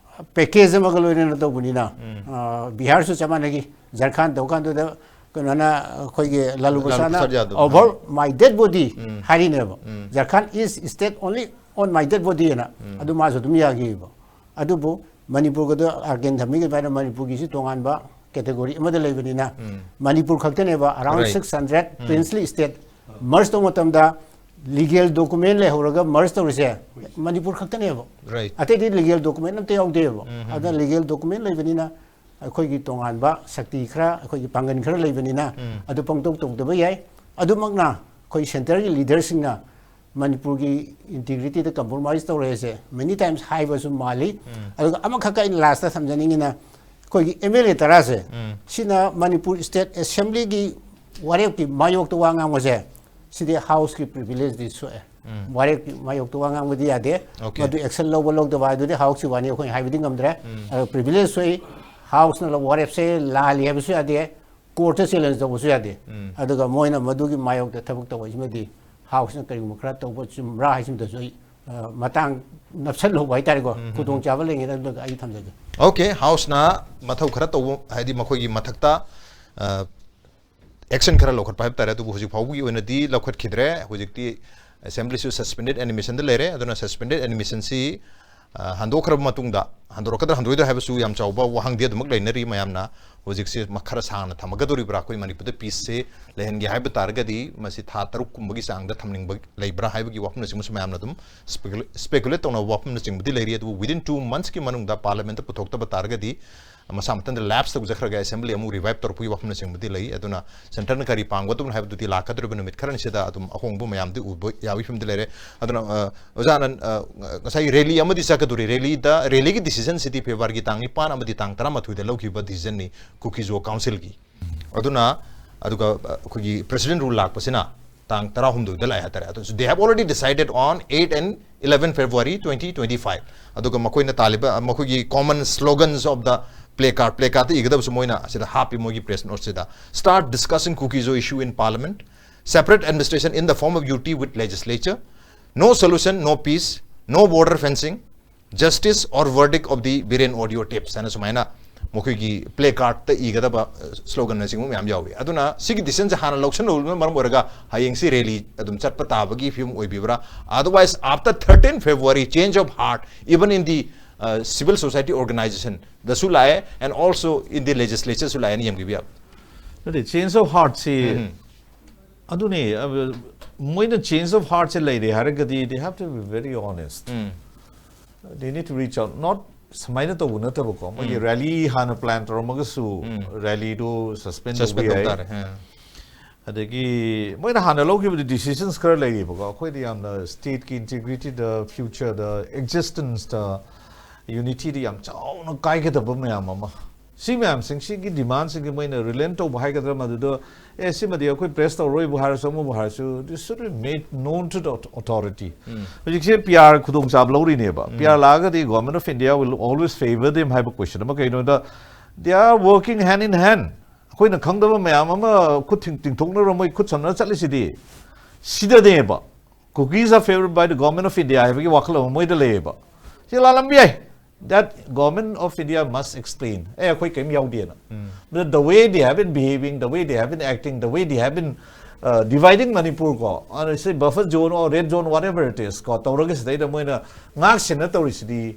package ꯑꯃꯒ ꯂꯣꯏꯅꯅ ꯇꯧꯕꯅꯤꯅ, ꯑ, ꯕꯤꯍꯥꯔꯁꯨ ꯆꯞ ꯃꯥꯟꯅꯈꯤ, ꯖꯔꯈꯥꯟ ꯇꯧ ꯀꯥꯟꯗꯨꯗ ꯀꯩꯅꯣꯅ, ꯑꯩꯈꯣꯏꯒꯤ ꯂꯥꯂꯨ ꯂꯥꯂꯨ ꯄ꯭ꯔꯁꯥꯗꯅ, ꯄ꯭ꯔꯁꯥꯗ ꯌꯥꯗꯕ "Over my dead body" ꯍꯥꯏꯔꯤꯅꯦꯕ꯫ Jharkhand is state only on my dead body ꯍꯥꯏꯅ꯫ ꯑꯗꯨ ꯃꯥꯁꯨ ꯑꯗꯨꯝ ꯌꯥꯈꯤꯕ꯫ ꯑꯗꯨꯕꯨ ꯃꯅꯤꯄꯨꯔꯒꯗ ꯑꯥꯔꯀꯦꯟ ꯊꯝꯃꯤꯒꯤ ꯑꯗꯨꯃꯥꯏꯅ ꯃꯅꯤꯄꯨꯔꯒꯤꯁꯤ ꯇꯣꯉꯥꯟꯕ category ꯑꯃꯗ ꯂꯩꯕꯅꯤꯅ, ꯃꯅꯤꯄꯨꯔ ꯈꯛꯇꯅꯦꯕ around Right. six hundred princely state merge ꯇꯧꯕ ꯃꯇꯝꯗ legal document ꯂꯩꯍꯧꯔꯒ merge ꯇꯧꯔꯤꯁꯦ ꯃꯅꯤꯄꯨꯔ ꯈꯛꯇꯅꯦꯕ꯫ Right. ꯑꯇꯩꯗꯤ legal document ꯑꯝꯇ ꯌꯥꯎꯗꯦꯕ꯫ ꯑꯗꯨꯅ legal document ꯂꯩꯕꯅꯤꯅ ꯑꯩꯈꯣꯏꯒꯤ ꯇꯣꯉꯥꯟꯕ ꯁꯛꯇꯤ ꯈꯔ, ꯑꯩꯈꯣꯏꯒꯤ ꯄꯥꯡꯒꯜ ꯈꯔ ꯂꯩꯕꯅꯤꯅ ꯑꯗꯨ ꯄꯪꯇꯧ ꯇꯧꯗꯕ ꯌꯥꯏ꯫ ꯑꯗꯨꯃꯛꯅ ꯑꯩꯈꯣꯏ centreꯒꯤ leaderꯁꯤꯡꯅ ꯃꯅꯤꯄꯨꯔꯒꯤ integrityꯗ compromise ꯇꯧꯔꯦꯁꯦ many times ꯍꯥꯏꯕꯁꯨ ꯃꯥꯜꯂꯤ꯫ ꯑꯗꯨꯒ ꯑꯃꯈꯛꯀ ꯑꯩꯅ lastꯇ ꯊꯝꯖꯅꯤꯡꯉꯤꯅ, ꯑꯩꯈꯣꯏꯒꯤ MLA ꯇꯔꯥꯁꯦ, ꯁꯤꯅ ꯃꯅꯤꯄꯨꯔ state assemblyꯒꯤ ꯋꯥꯔꯦꯞꯀꯤ ꯃꯥꯌꯣꯛꯇ ꯋꯥ ꯉꯥꯡꯕꯁꯦ, ꯁꯤꯗꯤ houseꯀꯤ privilegeꯗꯤ ꯁꯣꯛꯑꯦ꯫ ꯋꯥꯔꯦꯞꯀꯤ ꯃꯥꯌꯣꯛꯇ ꯋꯥ ꯉꯥꯡꯕꯗꯤ ꯌꯥꯗꯦ꯫ Okay. ꯃꯗꯨ action ꯂꯧꯕ ꯂꯧꯗꯕ ꯍꯥꯏꯗꯨꯗꯤ houseꯀꯤ ꯋꯥꯅꯤ, ꯑꯩꯈꯣꯏꯅ ꯍꯥꯏꯕꯗꯤ ꯉꯝꯗ꯭ꯔꯦ꯫ ꯑꯗꯣ privilege ꯁꯣꯛꯏ, houseꯅ ꯂꯧꯕ ꯋꯥꯔꯦꯞꯁꯦ ꯂꯥꯜꯂꯤ ꯍꯥꯏꯕꯁꯨ ꯌꯥꯗꯦ, courtꯇ challenge ꯇꯧꯕꯁꯨ ꯌꯥꯗꯦ꯫ ꯑꯗꯨꯒ ꯃꯣꯏꯅ ꯃꯗꯨꯒꯤ ꯃꯥꯌꯣꯛꯇ ꯊꯕꯛ ꯇꯧꯕꯁꯤꯃꯗꯤ houseꯅ ꯀꯔꯤꯒꯨꯝꯕ ꯈꯔ ꯇꯧꯕ ꯆꯨꯝꯕ꯭ꯔꯥ ꯍꯥꯏꯁꯤꯃꯗꯁꯨ ꯑꯩ, ꯑ, ꯃꯇꯥꯡ ꯅꯞꯁꯜꯍꯧꯕ ꯍꯥꯏꯇꯥꯔꯦꯀꯣ, ꯈꯨꯗꯣꯡꯆꯥꯕ ꯂꯩꯉꯩꯗ ꯑꯗꯨꯒ ꯑꯩ ꯊꯝꯖꯒꯦ꯫ Okay, houseꯅ ꯃꯊꯧ ꯈꯔ ꯇꯧꯕ, ꯍꯥꯏꯗꯤ ꯃꯈꯣꯏꯒꯤ ꯃꯊꯛꯇ, ꯑ, action ꯈꯔ ꯂꯧꯈꯠꯄ ꯍꯥꯏꯕ ꯇꯥꯔꯦ, ꯑꯗꯨꯕꯨ ꯍꯧꯖꯤꯛ ꯐꯥꯎꯕꯒꯤ ꯑꯣꯏꯅꯗꯤ ꯂꯧꯈꯠꯈꯤꯗ꯭ꯔꯦ꯫ ꯍꯧꯖꯤꯛꯇꯤ ꯑꯦꯁꯦꯝꯕ꯭ꯂꯤꯁꯨ suspended animationꯗ ꯂꯩꯔꯦ꯫ ꯑꯗꯨꯅ suspended animationꯁꯤ ꯍꯟꯗꯣꯛꯈ꯭ꯔꯕ ꯃꯇꯨꯡꯗ, ꯍꯟꯗꯣꯔꯛꯀꯗ꯭ꯔꯥ ꯍꯟꯗꯣꯛꯑꯣꯏꯗ꯭ꯔꯥ ꯍꯥꯏꯕꯁꯨ ꯌꯥꯝ ꯆꯥꯎꯕ ꯋꯥꯍꯪꯗꯤ ꯑꯗꯨꯃꯛ ꯂꯩꯅꯔꯤ꯫ ꯃꯌꯥꯝꯅ ꯍꯧꯖꯤꯛꯁꯦ ꯈꯔ ꯁꯥꯡꯅ ꯊꯝꯃꯒꯗꯧꯔꯤꯕ꯭ꯔꯥ, ꯑꯩꯈꯣꯏ ꯃꯅꯤꯄꯨꯔꯗ peaceꯁꯦ ꯂꯩꯍꯟꯒꯦ ꯍꯥꯏꯕ ꯇꯥꯔꯒꯗꯤ ꯃꯁꯤ ꯊꯥ ꯇꯔꯨꯛ ꯀꯨꯝꯕꯒꯤ ꯆꯥꯡꯗ ꯊꯝꯅꯤꯡꯕ ꯂꯩꯕ꯭ꯔꯥ ꯍꯥꯏꯕꯒꯤ ꯋꯥꯐꯝꯅꯆꯤꯡꯕꯁꯨ ꯃꯌꯥꯝꯅ ꯑꯗꯨꯝ speculate ꯇꯧꯅꯕ ꯋꯥꯐꯝꯅꯆꯤꯡꯕꯗꯤ ꯂꯩꯔꯤ꯫ ꯑꯗꯨꯕꯨ within two monthsꯀꯤ ꯃꯅꯨꯡꯗ parliamentꯇ ꯄꯨꯊꯣꯛꯇꯕ ꯇꯥꯔꯒꯗꯤ ꯃꯁꯥ ꯃꯊꯟꯇ lapse ꯇꯧꯖꯈ꯭ꯔꯒ ꯑꯦꯁꯦꯝꯕ꯭ꯂꯤ ꯑꯃꯨꯛ revive ꯇꯧꯔꯛꯄꯒꯤ ꯋꯥꯐꯝꯅꯆꯤꯡꯕꯗꯤ ꯂꯩ꯫ ꯑꯗꯨꯅ centreꯅ ꯀꯔꯤ ꯄꯥꯝꯒꯗꯕꯅꯣ ꯍꯥꯏꯕꯗꯨꯗꯤ ꯂꯥꯛꯀꯗꯧꯔꯤꯕ ꯅꯨꯃꯤꯠ ꯈꯔꯅꯤꯁꯤꯗ ꯑꯗꯨꯝ ꯑꯍꯣꯡꯕ ꯃꯌꯥꯝꯗꯤ ꯎꯕ ꯌꯥꯕꯒꯤ ꯐꯤꯕꯝꯗꯤ ꯂꯩꯔꯦ꯫ ꯑꯗꯨꯅ ꯑꯣꯖꯥꯅ ꯉꯁꯥꯏ rally ꯑꯃꯗꯤ ꯆꯠꯀꯗꯧꯔꯤ꯫ Rallyꯗ, rallyꯒꯤ decisionꯁꯤꯗꯤ Februaryꯒꯤ ꯇꯥꯡ ꯅꯤꯄꯥꯟ ꯑꯃꯗꯤ ꯇꯥꯡ ꯇꯔꯥꯃꯥꯊꯣꯏꯗ ꯂꯧꯈꯤꯕ decisionꯅꯤ Kuki-Zo councilꯒꯤ꯫ ꯑꯗꯨꯅ ꯑꯗꯨꯒ ꯑꯩꯈꯣꯏꯒꯤ president rule ꯂꯥꯛꯄꯁꯤꯅ ꯇꯥꯡ ꯇꯔꯥꯍꯨꯝꯗꯣꯏꯗ ꯂꯥꯛꯑꯦ ꯍꯥꯏꯇꯥꯔꯦ꯫ ꯑꯗꯨ they have already decided on eight and eleven February twenty twenty-five꯫ ꯑꯗꯨꯒ ꯃꯈꯣꯏꯅ ꯇꯥꯜꯂꯤꯕ ꯃꯈꯣꯏꯒꯤ common slogans of the placard, placardꯇ ꯏꯒꯗꯕꯁꯨ ꯃꯣꯏꯅ ꯑꯁꯤꯗ ꯍꯥꯞꯄꯤ ꯃꯣꯏꯒꯤ press noteꯁꯤꯗ: "Start discussing Kuki-Zo issue in parliament, separate administration in the form of UT with legislature, no solution, no peace, no border fencing, justice or verdict of the Biren audio tapes" ꯍꯥꯏꯅ ꯁꯨꯃꯥꯏꯅ ꯃꯈꯣꯏꯒꯤ placardꯇ ꯏꯒꯗꯕ sloganꯅꯆꯤꯡꯕ ꯃꯌꯥꯝ ꯌꯥꯎꯏ꯫ ꯑꯗꯨꯅ ꯁꯤꯒꯤ decisionꯁꯦ ꯍꯥꯟꯅ ꯂꯧꯁꯤꯟꯍꯧꯕꯅ ꯃꯔꯝ ꯑꯣꯏꯔꯒ ꯍꯌꯦꯡꯁꯤ rally ꯑꯗꯨꯝ ꯆꯠꯄ ꯇꯥꯕꯒꯤ ꯐꯤꯕꯝ ꯑꯣꯏꯕꯤꯕ꯭ꯔꯥ? Otherwise, after thirteen February, change of heart even in the civil society organizationꯗꯁꯨ ꯂꯥꯛꯑꯦ, and also in the legislatureꯁꯨ ꯂꯥꯛꯑꯦꯅ ꯌꯦꯡꯕꯤꯕ ꯌꯥꯕ꯫ ꯅꯠꯇꯦ, change of heartꯁꯤ ꯑꯗꯨꯅꯦ, ꯃꯣꯏꯅ change of heartꯁꯦ ꯂꯩꯔꯦ ꯍꯥꯏꯔꯒꯗꯤ they have to be very honest. They need to reach out. Not ꯁꯨꯃꯥꯏꯅ ꯇꯧꯕ ꯅꯠꯇꯕꯀꯣ, ꯃꯣꯏꯒꯤ rally ꯍꯥꯟꯅ plan ꯇꯧꯔꯝꯃꯒꯁꯨ rallyꯗꯨ suspend ꯇꯧꯕ Suspend ꯇꯧ ꯌꯥꯏ꯫ ꯇꯥꯔꯦ꯫ ꯑ꯫ ꯑꯗꯒꯤ ꯃꯣꯏꯅ ꯍꯥꯟꯅ ꯂꯧꯈꯤꯕꯗꯤ decisions ꯈꯔ ꯂꯩꯔꯤꯕꯀꯣ, ꯑꯩꯈꯣꯏꯗ ꯌꯥꯝꯅ stateꯀꯤ integrityꯗ, futureꯗ, existenceꯇ, unityꯗ ꯌꯥꯝ ꯆꯥꯎꯅ ꯀꯥꯏꯒꯗꯕ ꯃꯌꯥꯝ ꯑꯃ, ꯁꯤ ꯃꯌꯥꯝꯁꯤꯡꯁꯤꯒꯤ demandꯁꯤꯡꯁꯤ ꯃꯣꯏꯅ relent ꯇꯧꯕ ꯍꯥꯏꯒꯗ꯭ꯔꯥ, ꯃꯗꯨꯗ ꯑꯦ ꯁꯤꯃꯗꯤ ꯑꯩꯈꯣꯏ press ꯇꯧꯔꯣꯏꯕꯨ ꯍꯥꯏꯔꯁꯨ ꯑꯃꯕꯨ ꯍꯥꯏꯔꯁꯨ, this should be made known to the authority. ꯍꯧꯖꯤꯛꯁꯦ PR ꯈꯨꯗꯣꯡꯆꯥꯕ ꯂꯧꯔꯤꯅꯦꯕ꯫ PR ꯂꯥꯛꯑꯒꯗꯤ Government of India will always favor them ꯍꯥꯏꯕ question ꯑꯃ꯫ ꯀꯩꯅꯣꯗ they are working hand in hand. ꯑꯩꯈꯣꯏꯅ ꯈꯪꯗꯕ ꯃꯌꯥꯝ ꯑꯃ ꯈꯨꯠ ꯊꯤꯡ- ꯇꯤꯡꯊꯣꯛꯅꯔ ꯃꯣꯏ ꯈꯨꯠ ꯁꯝꯅꯔ ꯆꯠꯂꯤꯁꯤꯗꯤ ꯁꯤꯗꯅꯦꯕ꯫ Kukis are favored by the Government of India ꯍꯥꯏꯕꯒꯤ ꯋꯥꯈꯜ ꯑꯃ ꯃꯣꯏꯗ ꯂꯩꯌꯦꯕ꯫ ꯁꯤ ꯂꯥꯜꯂꯝꯕ ꯌꯥꯏ꯫ That Government of India must explain. ꯑꯦ, ꯑꯩꯈꯣꯏ ꯀꯔꯤꯝ ꯌꯥꯎꯗꯦꯅ꯫ But the way they have been behaving, the way they have been acting, the way they have been Dividing Manipur ꯀꯣ, ꯑꯗ ꯁꯤ buffer zone or red zone, whatever it is ꯀꯣ, ꯇꯧꯔꯒ ꯁꯤꯗꯩꯗ ꯃꯣꯏꯅ ꯉꯥꯛ ꯁꯦꯟꯅ ꯇꯧꯔꯤꯁꯤꯗꯤ,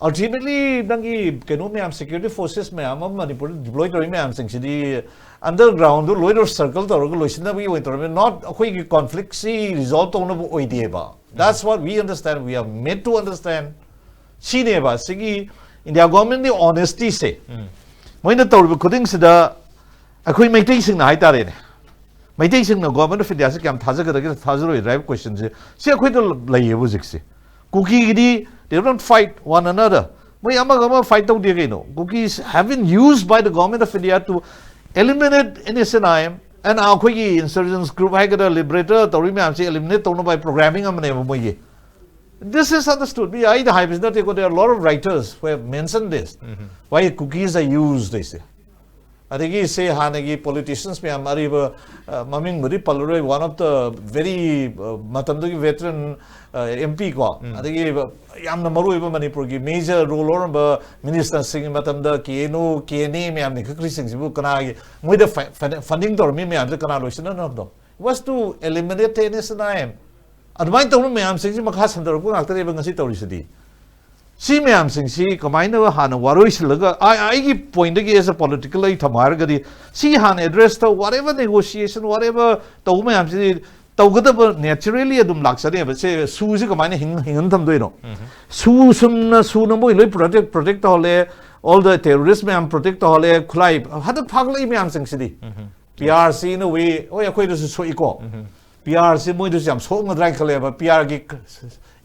ultimately ꯅꯪꯒꯤ ꯀꯩꯅꯣ ꯃꯌꯥꯝ, security forces ꯃꯌꯥꯝ ꯑꯃ ꯃꯅꯤꯄꯨꯔꯗ deploy ꯇꯧꯔꯤ ꯃꯌꯥꯝꯁꯤꯡꯁꯤꯗꯤ underground ꯗꯨ ꯂꯣꯏꯅ circle ꯇꯧꯔꯒ ꯂꯣꯏꯁꯤꯟꯅꯕꯒꯤ ꯑꯣꯏꯅ ꯇꯧꯔꯝꯃꯤ, not ꯑꯩꯈꯣꯏꯒꯤ conflict ꯁꯤ resolve ꯇꯧꯅꯕ ꯑꯣꯏꯗꯦꯕ. That's what we understand, we are made to understand. ꯁꯤꯅꯦꯕ ꯁꯤꯒꯤ India government ꯀꯤ honesty ꯁꯦ꯫ ꯃꯣꯏꯅ ꯇꯧꯔꯤꯕ ꯈꯨꯗꯤꯡꯁꯤꯗ ꯑꯩꯈꯣꯏ ꯃꯩꯇꯩꯁꯤꯡꯅ ꯍꯥꯏꯇꯥꯔꯦꯅꯦ, ꯃꯩꯇꯩꯁꯤꯡꯅ Government of India ꯁꯦ ꯀꯌꯥꯝ ꯊꯥꯖꯒꯗꯒꯦ, ꯊꯥꯖꯔꯣꯏꯗ꯭ꯔꯥ ꯍꯥꯏꯕ question ꯁꯦ, ꯁꯤ ꯑꯩꯈꯣꯏꯗ ꯂꯩꯌꯦꯕ ꯍꯧꯖꯤꯛꯁꯦ꯫ ꯀꯨꯀꯤꯒꯤꯗꯤ they don't fight one another. ꯃꯣꯏ ꯑꯃꯒ ꯑꯃ fight ꯇꯧꯗꯦ ꯀꯩꯅꯣ. Kukis have been used by the Government of India to eliminate N S N I M and ꯑꯩꯈꯣꯏꯒꯤ insurgents group ꯍꯥꯏꯒꯗ꯭ꯔꯥ, liberator ꯇꯧꯔꯤ ꯃꯌꯥꯝꯁꯦ eliminate ꯇꯧꯅꯕ programming ꯑꯃꯅꯦꯕ ꯃꯣꯏꯒꯤ. This is understood. ꯃꯤ ꯑꯩꯅ ꯍꯥꯏꯕꯁꯤ ꯅꯠꯇꯦꯀꯣ, there are a lot of writers who have mentioned this. Why Kukis are used ꯍꯥꯏꯁꯦ. ꯑꯗꯒꯤ ꯁꯦ ꯍꯥꯟꯅꯒꯤ politicians ꯃꯌꯥꯝ ꯑꯔꯤꯕ, ꯑ, ꯃꯃꯤꯡꯕꯨꯗꯤ ꯄꯜꯂꯔꯣꯏ, one of the very, ꯑ, ꯃꯇꯝꯗꯨꯒꯤ veteran, ꯑ, M P ꯀꯣ, ꯑꯗꯒꯤ ꯌꯥꯝꯅ ꯃꯔꯨ ꯑꯣꯏꯕ ꯃꯅꯤꯄꯨꯔꯒꯤ major role ꯂꯧꯔꯝꯕ ministerꯁꯤꯡꯒꯤ ꯃꯇꯝꯗ K N O, K N A ꯃꯌꯥꯝ ꯂꯤꯡꯈꯠꯈ꯭ꯔꯤꯁꯤꯡꯁꯤꯕꯨ ꯀꯅꯥꯒꯤ, ꯃꯣꯏꯗ ꯐ-, ꯐ-, funding ꯇꯧꯔꯝꯃꯤ ꯃꯌꯥꯝꯁꯦ ꯀꯅꯥ ꯂꯣꯏꯁꯤꯟꯅꯔꯝꯕꯅꯣ? Was to eliminate N S N I M. ꯑꯗꯨꯃꯥꯏꯅ ꯇꯧꯕ ꯃꯌꯥꯝꯁꯤꯡꯁꯤ ꯃꯈꯥ ꯁꯟꯗꯔꯛꯄ ꯉꯥꯛꯇꯅꯦꯕ ꯉꯁꯤ ꯇꯧꯔꯤꯁꯤꯗꯤ꯫ ꯁꯤ ꯃꯌꯥꯝꯁꯤꯡꯁꯤ ꯀꯃꯥꯏꯅ ꯍꯥꯟꯅ ꯋꯥꯔꯣꯏꯁꯤꯜꯂꯒ, ꯑꯩ, ꯑꯩꯒꯤ point ꯗꯒꯤ as a political ꯑꯩ ꯊꯝꯃꯣ ꯍꯥꯏꯔꯒꯗꯤ, ꯁꯤ ꯍꯥꯟꯅ address ꯇꯧ, whatever negotiation, whatever ꯇꯧꯕ ꯃꯌꯥꯝꯁꯤꯗꯤ ꯇꯧꯒꯗꯕ naturally ꯑꯗꯨꯝ ꯂꯥꯛꯆꯅꯦꯕ꯫ ꯁꯦ ꯁꯨꯁꯤ ꯀꯃꯥꯏꯅ ꯍꯤꯡ-, ꯍꯤꯡꯍꯟ ꯊꯝꯗꯣꯏꯅꯣ? ꯁꯨ ꯁꯨꯝꯅ ꯁꯨꯅ ꯃꯣꯏ ꯂꯣꯏ protect, protect ꯇꯧꯍꯜꯂꯦ, all the terrorist ꯃꯌꯥꯝ protect ꯇꯧꯍꯜꯂꯦ, ꯈꯨꯠꯂꯥꯏ ꯍꯟꯗꯛ ꯐꯥꯒꯠꯂꯛꯏ ꯃꯌꯥꯝꯁꯤꯡꯁꯤꯗꯤ꯫ P R ꯁꯤ in a way, ꯍꯣꯏ, ꯑꯩꯈꯣꯏꯗꯁꯨ ꯁꯣꯛꯏꯀꯣ꯫ P R ꯁꯤ ꯃꯣꯏꯗꯁꯨ ꯌꯥꯝ ꯁꯣꯛꯅꯗ꯭ꯔꯥ ꯍꯥꯏꯅ ꯈꯜꯂꯦꯕ, P R ꯒꯤ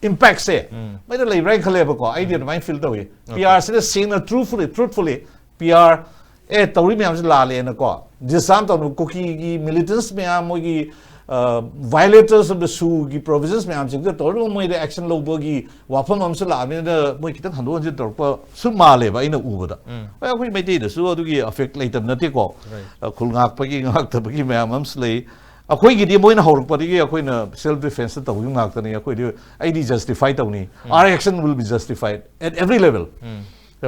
impact ꯁꯦ ꯃꯣꯏꯗ ꯂꯩꯕ꯭ꯔꯥ ꯍꯥꯏꯅ ꯈꯜꯂꯦꯕꯀꯣ, ꯑꯩꯗꯤ ꯑꯗꯨꯃꯥꯏꯅ feel ꯇꯧꯏ꯫ P R ꯁꯤꯅ ꯁꯦꯡꯅ, truthfully, truthfully, P R, ꯑꯦ, ꯇꯧꯔꯤ ꯃꯌꯥꯝꯁꯦ ꯂꯥꯜꯂꯦꯅꯀꯣ, disarm ꯇꯧꯅꯕ ꯀꯨꯀꯤꯒꯤ militants ꯃꯌꯥꯝ, ꯃꯣꯏꯒꯤ, ꯑ, violators of the ꯁꯨꯒꯤ provisions ꯃꯌꯥꯝꯁꯤꯡꯗ ꯇꯧꯔꯒ ꯃꯣꯏꯗ action ꯂꯧꯕꯒꯤ ꯋꯥꯐꯝ ꯑꯃꯁꯨ ꯂꯥꯛꯑꯕꯅꯤꯅ ꯃꯣꯏ ꯈꯤꯇꯪ ꯍꯟꯗꯣꯛ ꯍꯟꯖꯤꯟ ꯇꯧꯔꯛꯄꯁꯨ ꯃꯥꯜꯂꯦꯕ ꯑꯩꯅ ꯎꯕꯗ꯫ ꯍꯣꯏ, ꯑꯩꯈꯣꯏ ꯃꯩꯇꯩꯗꯁꯨ ꯑꯗꯨꯒꯤ effect ꯂꯩꯇꯕ ꯅꯠꯇꯦꯀꯣ꯫ ꯑ, ꯈꯨꯜ ꯉꯥꯛꯄꯒꯤ, ꯉꯥꯛꯇꯕꯒꯤ ꯃꯌꯥꯝ ꯑꯃꯁꯨ ꯂꯩ꯫ ꯑꯩꯈꯣꯏꯒꯤꯗꯤ ꯃꯣꯏꯅ ꯍꯧꯔꯛꯄꯗꯒꯤ ꯑꯩꯈꯣꯏꯅ self defenceꯇ ꯇꯧꯈꯤꯕ ꯉꯥꯛꯇꯅꯤ꯫ ꯑꯩꯈꯣꯏꯗꯤ, ꯑꯩꯗꯤ justify ꯇꯧꯅꯤ꯫ Our action will be justified at every level.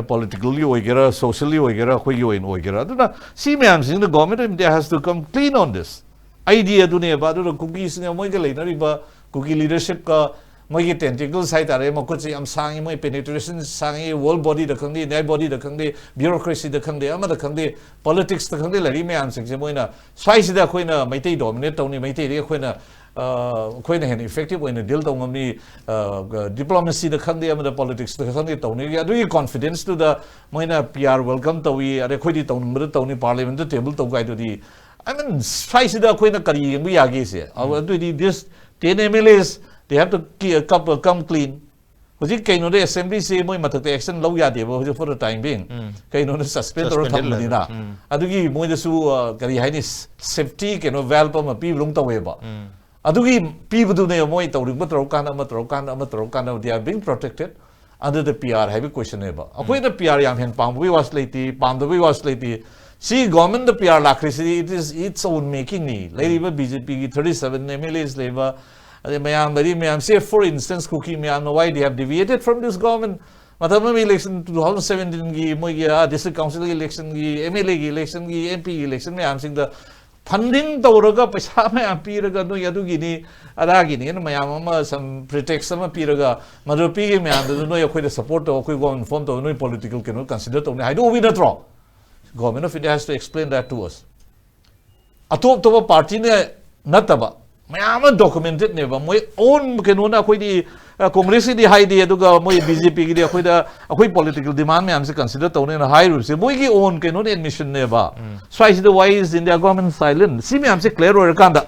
Politically ꯑꯣꯏꯒꯦꯔꯥ, socially ꯑꯣꯏꯒꯦꯔꯥ, ꯑꯩꯈꯣꯏꯒꯤ ꯑꯣꯏꯅ ꯑꯣꯏꯒꯦꯔꯥ꯫ ꯑꯗꯨꯅ ꯁꯤ ꯃꯌꯥꯝꯁꯤꯡꯗ Government of India has to come clean on this. ꯑꯩꯗꯤ ꯑꯗꯨꯅꯦꯕ꯫ ꯑꯗꯨꯅ ꯀꯨꯀꯤꯁꯤꯅ ꯃꯣꯏꯒ ꯂꯩꯅꯔꯤꯕ ꯀꯨꯀꯤ ꯂꯤꯗꯔꯁꯤꯞꯀ ꯃꯣꯏꯒꯤ ꯇꯦꯟꯇꯤꯀꯜꯁ ꯍꯥꯏꯇꯥꯔꯦ, ꯃꯈꯨꯠꯁꯦ ꯌꯥꯝ ꯁꯥꯡꯉꯤ, ꯃꯣꯏ ꯄꯦꯅꯤꯇ꯭ꯔꯦꯁꯟ ꯁꯥꯡꯉꯤ, ꯋꯥꯔꯜ ꯕꯣꯗꯤꯗ ꯈꯪꯗꯦ, ꯅꯦꯠ ꯕꯣꯗꯤꯗ ꯈꯪꯗꯦ, ꯕ꯭ꯌꯨꯔꯣꯀ꯭ꯔꯦꯁꯤꯗ ꯈꯪꯗꯦ, ꯑꯃꯗ ꯈꯪꯗꯦ, ꯄꯣꯂꯤꯇꯤꯛꯁꯇ ꯈꯪꯗꯦ, ꯂꯩꯔꯤ ꯃꯌꯥꯝꯁꯤꯡꯁꯦ ꯃꯣꯏꯅ ꯁ꯭ꯋꯥꯏꯁꯤꯗ ꯑꯩꯈꯣꯏꯅ ꯃꯩꯇꯩ ꯗꯣꯃꯤꯅꯦꯠ ꯇꯧꯅꯤ, ꯃꯩꯇꯩꯗꯒꯤ ꯑꯩꯈꯣꯏꯅ ꯑꯩꯈꯣꯏꯅ ꯍꯦꯟꯅ ꯏꯐꯦꯛꯇꯤꯞ ꯑꯣꯏꯅ ꯗꯤꯜ ꯇꯧ ꯉꯝꯅꯤ, ꯗꯤꯄ꯭ꯂꯣꯃꯦꯁꯤꯗ ꯈꯪꯗꯦ, ꯑꯃꯗ ꯄꯣꯂꯤꯇꯤꯛꯁꯇ ꯈꯪꯗꯦ ꯇꯧꯅꯤ, ꯑꯗꯨꯒꯤ ꯀꯣꯟꯐꯤꯗꯦꯟꯁꯇꯨꯗ ꯃꯣꯏꯅ ꯄꯤ ꯑꯥꯔ ꯋꯦꯜꯀꯝ ꯇꯧꯏ, ꯑꯗꯩ ꯑꯩꯈꯣꯏꯗꯤ ꯇꯧꯅꯤꯡꯕꯗ ꯇꯧꯅꯤ, ꯄꯥꯔꯂꯤꯌꯥꯃꯦꯟꯇ ꯇꯦꯕꯜ ꯇꯧ ꯀꯥꯏꯗꯨꯗꯤ꯫ ꯑꯥꯏ ꯃꯤꯟ, ꯁ꯭ꯋꯥꯏꯁꯤꯗ ꯑꯩꯈꯣꯏꯅ ꯀꯔꯤ ꯌꯦꯡꯕ ꯌꯥꯒꯦꯁꯦ? ꯑꯗꯨ ꯑꯗꯨꯏꯗꯤ this ten M L As, they have to come clean. ꯍꯧꯖꯤꯛ ꯀꯩꯅꯣꯗ ꯑꯦꯁꯦꯝꯕ꯭ꯂꯤꯁꯤ ꯃꯣꯏ ꯃꯊꯛꯇ ꯑꯦꯛꯁꯟ ꯂꯧ ꯌꯥꯗꯦꯕ ꯍꯧꯖꯤꯛ, for the time being. ꯀꯩꯅꯣꯅ ꯁꯁꯄꯦꯟ ꯇꯧꯔ ꯊꯝꯕꯅꯤꯅ, ꯑꯗꯨꯒꯤ ꯃꯣꯏꯗꯁꯨ ꯀꯔꯤ ꯍꯥꯏꯅꯤ, ꯁꯦꯐꯇꯤ ꯀꯩꯅꯣ ꯚꯦꯜꯞ ꯑꯃ ꯄꯤꯕꯗꯧ ꯇꯧꯋꯦꯕ꯫ ꯑꯗꯨꯒꯤ ꯄꯤꯕꯗꯨꯅꯦ ꯃꯣꯏ ꯇꯧꯅꯤꯡꯕ ꯇꯧꯔꯀꯥꯟꯗ, ꯑꯃ ꯇꯧꯔꯀꯥꯟꯗ, ꯑꯃ ꯇꯧꯔꯀꯥꯟꯗ, they are being protected under the P R ꯍꯥꯏꯕ ꯀꯣꯏꯁꯟꯅꯦꯕ꯫ ꯑꯩꯈꯣꯏꯅ ꯄꯤ ꯑꯥꯔ ꯌꯥꯝ ꯍꯦꯟꯅ ꯄꯥꯝꯕꯒꯤ ꯋꯥꯁꯨ ꯂꯩꯇꯦ, ꯄꯥꯝꯗꯕꯒꯤ ꯋꯥꯁꯨ ꯂꯩꯇꯦ꯫ ꯁꯤ ꯒꯣꯔꯃꯦꯟꯗ ꯄꯤ ꯑꯥꯔ ꯂꯥꯛꯈ꯭ꯔꯤꯁꯤꯗꯤ it is its own makingꯅꯤ꯫ ꯂꯩꯔꯤꯕ ꯕꯤ ꯖꯦ ꯄꯤꯒꯤ thirty seven M L As ꯂꯩꯕ, ꯑꯗꯩ ꯃꯌꯥꯝ ꯂꯩꯔꯤ ꯃꯌꯥꯝꯁꯦ, for instance, ꯀꯨꯀꯤ ꯃꯌꯥꯝꯅ why they have deviated from this government? ꯃꯇꯝ ꯑꯃ ꯏꯂꯦꯛꯁꯟ two thousand seventeenꯒꯤ ꯃꯣꯏꯒꯤ ꯗꯤꯁꯇ꯭ꯔꯤꯛ ꯀꯥꯎꯟꯁꯤꯜꯒꯤ ꯏꯂꯦꯛꯁꯟꯒꯤ, ꯑꯦꯝ ꯑꯦꯜ ꯑꯦꯒꯤ ꯏꯂꯦꯛꯁꯟꯒꯤ, ꯑꯦꯝ ꯄꯤꯒꯤ ꯏꯂꯦꯛꯁꯟ ꯃꯌꯥꯝꯁꯤꯡꯗ ꯐꯟꯗꯤꯡ ꯇꯧꯔꯒ, ꯄꯩꯁꯥ ꯃꯌꯥꯝ ꯄꯤꯔꯒ, ꯅꯣꯏ ꯑꯗꯨꯒꯤꯅꯤ ꯑꯗꯥꯒꯤꯅꯤꯅ ꯃꯌꯥꯝ ꯑꯃ some pretext ꯑꯃ ꯄꯤꯔꯒ, ꯃꯗꯨ ꯄꯤꯒꯤ ꯃꯌꯥꯝꯗꯨꯗ ꯅꯣꯏ ꯑꯩꯈꯣꯏꯗ ꯁꯞꯄꯣꯔꯠ ꯇꯧ, ꯑꯩꯈꯣꯏ ꯒꯣꯔꯃꯦꯟ ꯐꯣꯝ ꯇꯧ, ꯅꯣꯏ ꯄꯣꯂꯤꯇꯤꯀꯦꯜ ꯀꯩꯅꯣ ꯀꯟꯁꯤꯗꯔ ꯇꯧꯅꯤ ꯍꯥꯏꯗꯣꯛꯎꯕꯤ ꯅꯠꯇ꯭ꯔꯣ? Government of India has to explain that to us. ꯑꯇꯣꯞ ꯑꯇꯣꯞꯄ ꯄꯥꯔꯇꯤꯅ ꯅꯠꯇꯕ ꯃꯌꯥꯝ ꯑꯃ ꯗꯣꯀꯨꯃꯦꯟꯇꯦꯠꯅꯦꯕ꯫ ꯃꯣꯏ ꯑꯣꯟ ꯀꯩꯅꯣꯅ ꯑꯩꯈꯣꯏꯗꯤ, ꯀꯣꯡꯒ꯭ꯔꯦꯁꯀꯤꯗꯤ ꯍꯥꯏꯗꯦ, ꯑꯗꯨꯒ ꯃꯣꯏ ꯕꯤ ꯖꯦ ꯄꯤꯒꯤꯗꯤ ꯑꯩꯈꯣꯏꯗ ꯑꯩꯈꯣꯏ ꯄꯣꯂꯤꯇꯤꯀꯦꯜ ꯗꯤꯃꯥꯟ ꯃꯌꯥꯝꯁꯦ ꯀꯟꯁꯤꯗꯔ ꯇꯧꯅꯦꯅ ꯍꯥꯏꯔꯤꯕꯁꯦ ꯃꯣꯏꯒꯤ ꯑꯣꯟ ꯀꯩꯅꯣꯅ ꯑꯦꯗꯃꯤꯁꯟꯅꯦꯕ꯫ ꯁ꯭ꯋꯥꯏꯁꯤꯗ why is India government silent? ꯁꯤ ꯃꯌꯥꯝꯁꯦ ꯀ꯭ꯂꯤꯌꯥꯔ ꯑꯣꯏꯔꯀꯥꯟꯗ,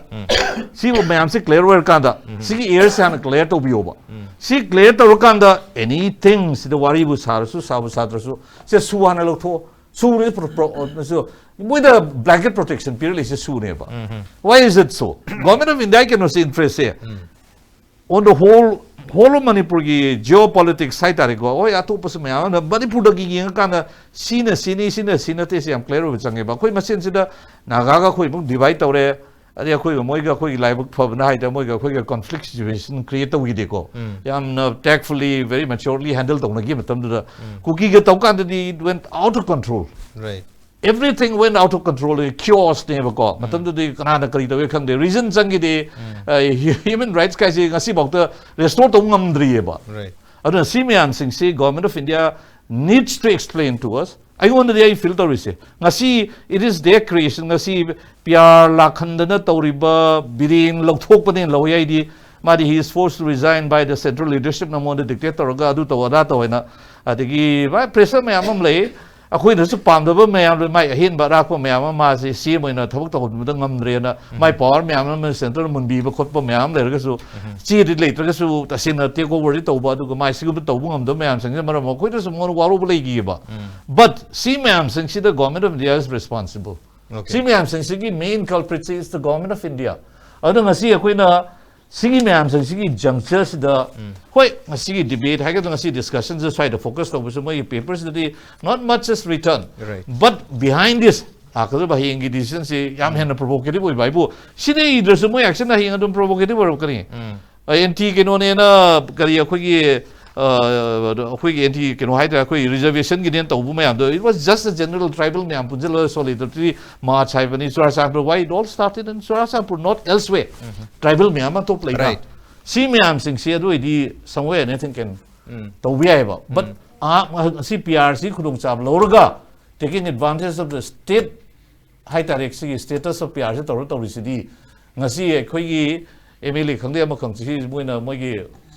ꯁꯤ ꯃꯌꯥꯝꯁꯦ ꯀ꯭ꯂꯤꯌꯥꯔ ꯑꯣꯏꯔꯀꯥꯟꯗ, ꯁꯤꯒꯤ ꯑꯦꯌꯔꯁꯦ ꯍꯥꯟꯅ ꯀ꯭ꯂꯤꯌꯥꯔ ꯇꯧꯕꯤꯌꯣꯕ꯫ ꯁꯤ ꯀ꯭ꯂꯤꯌꯥꯔ ꯇꯧꯔꯀꯥꯟꯗ anything ꯁꯤꯗ ꯋꯥꯔꯤꯕꯨ ꯁꯥꯔꯁꯨ, ꯁꯥꯕꯨ ꯁꯥꯗ꯭ꯔꯁꯨ, ꯁꯦ ꯁꯨ ꯍꯥꯟꯅ ꯂꯧꯊꯣꯛꯑꯣ꯫ ꯁꯨꯅꯦ ꯄ꯭ꯔꯣ-, ꯄ꯭ꯔꯣ-, ꯁꯨ-, ꯃꯣꯏꯗ ꯕ꯭ꯂꯦꯡꯀꯦꯠ ꯄ꯭ꯔꯣꯇꯦꯛꯁꯟ ꯄꯤꯔ ꯂꯩꯁꯦ ꯁꯨꯅꯦꯕ꯫ Why is it so? Government of India ꯀꯩꯅꯣꯁꯦ ꯏꯟꯇꯔꯦꯁꯁꯦ on the whole, whole of ꯃꯅꯤꯄꯨꯔꯒꯤ ꯖꯤꯑꯣ ꯄꯣꯂꯤꯇꯤꯛꯁ ꯍꯥꯏꯇꯥꯔꯦꯀꯣ, ꯍꯣꯏ, ꯑꯇꯣꯞꯄꯁꯨ ꯃꯌꯥꯝ ꯑꯃ, ꯃꯅꯤꯄꯨꯔꯗꯒꯤ ꯌꯦꯡꯉꯀꯥꯟꯗ ꯁꯤꯅ ꯁꯤꯅꯤ, ꯁꯤꯅ ꯁꯤ ꯅꯠꯇꯦ, ꯁꯤ ꯌꯥꯝ ꯀ꯭ꯂꯤꯌꯥꯔ ꯑꯣꯏꯕ ꯆꯪꯉꯦꯕ꯫ ꯑꯩꯈꯣꯏ ꯃꯁꯦꯟꯁꯤꯗ ꯅꯥꯒꯥꯒ ꯑꯩꯈꯣꯏ ꯑꯃꯨꯛ ꯗꯤꯚꯥꯏꯠ ꯇꯧꯔꯦ, ꯑꯗꯩ ꯑꯩꯈꯣꯏꯒ ꯃꯣꯏꯒ, ꯑꯩꯈꯣꯏꯒꯤ ꯂꯥꯏꯕꯛ ꯐꯕꯅ ꯍꯥꯏꯗ ꯃꯣꯏꯒ ꯑꯩꯈꯣꯏꯒ ꯀꯣꯟꯐ꯭ꯂꯤꯛ ꯁꯤꯆꯨꯋꯦꯁꯟ ꯀ꯭ꯔꯤꯌꯦꯠ ꯇꯧꯈꯤꯗꯦꯀꯣ꯫ ꯌꯥꯝꯅ ꯇꯦꯛꯐꯨꯜꯂꯤ, ꯚꯦꯔꯤ ꯃꯦꯆ꯭ꯌꯣꯔꯂꯤ ꯍꯦꯟꯗꯜ ꯇꯧꯅꯈꯤ ꯃꯇꯝꯗꯨꯗ꯫ ꯀꯨꯀꯤꯒ ꯇꯧꯀꯥꯟꯗꯗꯤ it went out of control. Right. Everything went out of control, chaos ꯅꯦꯕꯀꯣ꯫ ꯃꯇꯝꯗꯨꯗꯤ ꯀꯅꯥꯅ ꯀꯔꯤ ꯇꯧꯏ ꯈꯪꯗꯦ, reason ꯆꯪꯈꯤꯗꯦ꯫ Human rights ꯀꯥꯏꯁꯦ ꯉꯁꯤꯐꯥꯎꯗ restore ꯇꯧꯕ ꯉꯝꯗ꯭ꯔꯤꯑꯕ꯫ Right. ꯑꯗꯨꯅ ꯁꯤ ꯃꯌꯥꯝꯁꯤꯡꯁꯤ Government of India needs to explain to us. ꯑꯩꯉꯣꯟꯗꯗꯤ ꯑꯩ feel ꯇꯧꯔꯤꯁꯦ, ꯉꯁꯤ it is their creation, ꯉꯁꯤ ꯄꯤ ꯑꯥꯔ ꯂꯥꯛꯍꯟꯗꯅ ꯇꯧꯔꯤꯕ ꯕꯤꯔꯦꯟ ꯂꯧꯊꯣꯛꯄꯅꯦꯅ ꯂꯧꯏ꯫ ꯑꯩꯗꯤ ꯃꯥꯗꯤ he is forced to resign by the central leadership ꯅ ꯃꯉꯣꯟꯗ dictate ꯇꯧꯔꯒ ꯑꯗꯨ ꯇꯧ ꯑꯗꯥ ꯇꯧ ꯍꯥꯏꯅ, ꯑꯗꯒꯤ ꯃꯥ pressure ꯃꯌꯥꯝ ꯑꯃ ꯂꯩ꯫ ꯑꯩꯈꯣꯏꯅꯁꯨ ꯄꯥꯝꯗꯕ ꯃꯌꯥꯝ ꯂꯩ, ꯃꯥꯏ ꯑꯍꯦꯟꯕ ꯑꯔꯥꯛꯄ ꯃꯌꯥꯝ ꯑꯃ ꯃꯥꯁꯦ ꯁꯤ ꯑꯦꯝ ꯑꯣꯏꯅ ꯊꯕꯛ ꯇꯧꯍꯟꯕꯗ ꯉꯝꯗ꯭ꯔꯦꯅ, ꯃꯥꯏ power ꯃꯌꯥꯝ ꯑꯃ centre ꯅ ꯃꯨꯟꯕꯤꯕ ꯈꯣꯠꯄ ꯃꯌꯥꯝ ꯑꯃ ꯂꯩꯔꯒꯁꯨ, ꯆꯦꯗꯤ ꯂꯩꯇ꯭ꯔꯒꯁꯨ ꯇꯁꯦꯡꯅ take over ꯗꯤ ꯇꯧꯕ, ꯑꯗꯨꯒ ꯃꯥꯏ ꯁꯤꯒꯨꯝꯕ ꯇꯧꯕ ꯉꯝꯗꯕ ꯃꯌꯥꯝꯁꯤꯡꯁꯤꯅ ꯃꯔꯝ ꯑꯣꯏꯔꯒ ꯑꯩꯈꯣꯏꯗꯁꯨ ꯃꯉꯣꯟꯗ ꯋꯥꯔꯧꯕ ꯂꯩꯈꯤꯑꯕ꯫ But ꯁꯤ ꯃꯌꯥꯝꯁꯤꯡꯁꯤꯗ Government of India is responsible. Okay. ꯁꯤ ꯃꯌꯥꯝꯁꯤꯡꯁꯤꯒꯤ main culprit is the Government of India. ꯑꯗꯨꯅ ꯉꯁꯤ ꯑꯩꯈꯣꯏꯅ ꯁꯤꯒꯤ ꯃꯌꯥꯝꯁꯤꯡꯁꯤꯒꯤ juncture ꯁꯤꯗ, ꯍꯣꯏ, ꯉꯁꯤꯒꯤ debate ꯍꯥꯏꯒꯗ꯭ꯔꯥ, ꯉꯁꯤ discussion ꯁꯦ ꯁ꯭ꯋꯥꯏꯗ focus ꯇꯧꯕꯁꯨ ꯃꯣꯏꯒꯤ paper ꯁꯤꯗꯗꯤ not much is written. Right. But behind this ꯂꯥꯛꯀꯗꯧꯔꯤꯕ ꯍꯌꯦꯡꯒꯤ decision ꯁꯤ ꯌꯥꯝ ꯍꯦꯟꯅ provocative ꯑꯣꯏꯕ ꯍꯥꯏꯕꯨ, ꯁꯤꯗ ꯏꯗ꯭ꯔꯁꯨ ꯃꯣꯏ action ꯍꯌꯦꯡ ꯑꯗꯨꯝ provocative ꯑꯣꯏꯔꯛꯀꯅꯤ꯫ ꯑꯦꯟꯇꯤ ꯀꯩꯅꯣꯅꯦꯅ ꯀꯔꯤ ꯑꯩꯈꯣꯏꯒꯤ, ꯑ, ꯑꯩꯈꯣꯏꯒꯤ ꯑꯦꯟꯇꯤ ꯀꯩꯅꯣ ꯍꯥꯏꯇꯥꯔꯦ, ꯑꯩꯈꯣꯏ reservation ꯒꯤꯅꯦꯅ ꯇꯧꯕ ꯃꯌꯥꯝꯗꯣ, it was just a general tribal ꯃꯌꯥꯝ ꯄꯨꯟꯁꯤꯜꯂꯒ solidarity march ꯍꯥꯏꯕꯅꯤ꯫ Churachandpur, why it all started in Churachandpur, not elsewhere. Tribal ꯃꯌꯥꯝ ꯑꯇꯣꯞꯄ ꯂꯩꯅ꯫ Right. ꯁꯤ ꯃꯌꯥꯝꯁꯤꯡꯁꯤ ꯑꯗꯨ ꯑꯣꯏꯗꯤ somewhere anything can ꯇꯧꯕ ꯌꯥꯏꯑꯕ꯫ But ꯑꯥ, ꯉꯁꯤ ꯄꯤ ꯑꯥꯔ ꯁꯤ ꯈꯨꯗꯣꯡꯆꯥꯕ ꯂꯧꯔꯒ, taking advantage of the state ꯍꯥꯏꯇꯥꯔꯦ, ꯁꯤꯒꯤ status of P R C ꯇꯧꯔ ꯇꯧꯔꯤꯁꯤꯗꯤ, ꯉꯁꯤ ꯑꯩꯈꯣꯏꯒꯤ ꯑꯦꯝ ꯑꯦꯜ ꯑꯦ ꯈꯪꯗꯦ ꯑꯃ ꯈꯪꯗꯦ, ꯁꯤ ꯃꯣꯏꯅ ꯃꯣꯏꯒꯤ,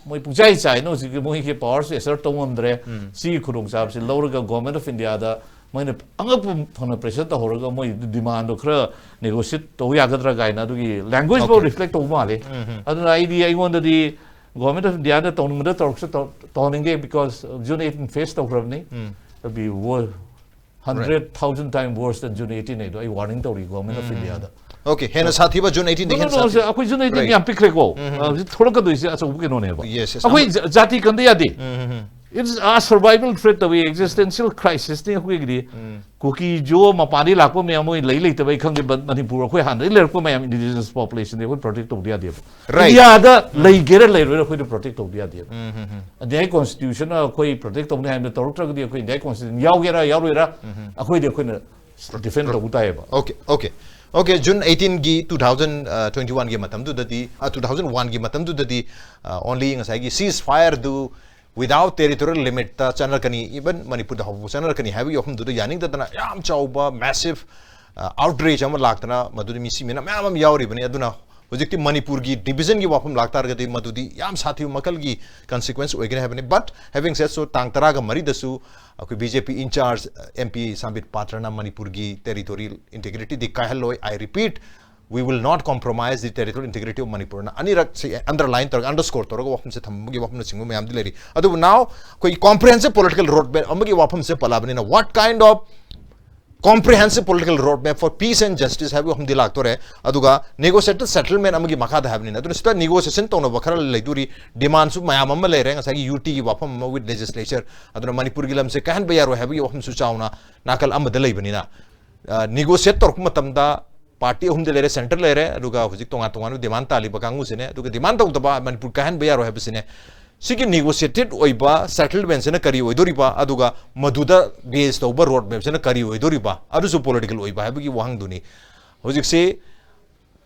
ꯃꯣꯏ ꯄꯨꯡꯆꯥꯏ ꯆꯥꯏꯅ ꯍꯧꯖꯤꯛꯀꯤ ꯃꯣꯏꯒꯤ power ꯁꯦ assert ꯇꯧ ꯉꯝꯗ꯭ꯔꯦ꯫ ꯁꯤꯒꯤ ꯈꯨꯗꯣꯡꯆꯥꯕꯁꯤ ꯂꯧꯔꯒ Government of India ꯗ ꯃꯣꯏꯅ ꯑꯉꯛꯄ ꯐꯪꯅ pressure ꯇꯧꯍꯧꯔꯒ ꯃꯣꯏ demand ꯗꯣ ꯈꯔ negotiate ꯇꯧ ꯌꯥꯒꯗ꯭ꯔꯥ ꯀꯥꯏꯅ ꯑꯗꯨꯒꯤ language ꯐꯥꯎ Okay. reflect ꯇꯧꯕ ꯃꯥꯜꯂꯤ꯫ ꯑꯗꯨꯅ ꯑꯩꯗꯤ, ꯑꯩꯉꯣꯟꯗꯗꯤ Government of India ꯗ ꯇꯧꯅꯤꯡꯕꯗ ꯇꯧꯔꯛꯁꯨ ꯇꯧ-, ꯇꯧꯍꯟꯅꯤꯡꯗꯦ, because June eighteen face ꯇꯧꯈ꯭ꯔꯕꯅꯤ꯫ It'll be worse, hundred thousand time worse than June eighteen ꯍꯥꯏꯗꯣ ꯑꯩ warning ꯇꯧꯔꯤ Government of India the. Okay, ꯍꯦꯟꯅ ꯁꯥꯊꯤꯕ June eighteen ꯗꯒꯤ No, ꯍꯦꯟꯅ no, no, ꯁꯥꯊꯤ- ꯑꯩꯈꯣꯏ June eighteen Right. ꯌꯥꯝ ꯄꯤꯛꯈ꯭ꯔꯦꯀꯣ꯫ ꯑ, ꯍꯧꯖꯤꯛ ꯊꯣꯛꯂꯛꯀꯗꯣꯏꯁꯦ ꯑꯆꯧꯕ ꯀꯩꯅꯣꯅꯦꯕ꯫ Yes, yes. ꯑꯩꯈꯣꯏ ꯖ-, ꯖꯥꯇꯤ ꯀꯟꯗ ꯌꯥꯗꯦ꯫ It's a survival threat ꯇꯧꯏ, existential crisis ꯅꯤ ꯑꯩꯈꯣꯏꯒꯤꯗꯤ꯫ ꯀꯨꯀꯤꯖꯣ ꯃꯄꯥꯟꯗꯒꯤ ꯂꯥꯛꯄ ꯃꯌꯥꯝ, ꯃꯣꯏ ꯂꯩ ꯂꯩꯇꯕ ꯑꯩ ꯈꯪꯗꯦ, but ꯃꯅꯤꯄꯨꯔ ꯑꯩꯈꯣꯏ ꯍꯥꯟꯅꯗꯒꯤ ꯂꯩꯔꯛꯄ ꯃꯌꯥꯝ indigenous population ꯗꯤ ꯑꯩꯈꯣꯏ protect ꯇꯧꯗ ꯌꯥꯗꯦꯕ꯫ Right. India ꯗ ꯂꯩꯒꯦꯔꯥ ꯂꯩꯔꯣꯏꯔꯥ ꯑꯩꯈꯣꯏꯗꯤ protect ꯇꯧꯗ ꯌꯥꯗꯦꯕ꯫ India ꯒꯤ constitution ꯅ ꯑꯩꯈꯣꯏ protect ꯇꯧꯅꯤ ꯍꯥꯏꯕꯗ ꯇꯧꯔꯛꯇ꯭ꯔꯒꯗꯤ ꯑꯩꯈꯣꯏ India ꯒꯤ constitution ꯌꯥꯎꯒꯦꯔꯥ ꯌꯥꯎꯔꯣꯏꯔꯥ ꯑꯩꯈꯣꯏꯗꯤ ꯑꯩꯈꯣꯏꯅ ꯗꯤꯐꯦꯟ ꯇꯧꯕ ꯇꯥꯏꯌꯦꯕ꯫ Okay, okay, okay. June eighteenꯒꯤ two thousand twenty oneꯒꯤ ꯃꯇꯝꯗꯨꯗꯗꯤ, two thousand oneꯒꯤ ꯃꯇꯝꯗꯨꯗꯗꯤ, only ꯉꯁꯥꯏꯒꯤ cease fireꯗꯨ without territorial limitꯇ ꯆꯠꯅꯔꯛꯀꯅꯤ, even ꯃꯅꯤꯄꯨꯔꯗ ꯍꯧꯕ ꯆꯠꯅꯔꯛꯀꯅꯤ ꯍꯥꯏꯕꯒꯤ ꯋꯥꯐꯝꯗꯨꯗ ꯌꯥꯅꯤꯡꯗꯗꯅ ꯌꯥꯝ ꯆꯥꯎꯕ massive outrage ꯑꯃ ꯂꯥꯛꯇꯅ ꯃꯗꯨꯗꯤ ꯃꯤꯁꯤ ꯃꯤꯅ ꯃꯌꯥꯝ ꯑꯃ ꯌꯥꯎꯔꯤꯕꯅꯤ꯫ ꯑꯗꯨꯅ ꯍꯧꯖꯤꯛꯇꯤ ꯃꯅꯤꯄꯨꯔꯒꯤ divisionꯒꯤ ꯋꯥꯐꯝ ꯂꯥꯛꯇꯥꯔꯒꯗꯤ ꯃꯗꯨꯗꯤ ꯌꯥꯝ ꯁꯥꯊꯤꯕ ꯃꯈꯜꯒꯤ consequence ꯑꯣꯏꯒꯅꯤ ꯍꯥꯏꯕꯅꯤ꯫ But having said so, ꯇꯥꯡ ꯇꯔꯥꯒ ꯃꯔꯤꯗꯁꯨ ꯑꯩꯈꯣꯏ BJP in charge MP ꯁꯥꯝꯕꯤꯠ ꯄꯥꯇ꯭ꯔꯅ ꯃꯅꯤꯄꯨꯔꯒꯤ territorial integrityꯗꯤ ꯀꯥꯏꯍꯜꯂꯣꯏ꯫ I repeat, we will not compromise the territorial integrity of Manipurꯅ ꯑꯅꯤꯔꯛ ꯁꯤ underline ꯇꯧꯔꯒ, underscore ꯇꯧꯔꯒ ꯋꯥꯐꯝꯁꯦ ꯊꯝꯕꯒꯤ ꯋꯥꯐꯝꯅꯆꯤꯡꯕ ꯃꯌꯥꯝꯗꯤ ꯂꯩꯔꯤ꯫ ꯑꯗꯨꯕꯨ now ꯑꯩꯈꯣꯏꯒꯤ comprehensive political road map ꯑꯃꯒꯤ ꯋꯥꯐꯝꯁꯦ ꯄꯜꯂꯛꯑꯕꯅꯤꯅ, what kind of comprehensive political road map for peace and justice ꯍꯥꯏꯕ ꯋꯥꯐꯝꯗꯤ ꯂꯥꯛꯇꯣꯔꯦ꯫ ꯑꯗꯨꯒ negotiated settlement ꯑꯃꯒꯤ ꯃꯈꯥꯗ ꯍꯥꯏꯕꯅꯤꯅ, ꯑꯗꯨꯅ ꯁꯤꯗ negotiation ꯇꯧꯅꯕ ꯈꯔ ꯂꯩꯗꯣꯔꯤ, demandꯁꯨ ꯃꯌꯥꯝ ꯑꯃ ꯂꯩꯔꯦ, ꯉꯁꯥꯏꯒꯤ UTꯒꯤ ꯋꯥꯐꯝ ꯑꯃ with legislature꯫ ꯑꯗꯨꯅ ꯃꯅꯤꯄꯨꯔꯒꯤ ꯂꯝꯁꯦ ꯀꯥꯏꯍꯟꯕ ꯌꯥꯔꯣꯏ ꯍꯥꯏꯕꯒꯤ ꯋꯥꯐꯝꯁꯨ ꯆꯥꯎꯅ ꯅꯥꯀꯜ ꯑꯃꯗ ꯂꯩꯕꯅꯤꯅ, negotiate ꯇꯧꯔꯛꯄ ꯃꯇꯝꯗ party ꯑꯍꯨꯝꯗꯤ ꯂꯩꯔꯦ, centre ꯂꯩꯔꯦ, ꯑꯗꯨꯒ ꯍꯧꯖꯤꯛ ꯇꯣꯉꯥꯟ ꯇꯣꯉꯥꯟꯕ demand ꯇꯥꯜꯂꯤꯕ ꯀꯥꯡꯕꯨꯁꯤꯅꯦ꯫ ꯑꯗꯨꯒ demand ꯇꯧꯗꯕ, ꯃꯅꯤꯄꯨꯔ ꯀꯥꯏꯍꯟꯕ ꯌꯥꯔꯣꯏ ꯍꯥꯏꯕꯁꯤꯅꯦ꯫ ꯁꯤꯒꯤ negotiated ꯑꯣꯏꯕ settlementꯁꯤꯅ ꯀꯔꯤ ꯑꯣꯏꯗꯣꯔꯤꯕ, ꯑꯗꯨꯒ ꯃꯗꯨꯗ base ꯇꯧꯕ road mapꯁꯤꯅ ꯀꯔꯤ ꯑꯣꯏꯗꯣꯔꯤꯕ, ꯑꯗꯨꯁꯨ political ꯑꯣꯏꯕ ꯍꯥꯏꯕꯒꯤ ꯋꯥꯍꯪꯗꯨꯅꯤ꯫ ꯍꯧꯖꯤꯛꯁꯤ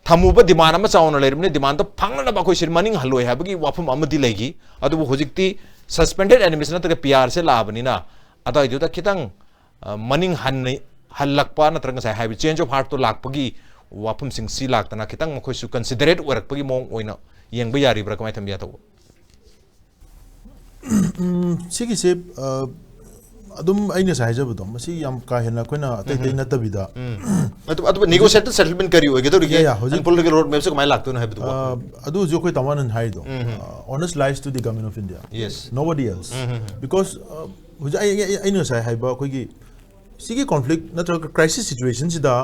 ꯊꯝꯃꯨꯕ demand ꯑꯃ ꯆꯥꯎꯅ ꯂꯩꯔꯕꯅꯤꯅ, demandꯗꯣ ꯐꯪꯅꯅꯕ ꯑꯩꯈꯣꯏꯁꯤ ꯃꯅꯤꯡ ꯍꯜꯂꯣꯏ ꯍꯥꯏꯕꯒꯤ ꯋꯥꯐꯝ ꯑꯃꯗꯤ ꯂꯩꯈꯤ꯫ ꯑꯗꯨꯕꯨ ꯍꯧꯖꯤꯛꯇꯤ suspended animation ꯅꯠꯇ꯭ꯔꯒ PRꯁꯦ ꯂꯥꯛꯑꯕꯅꯤꯅ, ꯑꯗꯨꯋꯥꯏꯗꯨꯗ ꯈꯤꯇꯪ, ꯑ, ꯃꯅꯤꯡ ꯍꯟꯅ ꯍꯜꯂꯛꯄ ꯅꯠꯇ꯭ꯔꯒ ꯉꯁꯥꯏ ꯍꯥꯏꯕ change of heartꯇꯣ ꯂꯥꯛꯄꯒꯤ ꯋꯥꯐꯝꯁꯤꯡꯁꯤ ꯂꯥꯛꯇꯅ ꯈꯤꯇꯪ ꯃꯈꯣꯏꯁꯨ considerate ꯑꯣꯏꯔꯛꯄꯒꯤ ꯃꯑꯣꯡ ꯑꯣꯏꯅ ꯌꯦꯡꯕ ꯌꯥꯔꯤꯕ꯭ꯔꯥ? ꯀꯃꯥꯏꯅ ꯊꯝꯕꯤ ꯌꯥꯊꯧꯕ? ꯎꯝ, ꯁꯤꯒꯤꯁꯦ, ꯑ, ꯑꯗꯨꯝ ꯑꯩꯅ ꯉꯁꯥꯏ ꯍꯥꯏꯖꯕꯗꯣ, ꯃꯁꯤ ꯌꯥꯝ ꯀꯥ ꯍꯦꯟꯅ ꯑꯩꯈꯣꯏꯅ ꯑꯇꯩ ꯑꯇꯩ ꯅꯠꯇꯕꯤꯗ, ꯑꯗꯨ ꯑꯗꯨꯕꯨ negotiated settlement ꯀꯔꯤ ꯑꯣꯏꯒꯗꯧꯔꯤꯒꯦ? Yeah, yeah, ꯍꯧꯖꯤꯛ And political road mapꯁꯦ ꯀꯃꯥꯏꯅ ꯂꯥꯛꯇꯣꯏꯅꯣ ꯍꯥꯏꯕꯗꯨ? ꯑ, ꯑꯗꯨ ꯍꯧꯖꯤꯛ ꯑꯩꯈꯣꯏ ꯇꯥꯃꯣꯅ ꯍꯥꯏꯗꯣ, ꯑ, onus lies to the government of India. Yes. Nobody else. Um, um, um. Because, ꯑ, ꯍꯧꯖꯤꯛ ꯑꯩ, ꯑꯩ, ꯑꯩꯅ ꯉꯁꯥꯏ ꯍꯥꯏꯕ ꯑꯩꯈꯣꯏꯒꯤ ꯁꯤꯒꯤ conflict ꯅꯠꯇ꯭ꯔꯒ crisis situationꯁꯤꯗ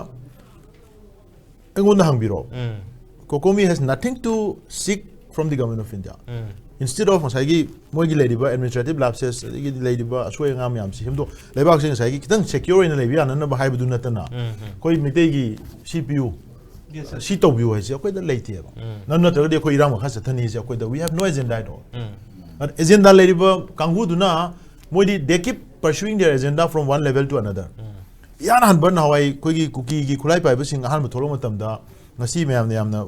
ꯑꯩꯉꯣꯟꯗ ꯍꯪꯕꯤꯔꯣ꯫ ꯎꯝ. COCOMI has nothing to seek from the government of India. Um. Instead of ꯉꯁꯥꯏꯒꯤ ꯃꯣꯏꯒꯤ ꯂꯩꯔꯤꯕ administrative lapses, ꯑꯗꯒꯤꯗꯤ ꯂꯩꯔꯤꯕ ꯑꯁꯣꯏ ꯑꯉꯥꯝ ꯃꯌꯥꯝꯁꯤ ꯁꯦꯝꯗꯣꯛ, ꯂꯩꯕꯥꯛꯁꯤ ꯉꯁꯥꯏꯒꯤ ꯈꯤꯇꯪ secure ꯑꯣꯏꯅ ꯂꯩꯕ ꯌꯥꯅꯅꯕ ꯍꯥꯏꯕꯗꯨ ꯅꯠꯇꯅ, ꯎꯝ, ꯎꯝ. ꯑꯩꯈꯣꯏ ꯃꯤꯇꯩꯒꯤ ꯁꯤ ꯄꯤꯌꯨ, ꯁꯤ ꯇꯧꯕꯤꯌꯨ ꯍꯥꯏꯁꯦ ꯑꯩꯈꯣꯏꯗ ꯂꯩꯇꯦꯕ꯫ ꯎꯝ. ꯅꯪ ꯅꯠꯇ꯭ꯔꯒꯗꯤ ꯑꯩꯈꯣꯏ ꯏꯔꯥꯡ ꯃꯈꯥ ꯆꯠꯊꯅꯤ ꯍꯥꯏꯁꯦ ꯑꯩꯈꯣꯏꯗ, we have no agenda at all. Um. But agenda ꯂꯩꯔꯤꯕ ꯀꯥꯡꯕꯨꯗꯨꯅ ꯃꯣꯏꯗꯤ they keep pursuing their agenda from one level to another. ꯎꯝ. ꯏꯍꯥꯟ ꯍꯥꯟꯕ ꯅꯍꯥꯟꯋꯥꯏ ꯑꯩꯈꯣꯏꯒꯤ ꯀꯨꯀꯤꯒꯤ ꯈꯨꯠꯂꯥꯏ ꯄꯥꯏꯕꯁꯤꯡ ꯑꯍꯥꯟꯕ ꯊꯣꯛꯂꯛꯄ ꯃꯇꯝꯗ, ꯉꯁꯤ ꯃꯌꯥꯝꯅ ꯌꯥꯝꯅ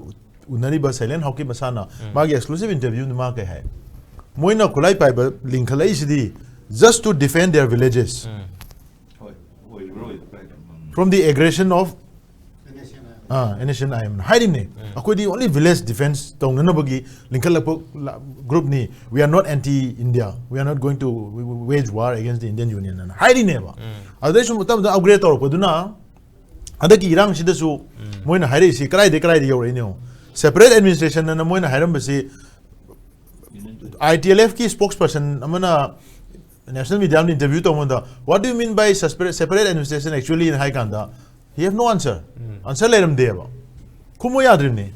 ꯎꯅꯔꯤꯕ ꯁꯩꯂꯦꯟ ꯍꯥꯎꯀꯤꯞ ꯃꯁꯥꯅ ꯃꯥꯒꯤ exclusive interview ꯗ ꯃꯥ ꯀꯩ ꯍꯥꯏ? ꯃꯣꯏꯅ ꯈꯨꯠꯂꯥꯏ ꯄꯥꯏꯕ ꯂꯤꯡꯈꯠꯂꯛꯏꯁꯤꯗꯤ just to defend their villages ꯍꯣꯏ, ꯑꯣꯏꯔꯤꯕ꯭ꯔꯥ ꯑꯣꯏꯗꯕ꯭ꯔꯥ ꯍꯥꯏꯗꯣ꯫ from the aggression of ah, NSCN-IM ꯍꯥꯏꯔꯤꯅꯦ꯫ ꯑꯩꯈꯣꯏꯗꯤ only village defense ꯇꯧꯅꯅꯕꯒꯤ ꯂꯤꯡꯈꯠꯂꯛꯄ ꯒ꯭ꯔꯨꯞꯅꯤ꯫ We are not anti India, we are not going to wage war against the Indian Union ꯑꯅ ꯍꯥꯏꯔꯤꯅꯦꯕ꯫ ꯑꯗꯨꯗꯩ ꯁꯨꯝ ꯇꯞ ꯇꯞꯅ upgrade ꯇꯧꯔꯛꯄꯗꯨꯅ ꯍꯟꯗꯛꯀꯤ ꯏꯔꯥꯡꯁꯤꯗꯁꯨ ꯃꯣꯏꯅ ꯍꯥꯏꯔꯛꯏꯁꯤ ꯀꯗꯥꯏꯗꯩ ꯀꯗꯥꯏꯗ ꯌꯧꯔꯛꯏꯅꯣ? Separate administration ꯑꯅ ꯃꯣꯏꯅ ꯍꯥꯏꯔꯝꯕꯁꯤ, ITLF ꯀꯤ spokesperson ꯑꯃꯅ national media ꯑꯃꯗ interview ꯇꯧꯕꯗ, "What do you mean by separate, separate administration actually?" ꯍꯥꯏ ꯀꯥꯟꯗ, he have no answer. Answer ꯂꯩꯔꯝꯗꯦꯕ꯫ ꯈꯨꯝꯃꯨ ꯌꯥꯗ꯭ꯔꯤꯕꯅꯤ꯫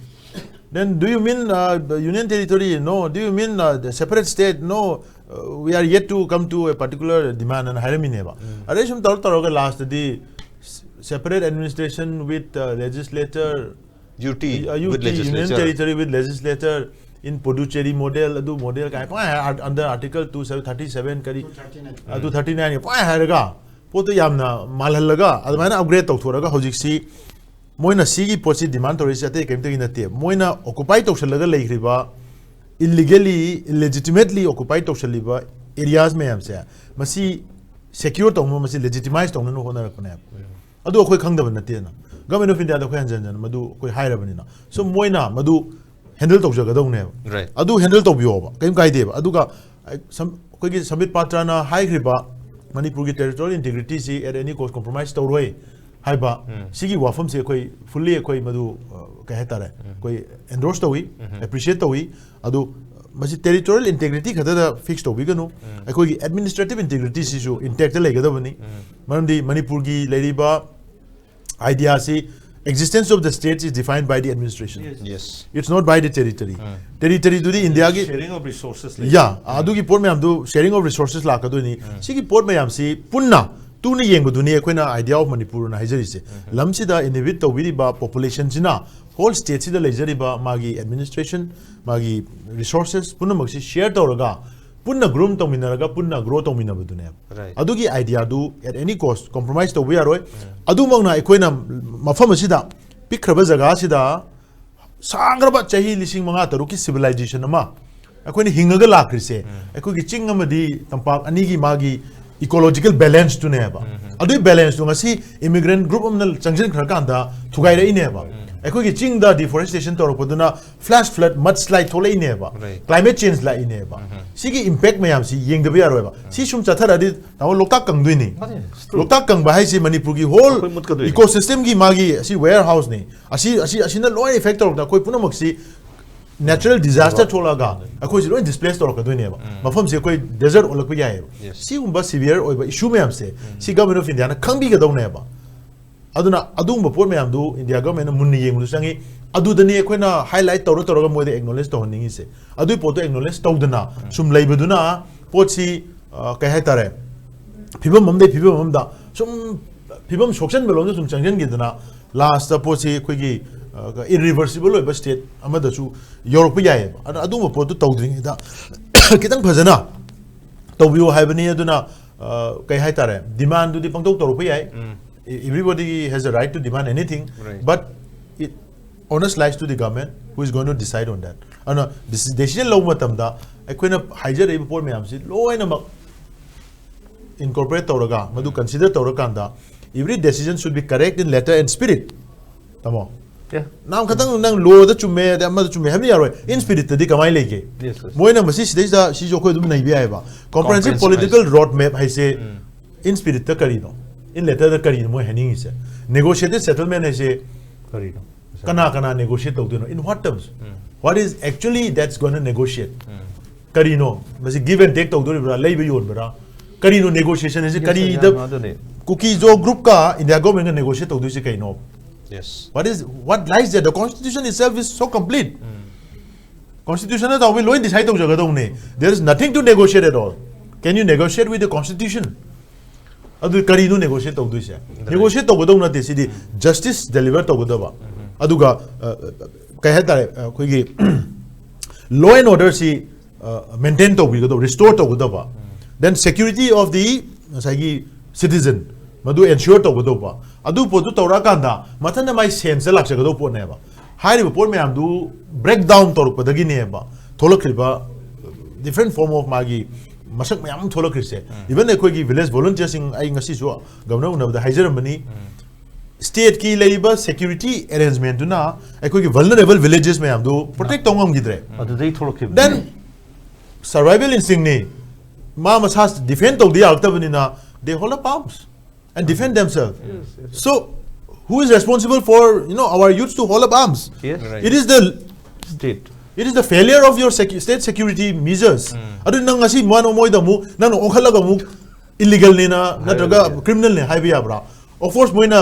"Then do you mean uh, the union territory? No. Do you mean uh, the separate state? No. Uh, we are yet to come to a particular demand" ꯑꯅ ꯍꯥꯏꯔꯝꯃꯤꯅꯦꯕ꯫ ꯑꯗꯩ ꯁꯨꯝ ꯇꯧꯔ ꯇꯧꯔꯒ last ꯇꯗꯤ "separate administration with uh, legislature, UT uh, with UT, union legislature. territory with legislature in Puducherry model, ꯑꯗꯨ model ꯀꯥꯏ ꯄꯪꯍꯥꯏ ꯍꯥꯏ, under article two thirty seven ꯀꯔꯤ, two thirty nine. ꯑ, two thirty nine ꯄꯪꯍꯥꯏ ꯍꯥꯏꯔꯒ ꯄꯣꯠꯇꯣ ꯌꯥꯝꯅ ꯃꯥꯜꯍꯜꯂꯒ ꯑꯗꯨꯃꯥꯏꯅ upgrade ꯇꯧꯊꯣꯔꯒ ꯍꯧꯖꯤꯛꯁꯤ ꯃꯣꯏꯅ ꯁꯤꯒꯤ ꯄꯣꯠꯁꯤ demand ꯇꯧꯔꯤꯁꯦ ꯑꯇꯩ ꯀꯔꯤꯝꯇꯒꯤ ꯅꯠꯇꯦ꯫ ꯃꯣꯏꯅ occupy ꯇꯧꯁꯜꯂꯒ ꯂꯩꯈ꯭ꯔꯤꯕ, illegally, illegitimately occupy ꯇꯧꯁꯜꯂꯤꯕ areas ꯃꯌꯥꯝꯁꯦ, ꯃꯁꯤ secure ꯇꯧꯅꯕ, ꯃꯁꯤ legitimize ꯇꯧꯅꯕ ꯍꯣꯠꯅꯔꯛꯄꯅꯦꯕ꯫ ꯑꯗꯨ ꯑꯩꯈꯣꯏ ꯈꯪꯗꯕ ꯅꯠꯇꯦꯅ꯫ Government of India ꯗ ꯑꯩꯈꯣꯏ ꯍꯟꯖꯟ ꯍꯟꯖꯟ ꯃꯗꯨ ꯑꯩꯈꯣꯏ ꯍꯥꯏꯔꯕꯅꯤꯅ꯫ So ꯃꯣꯏꯅ ꯃꯗꯨ handle ꯇꯧꯖꯒꯗꯧꯅꯦꯕ꯫ Right. ꯑꯗꯨ handle ꯇꯧꯕꯤꯌꯣꯕ, ꯀꯔꯤꯝ ꯀꯥꯏꯗꯦꯕ꯫ ꯑꯗꯨꯒ ꯑꯩ ꯁꯝ-, ꯑꯩꯈꯣꯏꯒꯤ ꯁꯝꯕꯤꯠ ꯄꯥꯇ꯭ꯔꯅ ꯍꯥꯏꯈ꯭ꯔꯤꯕ ꯃꯅꯤꯄꯨꯔꯒꯤ territorial integrity ꯁꯤ at any cost compromise ꯇꯧꯔꯣꯏ ꯍꯥꯏꯕ, ꯁꯤꯒꯤ ꯋꯥꯐꯝꯁꯤ ꯑꯩꯈꯣꯏ fully ꯑꯩꯈꯣꯏ ꯃꯗꯨ, ꯑ, ꯀꯩ ꯍꯥꯏꯇꯥꯔꯦ, ꯑꯩꯈꯣꯏ endorse ꯇꯧꯏ, appreciate ꯇꯧꯏ꯫ ꯑꯗꯨ ꯃꯁꯤ territorial integrity ꯈꯛꯇꯗ fix ꯇꯧꯕꯤꯒꯅꯨ, ꯑꯩꯈꯣꯏꯒꯤ administrative integrity ꯁꯤꯁꯨ intact ꯂꯩꯒꯗꯕꯅꯤ꯫ ꯃꯔꯝꯗꯤ ꯃꯅꯤꯄꯨꯔꯒꯤ ꯂꯩꯔꯤꯕ idea ꯁꯤ, existence of the state is defined by the administration. Yes. Yes. It's not by the territory. Territory ꯗꯨꯗꯤ ꯏꯟꯗꯤꯌꯥꯒꯤ Sharing of resources. ꯌꯥ, ꯑꯗꯨꯒꯤ ꯄꯣꯠ ꯃꯌꯥꯝꯗꯨ sharing of resources ꯂꯥꯛꯀꯗꯣꯏꯅꯤ꯫ ꯁꯤꯒꯤ ꯄꯣꯠ ꯃꯌꯥꯝꯁꯤ ꯄꯨꯟꯅ ꯇꯨꯅ ꯌꯦꯡꯕꯗꯨꯅꯤ ꯑꯩꯈꯣꯏꯅ idea of Manipur ꯅ ꯍꯥꯏꯖꯔꯤꯁꯦ꯫ ꯂꯝꯁꯤꯗ inhabit ꯇꯧꯕꯤꯔꯤꯕ population ꯁꯤꯅ whole state ꯁꯤꯗ ꯂꯩꯖꯔꯤꯕ ꯃꯥꯒꯤ administration, ꯃꯥꯒꯤ resources ꯄꯨꯝꯅꯃꯛꯁꯤ share ꯇꯧꯔꯒ ꯄꯨꯟꯅ ꯒ꯭ꯔꯨꯝ ꯇꯧꯃꯤꯟꯅꯔꯒ ꯄꯨꯟꯅ ꯒ꯭ꯔꯣ ꯇꯧꯃꯤꯟꯅꯕꯗꯨꯅꯦꯕ꯫ Right. ꯑꯗꯨꯒꯤ ꯑꯥꯏꯗꯤꯌꯥꯗꯨ at any cost compromise ꯇꯧꯕ ꯌꯥꯔꯣꯏ꯫ ꯑꯗꯨꯃꯛꯅ ꯑꯩꯈꯣꯏꯅ ꯃꯐꯝ ꯑꯁꯤꯗ, ꯄꯤꯛꯈ꯭ꯔꯕ ꯖꯒꯥ ꯑꯁꯤꯗ, ꯁꯥꯡꯈ꯭ꯔꯕ ꯆꯍꯤ ꯂꯤꯁꯤꯡ ꯃꯉꯥ ꯇꯔꯨꯛꯀꯤ ꯁꯤꯚꯤꯂꯥꯏꯖꯦꯁꯟ ꯑꯃ ꯑꯩꯈꯣꯏꯅ ꯍꯤꯡꯉꯒ ꯂꯥꯛꯈ꯭ꯔꯤꯁꯦ, ꯑꯩꯈꯣꯏꯒꯤ ꯆꯤꯡ ꯑꯃꯗꯤ ꯇꯝꯄꯥꯛ ꯑꯅꯤꯒꯤ ꯃꯥꯒꯤ ꯏꯀꯣꯂꯣꯖꯤꯀꯦꯜ ꯕꯦꯂꯦꯟꯁꯇꯨꯅꯦꯕ꯫ ꯑꯗꯨꯒꯤ ꯕꯦꯂꯦꯟꯁꯇꯨ ꯉꯁꯤ ꯏꯃꯤꯒ꯭ꯔꯦꯟ ꯒ꯭ꯔꯨꯞ ꯑꯃꯅ ꯆꯪꯁꯤꯟꯈ꯭ꯔꯀꯥꯟꯗ ꯊꯨꯒꯥꯏꯔꯛꯏꯅꯦꯕ꯫ ꯑꯩꯈꯣꯏꯒꯤ ꯆꯤꯡꯗ ꯗꯤꯐꯣꯔꯦꯁꯇꯦꯁꯟ ꯇꯧꯔꯛꯄꯗꯨꯅ ꯐ꯭ꯂꯥꯁ ꯐ꯭ꯂꯠ, ꯃꯗ ꯁ꯭ꯂꯥꯏꯗ ꯊꯣꯛꯂꯛꯏꯅꯦꯕ, Right. ꯀ꯭ꯂꯥꯏꯃꯦꯠ ꯆꯦꯟꯖ ꯂꯥꯛꯏꯅꯦꯕ꯫ ꯁꯤꯒꯤ ꯏꯝꯄꯦꯛ ꯃꯌꯥꯝꯁꯤ ꯌꯦꯡꯗꯕ ꯌꯥꯔꯣꯏꯕ꯫ ꯁꯤ ꯁꯨꯝ ꯆꯠꯊꯔꯛꯑꯗꯤ ꯇꯥꯃꯣ ꯂꯣꯛꯇꯥꯛ ꯀꯪꯗꯣꯏꯅꯤ꯫ ꯃꯥꯅꯦ, it's true. ꯂꯣꯛꯇꯥꯛ ꯀꯪꯕ ꯍꯥꯏꯁꯦ ꯃꯅꯤꯄꯨꯔꯒꯤ ꯍꯣꯜ ꯑꯩꯈꯣꯏ ꯃꯨꯠꯀꯗꯣꯏꯅꯤ꯫ ꯏꯀꯣ ꯁꯤꯁꯇꯦꯝꯒꯤ ꯃꯥꯒꯤ ꯑꯁꯤ ꯋꯦꯌꯔ ꯍꯥꯎꯁꯅꯤ꯫ ꯑꯁꯤ ꯑꯁꯤ ꯑꯁꯤꯅ ꯂꯣꯏ ꯏꯐꯦꯛ ꯇꯧꯔꯛꯇ ꯑꯩꯈꯣꯏ ꯄꯨꯝꯅꯃꯛꯁꯤ ꯅꯦꯆꯔꯦꯜ ꯗꯤꯖꯥꯁꯇꯔ ꯊꯣꯛꯂꯛꯑꯒ ꯑꯩꯈꯣꯏꯁꯤ ꯂꯣꯏ ꯗꯤꯁꯄ꯭ꯂꯦꯁ ꯇꯧꯔꯛꯀꯗꯣꯏꯅꯦꯕ꯫ ꯃꯐꯝꯁꯤ ꯑꯩꯈꯣꯏ ꯗꯦꯖꯔꯠ ꯑꯣꯜꯂꯛꯄ ꯌꯥꯏꯑꯕ꯫ Yes. ꯁꯤꯒꯨꯝꯕ ꯁꯤꯚꯤꯌꯔ ꯑꯣꯏꯕ ꯏꯁꯨ ꯃꯌꯥꯝꯁꯦ ꯁꯤ ꯒꯚꯔꯟꯃꯦꯟ ꯑꯣꯐ ꯏꯟꯗꯤꯌꯥꯅ ꯈꯪꯕꯤꯒꯗꯧꯅꯦꯕ꯫ ꯑꯗꯨꯅ ꯑꯗꯨꯒꯨꯝꯕ ꯄꯣꯠ ꯃꯌꯥꯝꯗꯨ ꯏꯟꯗꯤꯌꯥ ꯒꯚꯔꯟꯃꯦꯟꯅ ꯃꯨꯟꯅ ꯌꯦꯡꯕꯗꯨ ꯆꯪꯉꯤ꯫ ꯑꯗꯨꯗꯅꯤ ꯑꯩꯈꯣꯏꯅ ꯍꯥꯏꯂꯥꯏꯠ ꯇꯧꯔ ꯇꯧꯔꯒ ꯃꯣꯏꯗ ꯑꯦꯛꯅꯣꯂꯦꯖ ꯇꯧꯍꯟꯅꯤꯡꯉꯤꯁꯦ꯫ ꯑꯗꯨꯒꯤ ꯄꯣꯠꯇꯣ ꯑꯦꯛꯅꯣꯂꯦꯖ ꯇꯧꯗꯅ ꯁꯨꯝ ꯂꯩꯕꯗꯨꯅ ꯄꯣꯠꯁꯤ, ꯑ, ꯀꯩ ꯍꯥꯏꯇꯥꯔꯦ, ꯐꯤꯕꯝ ꯑꯃꯗꯩ ꯐꯤꯕꯝ ꯑꯃꯗ ꯁꯨꯝ ꯐꯤꯕꯝ ꯁꯣꯛꯆꯟꯕ ꯂꯣꯝꯗ ꯁꯨꯝ ꯆꯪꯁꯤꯟꯈꯤꯗꯅ ꯂꯥꯁꯇ ꯄꯣꯠꯁꯤ ꯑꯩꯈꯣꯏꯒꯤ, ꯑ, ꯏꯔꯔꯤꯚꯔꯁꯤꯕꯜ ꯑꯣꯏꯕ ꯁ꯭ꯇꯦꯠ ꯑꯃꯗꯁꯨ ꯌꯧꯔꯛꯄ ꯌꯥꯏꯑꯕ꯫ ꯑꯗꯨꯅ ꯑꯗꯨꯒꯨꯝꯕ ꯄꯣꯠꯇꯨ ꯇꯧꯗ꯭ꯔꯤꯉꯩꯗ ꯈꯤꯇꯪ ꯐꯖꯅ ꯇꯧꯕꯤꯌꯨ ꯍꯥꯏꯕꯅꯤ꯫ ꯑꯗꯨꯅ, ꯑ, ꯀꯩ ꯍꯥꯏꯇꯥꯔꯦ, ꯗꯤꯃꯥꯟꯗꯨꯗꯤ ꯄꯪꯇꯧ ꯇꯧꯔꯛꯄ ꯌꯥꯏ꯫ Everybody has a right to demand anything, Right. but it honest lies to the government who is going to decide on that. ꯑꯗꯨꯅ ꯗꯤꯁꯤ-, ꯗꯤꯁꯤꯖꯟ ꯂꯧꯕ ꯃꯇꯝꯗ ꯑꯩꯈꯣꯏꯅ ꯍꯥꯏꯖꯔꯛꯏꯕ ꯄꯣꯠ ꯃꯌꯥꯝꯁꯤ ꯂꯣꯏꯅꯃꯛ ꯏꯟꯀꯣꯔꯄꯣꯔꯦꯠ ꯇꯧꯔꯒ, ꯃꯗꯨ ꯀꯟꯁꯤꯗꯔ ꯇꯧꯔꯀꯥꯟꯗ, every decision should be correct in letter and spirit. ꯇꯥꯃꯣ, Yeah. ꯅꯪ ꯈꯛꯇꯪ ꯅꯪ ꯂꯣꯗ ꯆꯨꯝꯃꯦ ꯑꯗꯩ ꯑꯃꯗ ꯆꯨꯝꯃꯦ ꯍꯥꯏꯕꯗꯤ ꯌꯥꯔꯣꯏ꯫ ꯏꯟ ꯁ꯭ꯄꯤꯔꯤꯠꯇꯗꯤ ꯀꯃꯥꯏꯅ ꯂꯩꯒꯦ? Yes, yes. ꯃꯣꯏꯅ ꯃꯁꯤ ꯁꯤꯗꯩꯁꯤꯗ ꯁꯤꯁꯨ ꯑꯩꯈꯣꯏ ꯑꯗꯨꯝ ꯅꯩꯕ ꯌꯥꯏꯑꯕ꯫ ꯀꯣꯝꯄ꯭ꯔꯦꯍꯦꯟꯁꯤꯞ Comprehensive ꯄꯣꯂꯤꯇꯤꯀꯦꯜ ꯔꯣꯗ ꯃꯦꯞ ꯍꯥꯏꯁꯦ ꯏꯟ ꯁ꯭ꯄꯤꯔꯤꯠꯇ ꯀꯔꯤꯅꯣ? ꯏꯟ ꯂꯦꯇꯔꯗ ꯀꯔꯤꯅꯣ ꯃꯣꯏ ꯍꯥꯏꯅꯤꯡꯉꯤꯁꯦ? ꯅꯦꯒꯣꯁꯤꯌꯦꯇꯦꯠ ꯁꯦꯇꯜꯃꯦꯟ ꯍꯥꯏꯁꯦ ꯀꯔꯤꯅꯣ? ꯀꯅꯥ ꯀꯅꯥ ꯅꯦꯒꯣꯁꯤꯌꯦꯠ ꯇꯧꯗꯣꯏꯅꯣ? In what terms? What is actually that's gonna negotiate? ꯀꯔꯤꯅꯣ? ꯃꯁꯤ ꯒꯤꯚ ꯑꯦꯟ ꯇꯦꯛ ꯇꯧꯗꯣꯔꯤꯕ꯭ꯔꯥ? ꯂꯩꯕ ꯌꯣꯟꯕ꯭ꯔꯥ? ꯀꯔꯤꯅꯣ ꯅꯦꯒꯣꯁꯤꯌꯦꯁꯟ ꯍꯥꯏꯁꯦ? Yes, ꯀꯔꯤꯗ yes, ꯑꯗꯨꯅꯦ. ꯀꯨꯀꯤꯖꯣ ꯒ꯭ꯔꯨꯞꯀ ꯏꯟꯗꯤꯌꯥ ꯒꯣꯔꯃꯦꯟꯒ ꯅꯦꯒꯣꯁꯤꯌꯦꯠ ꯇꯧꯗꯣꯏꯁꯦ ꯀꯩꯅꯣ? Yes. What is, what lies there? The constitution itself is so complete. Constitution ꯇꯧꯕꯤ ꯂꯣꯏ ꯗꯤꯁꯥꯏꯗ ꯇꯧꯖꯒꯗꯧꯅꯦ꯫ There is nothing to negotiate at all. Can you negotiate with the constitution? ꯑꯗꯨ ꯀꯔꯤꯅꯣ ꯅꯦꯒꯣꯁꯤꯌꯦꯠ ꯇꯧꯗꯣꯏꯁꯦ? ꯅꯦꯒꯣꯁꯤꯌꯦꯠ ꯇꯧꯒꯗꯧ ꯅꯠꯇꯦ꯫ ꯁꯤꯗꯤ ꯖꯁꯇꯤꯁ ꯗꯦꯂꯤꯚꯔ ꯇꯧꯒꯗꯕ꯫ ꯑꯗꯨꯒ, ꯑ, ꯀꯩ ꯍꯥꯏꯇꯥꯔꯦ, ꯑꯩꯈꯣꯏꯒꯤ ꯂꯣ ꯑꯦꯟ ꯑꯣꯔꯗꯔꯁꯤ ꯃꯦꯟꯇꯦꯟ ꯇꯧꯕꯤꯒꯗꯧꯕ, ꯔꯤꯁꯇꯣꯔ ꯇꯧꯒꯗꯕ, then security of the ꯉꯁꯥꯏꯒꯤ citizen ꯃꯗꯨ ꯑꯦꯟꯁ꯭ꯌꯣꯔ ꯇꯧꯒꯗꯧꯕ, ꯑꯗꯨ ꯄꯣꯠꯇꯨ ꯇꯧꯔꯛꯑꯀꯥꯟꯗ ꯃꯊꯟꯇ ꯃꯥꯏ ꯁꯦꯟꯁꯇ ꯂꯥꯛꯆꯒꯗꯧꯕ ꯄꯣꯠꯅꯦꯕ꯫ ꯍꯥꯏꯔꯤꯕ ꯄꯣꯠ ꯃꯌꯥꯝꯗꯨ ꯕ꯭ꯔꯦꯛ ꯗꯥꯎꯟ ꯇꯧꯔꯛꯄꯗꯒꯤꯅꯦꯕ ꯊꯣꯛꯂꯛꯈ꯭ꯔꯤꯕ different form of ꯃꯥꯒꯤ ꯃꯁꯛ ꯃꯌꯥꯝ ꯑꯃ ꯊꯣꯛꯂꯛꯈ꯭ꯔꯤꯁꯦ꯫ Even ꯑꯩꯈꯣꯏꯒꯤ ꯚꯤꯂꯦꯖ ꯚꯣꯂꯨꯟꯇꯤꯌꯔꯁꯤꯡ ꯑꯩ ꯉꯁꯤꯁꯨ ꯒꯚꯔꯅꯔ ꯎꯅꯕꯗ ꯍꯥꯏꯖꯔꯝꯕꯅꯤ, ꯁ꯭ꯇꯦꯠꯀꯤ ꯂꯩꯔꯤꯕ ꯁꯦꯀ꯭ꯌꯨꯔꯤꯇꯤ ꯑꯦꯔꯦꯟꯖꯃꯦꯟꯗꯨꯅ ꯑꯩꯈꯣꯏꯒꯤ ꯚꯜꯅꯔꯦꯕꯜ ꯚꯤꯂꯦꯖꯦꯁ ꯃꯌꯥꯝꯗꯨ ꯄ꯭ꯔꯣꯇꯦꯛ ꯇꯧ ꯉꯝꯈꯤꯗ꯭ꯔꯦ꯫ ꯑꯗꯨꯗꯒꯤ ꯊꯣꯛꯂꯛꯈꯤꯕ Then survival instinctꯅꯤ, ꯃꯥ ꯃꯁꯥ ꯗꯤꯐꯦꯟ ꯇꯧꯗ ꯌꯥꯔꯛꯇꯕꯅꯤꯅ they hold up arms and defend themselves. So who is responsible for, you know, our youths to hold up arms? Yes. Right. It is the State. It is the failure of your secu- state security measures. ꯑꯗꯨ ꯅꯪ ꯉꯁꯤ ꯃꯣꯏꯅ ꯃꯣꯏꯗ ꯑꯃꯨꯛ ꯅꯪꯅ ꯑꯣꯟꯈꯠꯂꯒ ꯑꯃꯨꯛ ꯏꯂꯤꯒꯦꯜꯅꯤꯅ ꯅꯠꯇ꯭ꯔꯒ ꯀ꯭ꯔꯤꯃꯤꯅꯦꯜꯅꯤ ꯍꯥꯏꯕ ꯌꯥꯕ꯭ꯔꯥ? Of course ꯃꯣꯏꯅ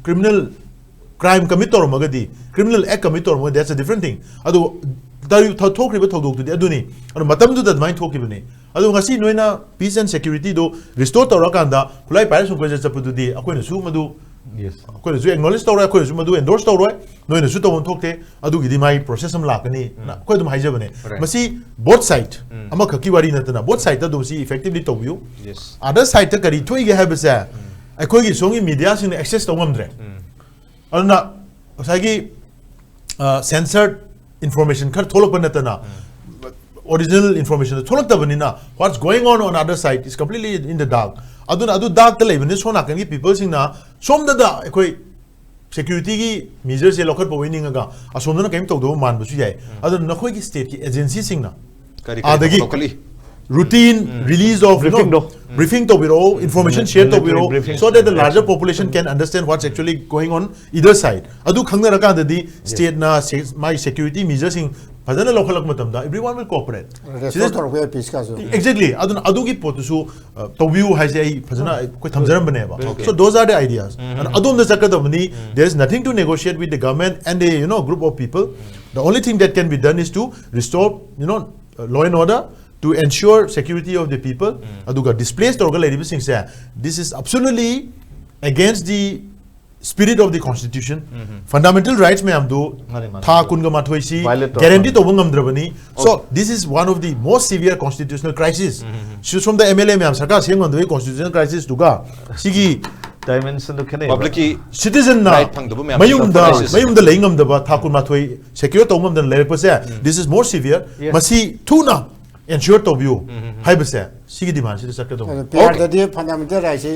ꯀ꯭ꯔꯤꯃꯤꯅꯦꯜ ꯀ꯭ꯔꯥꯏꯝ ꯀꯃꯤꯠ ꯇꯧꯔꯝꯃꯒꯗꯤ, ꯀ꯭ꯔꯤꯃꯤꯅꯦꯜ ꯑꯦꯛ ꯀꯃꯤꯠ ꯇꯧꯔꯝꯃꯒꯗꯤ, that's a different thing. ꯑꯗꯨ ꯇꯧꯔꯤ- ꯊ- ꯊꯣꯛꯈ꯭ꯔꯤꯕ ꯊꯧꯗꯣꯛꯇꯨꯗꯤ ꯑꯗꯨꯅꯤ꯫ ꯑꯗꯨ ꯃꯇꯝꯗꯨꯗ ꯑꯗꯨꯃꯥꯏꯅ ꯊꯣꯛꯈꯤꯕꯅꯤ꯫ ꯑꯗꯨ ꯉꯁꯤ ꯅꯣꯏꯅ ꯄꯤꯁ ꯑꯦꯟ ꯁꯦꯀ꯭ꯌꯨꯔꯤꯇꯤꯗꯣ ꯔꯤꯁꯇꯣꯔ ꯇꯧꯔꯀꯥꯟꯗ ꯈꯨꯠꯂꯥꯏ ꯄꯥꯏꯔ ꯁꯨꯝ ꯀꯣꯏꯆꯠ ꯆꯠꯄꯗꯨꯗꯤ ꯑꯩꯈꯣꯏꯅꯁꯨ ꯃꯗꯨ Yes. ꯑꯩꯈꯣꯏꯅꯁꯨ ꯑꯦꯛꯅꯣꯂꯦꯖ ꯇꯧꯔꯣꯏ, ꯑꯩꯈꯣꯏꯅꯁꯨ ꯃꯗꯨ ꯑꯦꯟꯗꯣꯔꯁ ꯇꯧꯔꯣꯏ, ꯅꯣꯏꯅꯁꯨ ꯇꯧꯐꯝ ꯊꯣꯛꯇꯦ꯫ ꯑꯗꯨꯒꯤꯗꯤ ꯃꯥꯒꯤ ꯄ꯭ꯔꯣꯁꯦꯁ ꯑꯃ ꯂꯥꯛꯀꯅꯤ꯫ ꯑꯩꯈꯣꯏ ꯑꯗꯨꯝ ꯍꯥꯏꯖꯕꯅꯦ꯫ Right. ꯃꯁꯤ ꯕꯣꯠ ꯁꯥꯏꯠ ꯑꯃꯈꯛꯀꯤ ꯋꯥꯔꯤ ꯅꯠꯇꯅ ꯕꯣꯠ ꯁꯥꯏꯠꯇ ꯑꯗꯨꯝ ꯁꯤ ꯏꯐꯦꯛꯇꯤꯚꯂꯤ ꯇꯧꯕꯤꯌꯨ꯫ Yes. ꯑꯗꯔ ꯁꯥꯏꯠꯇ ꯀꯔꯤ ꯊꯣꯛꯏꯒꯦ ꯍꯥꯏꯕꯁꯦ ꯑꯩꯈꯣꯏꯒꯤ ꯁꯣꯝꯒꯤ ꯃꯤꯗꯤꯌꯥꯁꯤꯡꯅ ꯑꯦꯛꯁꯦꯁ ꯇꯧ ꯉꯝꯗ꯭ꯔꯦ꯫ ꯑꯗꯨꯅ ꯉꯁꯥꯏꯒꯤ ꯁꯦꯟꯁꯔ ꯏꯟꯐꯣꯔꯃꯦꯁꯟ ꯈꯔ ꯊꯣꯛꯂꯛꯄ ꯅꯠꯇꯅ ꯑꯣꯔꯤꯖꯤꯅꯦꯜ ꯏꯟꯐꯣꯔꯃꯦꯁꯟ ꯊꯣꯛꯂꯛꯇꯕꯅꯤꯅ what's going on on other side is completely in the dark. ꯑꯗꯨꯅ ꯑꯗꯨ ꯗꯥꯔꯛꯇ ꯂꯩꯕꯅꯤꯅ ꯁꯣꯝ ꯅꯥꯀꯟꯒꯤ ꯄꯤꯄꯜꯁꯤꯡꯅ ꯁꯣꯝꯗꯗ ꯑꯩꯈꯣꯏ ꯁꯦꯀ꯭ꯌꯨꯔꯤꯇꯤꯒꯤ ꯃꯤꯖꯔꯁꯦ ꯂꯧꯈꯠꯄ ꯑꯣꯏꯅꯤꯡꯉꯒ ꯑꯁꯣꯝꯗꯅ ꯀꯔꯤꯝ ꯇꯧꯗꯕ ꯃꯥꯟꯕꯁꯨ ꯌꯥꯏ꯫ ꯑꯗꯨꯅ ꯅꯈꯣꯏꯒꯤ ꯁ꯭ꯇꯦꯠꯀꯤ ꯑꯦꯖꯦꯟꯁꯤꯁꯤꯡꯅ ꯀꯔꯤ ꯀꯔꯤ ꯑꯗꯒꯤ ꯂꯧꯈꯠꯂꯤ? ꯔꯨꯇꯤꯟ ꯔꯤꯂꯤꯖ ꯑꯣꯐ Briefing ꯗꯣ. ꯕ꯭ꯔꯤꯐꯤꯡ ꯇꯧꯕꯤꯔꯛꯑꯣ, ꯏꯟꯐꯣꯔꯃꯦꯁꯟ ꯁꯤꯌꯔ Military ꯇꯧꯕꯤꯔꯛꯑꯣ, briefing. so that the larger population can understand what's actually going on either side. ꯑꯗꯨ ꯈꯪꯅꯔꯀꯥꯟꯗꯗꯤ ꯁ꯭ꯇꯦꯠꯅ ꯃꯥꯒꯤ ꯁꯦꯀ꯭ꯌꯨꯔꯤꯇꯤ ꯃꯤꯖꯔꯁꯤꯡ ꯐꯖꯅ ꯂꯧꯈꯠꯂꯛꯄ ꯃꯇꯝꯗ everyone will cooperate. ꯔꯦꯁꯇꯣꯔ ꯇꯧꯔꯛꯄ ꯌꯥꯏ ꯄꯤꯁꯀꯥꯁꯨ꯫ Exactly. ꯑꯗꯨꯅ ꯑꯗꯨꯒꯤ ꯄꯣꯠꯇꯨꯁꯨ ꯑ, ꯇꯧꯕꯤꯌꯨ ꯍꯥꯏꯁꯦ ꯑꯩ ꯐꯖꯅ ꯑꯩꯈꯣꯏ ꯊꯝꯖꯔꯝꯕꯅꯦꯕ꯫ So those are the ideas. ꯑꯗꯣ ꯑꯗꯣꯝꯗ ꯆꯠꯀꯗꯕꯅꯤ. There is nothing to negotiate with the government and a, you know, group of people. The only thing that can be done is to restore, you know, uh, law and order, to ensure security of the people. ꯑꯗꯨꯒ ꯗꯤꯁꯄ꯭ꯂꯦꯁ ꯇꯧꯔꯒ ꯂꯩꯔꯤꯕꯁꯤꯡꯁꯦ, this is absolutely against the spirit of the constitution, fundamental rights ꯃꯌꯥꯝꯗꯨ ꯃꯥꯅꯤ, ꯃꯥꯅꯤ. ꯊꯥ ꯀꯨꯟꯒ ꯃꯥꯊꯣꯏꯁꯤ Violate ꯇꯧꯔꯛꯄ. Guarantee ꯇꯧꯕ ꯉꯝꯗ꯭ꯔꯕꯅꯤ. So this is one of the most severe constitutional crisis. ꯁꯤ ꯁꯣꯝꯗ M L A ꯃꯌꯥꯝ ꯁꯔꯀꯥꯔ ꯁꯦꯝ ꯉꯝꯗꯕꯒꯤ constitutional crisis ꯇꯨꯒ ꯁꯤꯒꯤ Dimension ꯗꯨ ꯈꯦꯠꯅꯩ. Public ꯀꯤ citizen ꯅ Right ꯐꯪꯗꯕ ꯃꯌꯥꯝ ꯃꯌꯨꯝꯗ ꯐꯪꯗꯕ crisis. ꯃꯌꯨꯝꯗ ꯂꯩ ꯉꯝꯗꯕ, ꯊꯥ ꯀꯨꯟꯃꯥꯊꯣꯏ secure ꯇꯧꯕ ꯉꯝꯗꯅ ꯂꯩꯔꯛꯄꯁꯦ, this is more severe. Yes. ꯃꯁꯤ ꯊꯨꯅ ensure ꯇꯧꯕꯤꯌꯨ ꯍꯥꯏꯕꯁꯦ ꯁꯤꯒꯤ demand ꯁꯤꯗ ꯆꯠꯀꯗꯧꯕꯅꯤ. ꯄꯤ ꯑꯥꯔꯗꯗꯤ fundamental rightꯁꯤ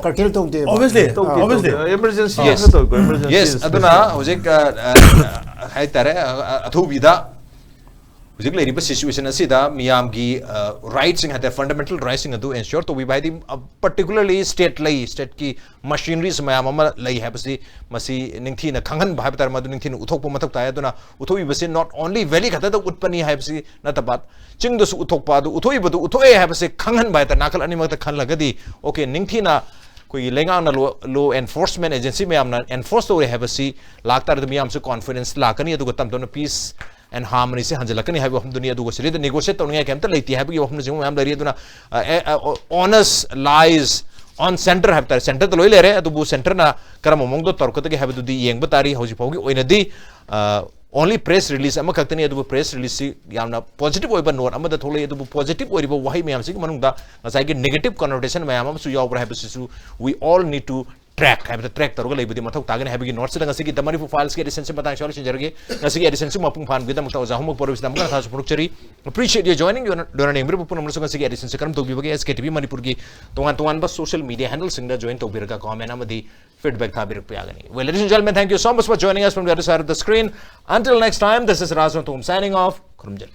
curtail ꯇꯧꯗꯦꯕ. Obviously, ꯇꯧꯗꯦ, obviously. ꯇꯧꯗꯦ. Emergency Yes. ꯇꯧꯗꯦ, emergency Yes, special. ꯑꯗꯨꯅ ꯍꯧꯖꯤꯛ ꯑ, ꯑ, ꯍꯥꯏꯇꯥꯔꯦ, ꯑ, ꯑ, ꯑꯊꯨꯕꯤꯗ ꯍꯧꯖꯤꯛ ꯂꯩꯔꯤꯕ situation ꯑꯁꯤꯗ ꯃꯤꯌꯥꯝꯒꯤ rightsꯁꯤꯡ ꯍꯥꯏꯇꯥꯔꯦ, fundamental rightsꯁꯤꯡ ꯑꯗꯨ ensure ꯇꯧꯕꯤꯕ, ꯍꯥꯏꯗꯤ particularly state ꯂꯩ, stateꯀꯤ machineries ꯃꯌꯥꯝ ꯑꯃ ꯂꯩ ꯍꯥꯏꯕꯁꯤ ꯃꯁꯤ ꯅꯤꯡꯊꯤꯅ ꯈꯪꯍꯟꯕ ꯍꯥꯏꯕ ꯇꯥꯔꯦ, ꯃꯗꯨ ꯅꯤꯡꯊꯤꯅ ꯎꯠꯊꯣꯛꯄ ꯃꯊꯧ ꯇꯥꯏ꯫ ꯑꯗꯨꯅ ꯎꯠꯊꯣꯛꯏꯕꯁꯤ not only valley ꯈꯛꯇꯗ ꯎꯠꯄꯅꯤ ꯍꯥꯏꯕꯁꯤ ꯅꯠꯇꯕ, ꯆꯤꯡꯗꯁꯨ ꯎꯠꯊꯣꯛꯄ, ꯑꯗꯨ ꯎꯠꯊꯣꯛꯏꯕꯗꯨ ꯎꯠꯊꯣꯛꯑꯦ ꯍꯥꯏꯕꯁꯤ ꯈꯪꯍꯟꯕ ꯍꯥꯏꯇꯥꯔꯦ, ꯅꯥꯀꯜ ꯑꯅꯤꯃꯛꯇ ꯈꯜꯂꯒꯗꯤ okay, ꯅꯤꯡꯊꯤꯅ ꯑꯩꯈꯣꯏꯒꯤ ꯂꯩꯉꯥꯛꯅ law, law enforcement agency ꯃꯌꯥꯝꯅ enforce ꯇꯧꯔꯦ ꯍꯥꯏꯕꯁꯤ ꯂꯥꯛꯇꯥꯔꯗꯤ ꯃꯤꯌꯥꯝꯁꯨ confidence ꯂꯥꯛꯀꯅꯤ, ꯑꯗꯨꯒ ꯇꯞ ꯇꯞꯅ peace and harmonyꯁꯦ ꯍꯟꯖꯤꯜꯂꯛꯀꯅꯤ ꯍꯥꯏꯕ ꯋꯥꯐꯝꯗꯨꯅꯤ꯫ ꯑꯗꯨꯒ ꯁꯤꯗꯩꯗ negotiate ꯇꯧꯅꯤꯡꯉꯥꯏ ꯀꯩꯝꯇ ꯂꯩꯇꯦ ꯍꯥꯏꯕꯒꯤ ꯋꯥꯐꯝꯅꯆꯤꯡꯕ ꯃꯌꯥꯝ ꯂꯩꯔꯤ꯫ ꯑꯗꯨꯅ ꯑ, ꯑꯦ, ꯑ, honest lies on centre ꯍꯥꯏꯕ ꯇꯥꯔꯦ, centreꯗ ꯂꯣꯏ ꯂꯩꯔꯦ꯫ ꯑꯗꯨꯕꯨ centreꯅ ꯀꯔꯝꯕ ꯃꯑꯣꯡꯗ ꯇꯧꯔꯛꯀꯗꯒꯦ ꯍꯥꯏꯕꯗꯨꯗꯤ ꯌꯦꯡꯕ ꯇꯥꯔꯤ꯫ ꯍꯧꯖꯤꯛ ꯐꯥꯎꯒꯤ ꯑꯣꯏꯅꯗꯤ ꯑ, only press release ꯑꯃꯈꯛꯇꯅꯤ꯫ ꯑꯗꯨꯕꯨ press releaseꯁꯤ ꯌꯥꯝꯅ positive ꯑꯣꯏꯕ note ꯑꯃꯗ ꯊꯣꯛꯂꯛꯏ꯫ ꯑꯗꯨꯕꯨ positive ꯑꯣꯏꯔꯤꯕ ꯋꯥꯍꯩ ꯃꯌꯥꯝꯁꯤꯒꯤ ꯃꯅꯨꯡꯗ ꯉꯁꯥꯏꯒꯤ negative connotation ꯃꯌꯥꯝ ꯑꯃꯁꯨ ꯌꯥꯎꯕ꯭ꯔꯥ ꯍꯥꯏꯕꯁꯤꯁꯨ we all need to track ꯍꯥꯏꯕꯗ track ꯇꯧꯔꯒ ꯂꯩꯕꯗꯤ ꯃꯊꯧ ꯇꯥꯒꯅꯤ ꯍꯥꯏꯕꯒꯤ noteꯁꯤꯗ ꯉꯁꯤꯒꯤ The Manipur Filesꯀꯤ editionꯁꯤ ꯃꯇꯥꯡꯁꯤꯗ ꯂꯣꯏꯁꯤꯟꯖꯔꯒꯦ꯫ ꯉꯁꯤꯒꯤ editionꯁꯤ ꯃꯄꯨꯡ ꯐꯥꯍꯟꯕꯒꯤꯗꯃꯛꯇ ꯑꯣꯖꯥ ꯍꯣꯃꯛ ꯄꯣꯔꯣꯏꯁꯤꯗ ꯑꯃꯨꯛꯀ ꯍꯟꯅ ꯊꯥꯖꯁꯨ ꯐꯣꯡꯗꯣꯛꯆꯔꯤ꯫ Appreciate your joining꯫ ꯂꯣꯏꯅ ꯌꯦꯡꯕꯤꯔꯕ ꯄꯨꯝꯅꯃꯛꯅꯁꯨ ꯉꯁꯤꯒꯤ editionꯁꯤ ꯀꯔꯝ ꯇꯧꯕꯤꯕꯒꯦ? S K T V ꯃꯅꯤꯄꯨꯔꯒꯤ ꯇꯣꯉꯥꯟ ꯇꯣꯉꯥꯟꯕ social media handleꯁꯤꯡꯗ join ꯇꯧꯕꯤꯔꯒ comment ꯑꯃꯗꯤ feedback ꯊꯥꯕꯤꯔꯛꯄ ꯌꯥꯒꯅꯤ꯫ Well, ladies and gentlemen, thank you so much for joining us from the other side of the screen. Until next time, this is Raj Nathum signing off. ꯈꯨꯔꯨꯝꯖꯔꯤ꯫